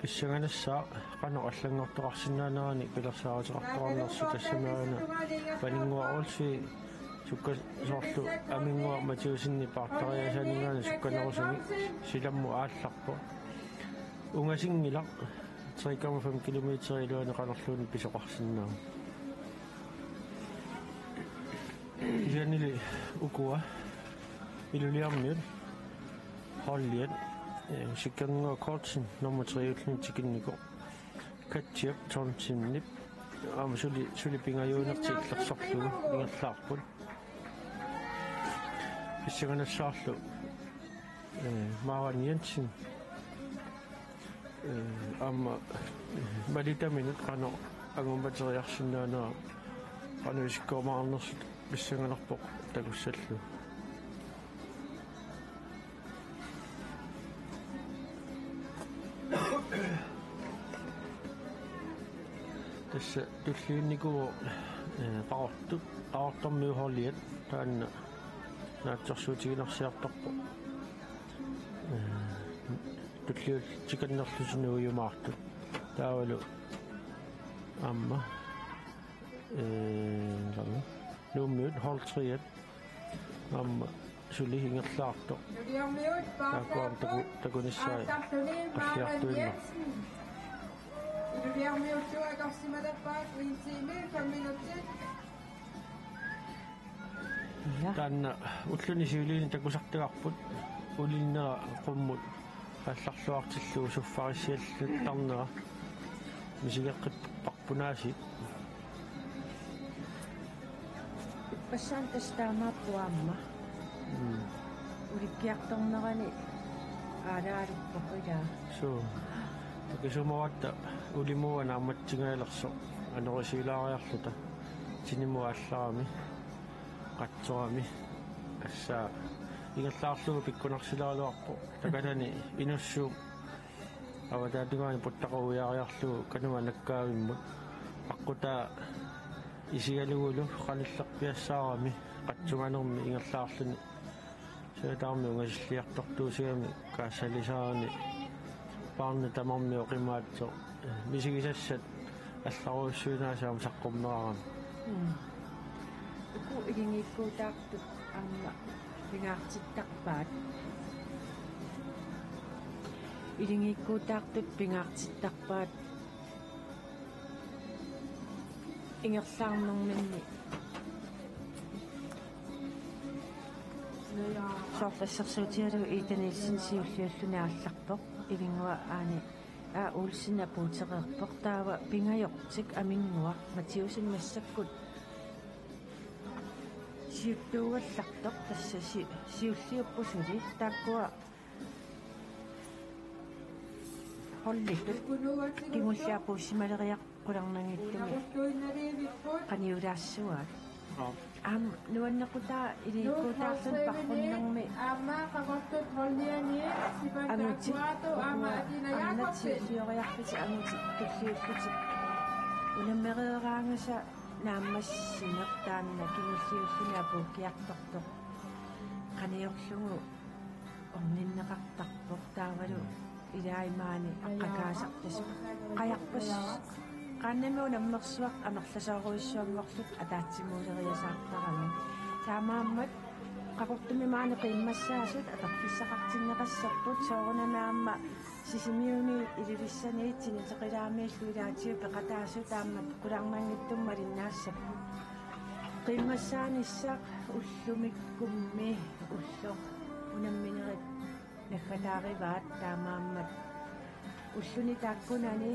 Pissanganassaaq qanoq allanngortoqarsinnaaneranik pilersaaruteqartoqarnersoq, tassami aajuna Paninnguaq Olsvig sukka-, soorlu Aminnguaq Mathiussenip paartariaasaaninngaanniit sukkanerusumik silammut aallarpoq. Ungasinngilaq tre komma fem kilometer iluani qanorluunniit pisoqarsinnaavoq. Kisiannili ukua Ilulissarmiut holdiat, ee, Sikkerninnguaq Kortsen nummer tre-ulluni tikinnikoq. Katjep Thomsenip aamma suli, suli pingajuunertik illersorlugu ingerlaarput. Pissanganassaarlu, ee, Maren Jensen, ee, aamma, ee, malitaminut qanoq angummateriarsinnaanera, qanoq isikkorumaarnersut Pissanganarpoq takussallugu. Tassa tulliunnikuuvoq, eh, Qaqortu-, Qaqortormiut holdiat taanna naatsorsuutiginarsiartorpoq. Eh, tulliullutikannerlutik nuiumaartut. Taavalu aamma, eh, Nuummiut hold treet. Aamma suli ingerlaartoq. Taakku aamma taku-, takunissaat qalliartuinnaq. Taanna ulluni siuliini takusartagarput ulinnera qummut aallarluartillugu suffarissiallattarnera misigeqqipparput aasiit. Ippassaq tassa taamaappoq aamma. Mm. Ulikkiartornerani aalaaluppoq ilaa. Suu. Takisuumaratta ulimuua naammatsingajalersoq anorisiulaariarluta tinimut aallarami qatsorami. Tassa ingerlaarlugu pikkunarsileraluarpoq. Takanani Inussuup avataatungaani puttaqarujaariarlugu kanua nakkaavimmut. Aqqutaa isigalugulu qanillerpiassaarami qatsunganermi ingerlaarluni. Siataarmi ungasilliartortuusigami kaassalisaarani paarnat tamarmik oqimaatsoq. Misigisassat allarujussuinaasut aamma saqqummerarami. Mm. Uku ilingiikkuutaartut aamma pingaartittarpaat. Ilingiikkuutaartut pingaartittarpaat. Ingerlaarnerminni. Soorlu assersuutigalugu Ida Nielsen siulliulluni aallarpoq. Ilinnguaq Aani A. Olsen apuutereerpoq, taava Pingajortik Aminnguaq Mathiussen massakkut siuttuugallartoq, tassa si-, siulliupput suli, taakkua holditut kingulliit apuussimaleriarput qularnanngitsumik qaniulaassuaat. Aap. Aamma nuannequtaa ilingiikkuutaarluni paarrunnermi aamma Qaqortut holdiani Sipanta angutit Akuato aamma Atina Jakobsen. Angutit siullioriarlutik angutit tulliullutik unammereeraangasa naammassineq taanna kingulliulluni apuukkiartortoq qaniorlugu orninneqartarpoq taavalu ilai maani aqqakaasartas qajarpas qaannami unammersuaq amerlasoorujussuanngorlutik ataatsimuuleriasaartarami. Taamaammat Qaqortumi maani qiimmassaasut atorfissaqartinneqassapput soorunami aamma Sisimiuni Ilulissani Tiniteqilaamiillu ilaatigut peqataasut aamma qularnanngitsumik malinnaassapput. Qiimmassaanissaq ullumikkummi ulloq unamminerit naggataarivaat taamaammat ulluni taakkunani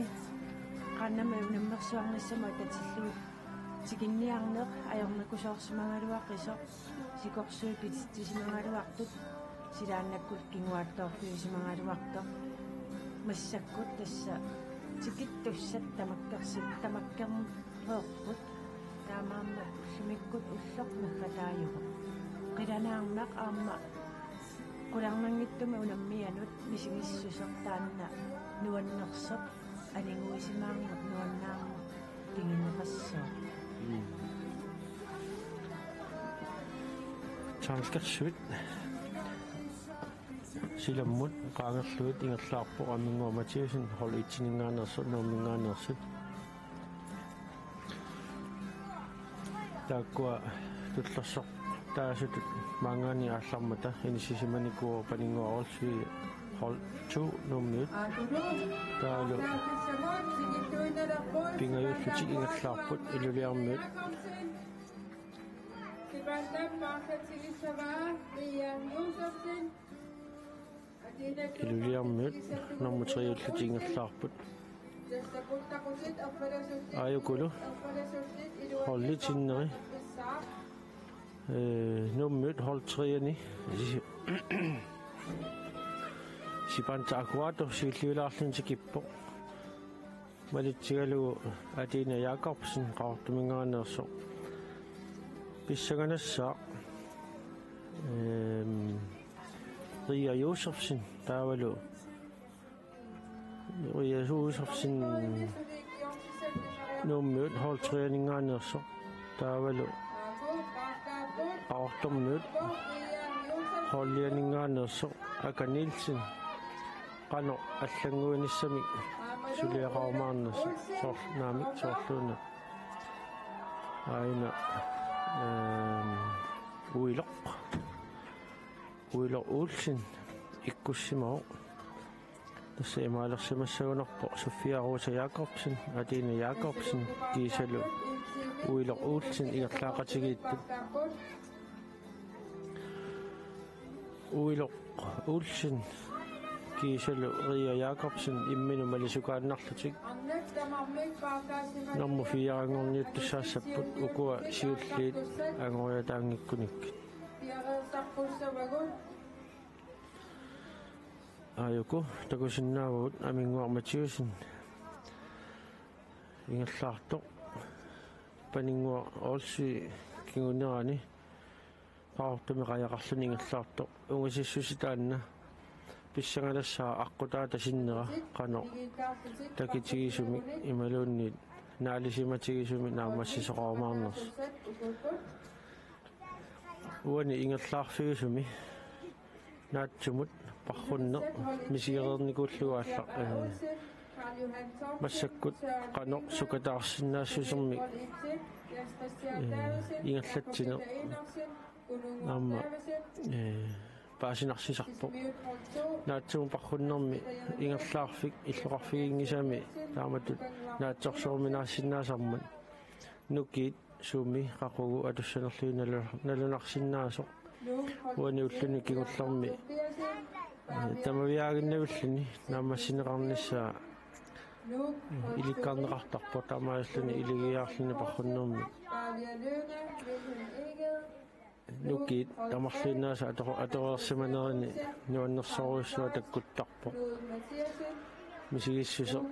qaannami unammersuarnissamut atatillugu tikinniarneq ajornakusoorsimagaluaqisoq sikorsuit pititsisimagaluartut silaannakkullu kinguaattoorfiusimagaluartoq massakkut tassa tikittussat tamakkersi-, tamakkerneq Peerput taamaammat ullumikkut ulloq naggataajuvoq. Qilanaarnaq aamma qularnanngitsumik unammianut misigissuseq taanna nuannersoq aniguisimaarneq nuannaarneq pigineqassooq. Mm. Taamskarsuit silammut qaangerlugit ingerlaarpoq Aminnguaq Mathiassen hold et-iminngaanneersoq Nuumminngaanneersoq. Taakkua tullersortaasutut maanngaanniit aallarmata inissisimanikuuvoq Paninnguaq Olsvig hold to Nuummiut. Taavalu Pingajullutik ingerlaarput Ilulissarmiut. Ilulissarmiut nummer tre-ullutik ingerlaarput. Aajukulu holdit sinneri, eh, Nuummiut hold tre-ani. Sipanta Akuato siulliulaarluni tikippoq. Malitsigalugu Atina Jakobsen Qaqortuminngaanneersoq. Pissanganassaaq, ehm, Ria Josefsen taavalu Ria Josefsen Nuummiut hold tre-ninngaanneersoq taavalu Qaqortormiut hold fire-ninngaanneersoq Aka Nielsen qanoq allannguinissamik suliaqarumaarnersoq soorl-, naamik soorluuna. Aajuna, ehm, Uiloq. Uiloq Olsen ikkussimavoq. Tassa imaalersimassagunarpoq Sofia Rosa Jacobsen, Adina Jacobsen, kiisalu Uiloq Olsen ingerlaaqatigiittut. Uiloq Olsen kiisalu Ria Jacobsen imminut malisukaannarlutik nummer fire-nngorniuttussaassapput, ukua siulliit angoriataanngikkunik. Aajuku takusinnaavagut Aminnguaq Mathiassen ingerlaartoq, Paninnguaq Olsen kingunerani Qaqortumi qajaqarluni ingerlaartoq. Ungasissuseq taanna pissanganassaaq aqqutaata sinnera qanoq takitigisumik imaluunniit naalisimatigisumik naammassisoqarumaarnersoq. Uani ingerlaarfigisumi naatsumut parrunneq misigereernikuullugu aalla-, eh, massakkut qanoq sukataarsinnaassusermik, eh, ingerlatsineq aamma, eh, paasinarsisarpoq. Naatsumut parrunnermi ingerlaarfik illoqarfiginngisami taamatut naatsorsoruminaassinnaasarmat nukiit suumi qaqugu atussanerlugit nalu-, nalunarsinnaasoq. Uani ulluni kingullermi, eh, tamaviaaginnavilluni naammassineqarnissaa, eh, ilikkarneqartarpoq, taamaasilluni iligiiaarluni parrunnermi nukiit tamarluinnaasa ato-, atoreersimanerini nuannersorujussuaq takkuttarpoq. Misigissuseq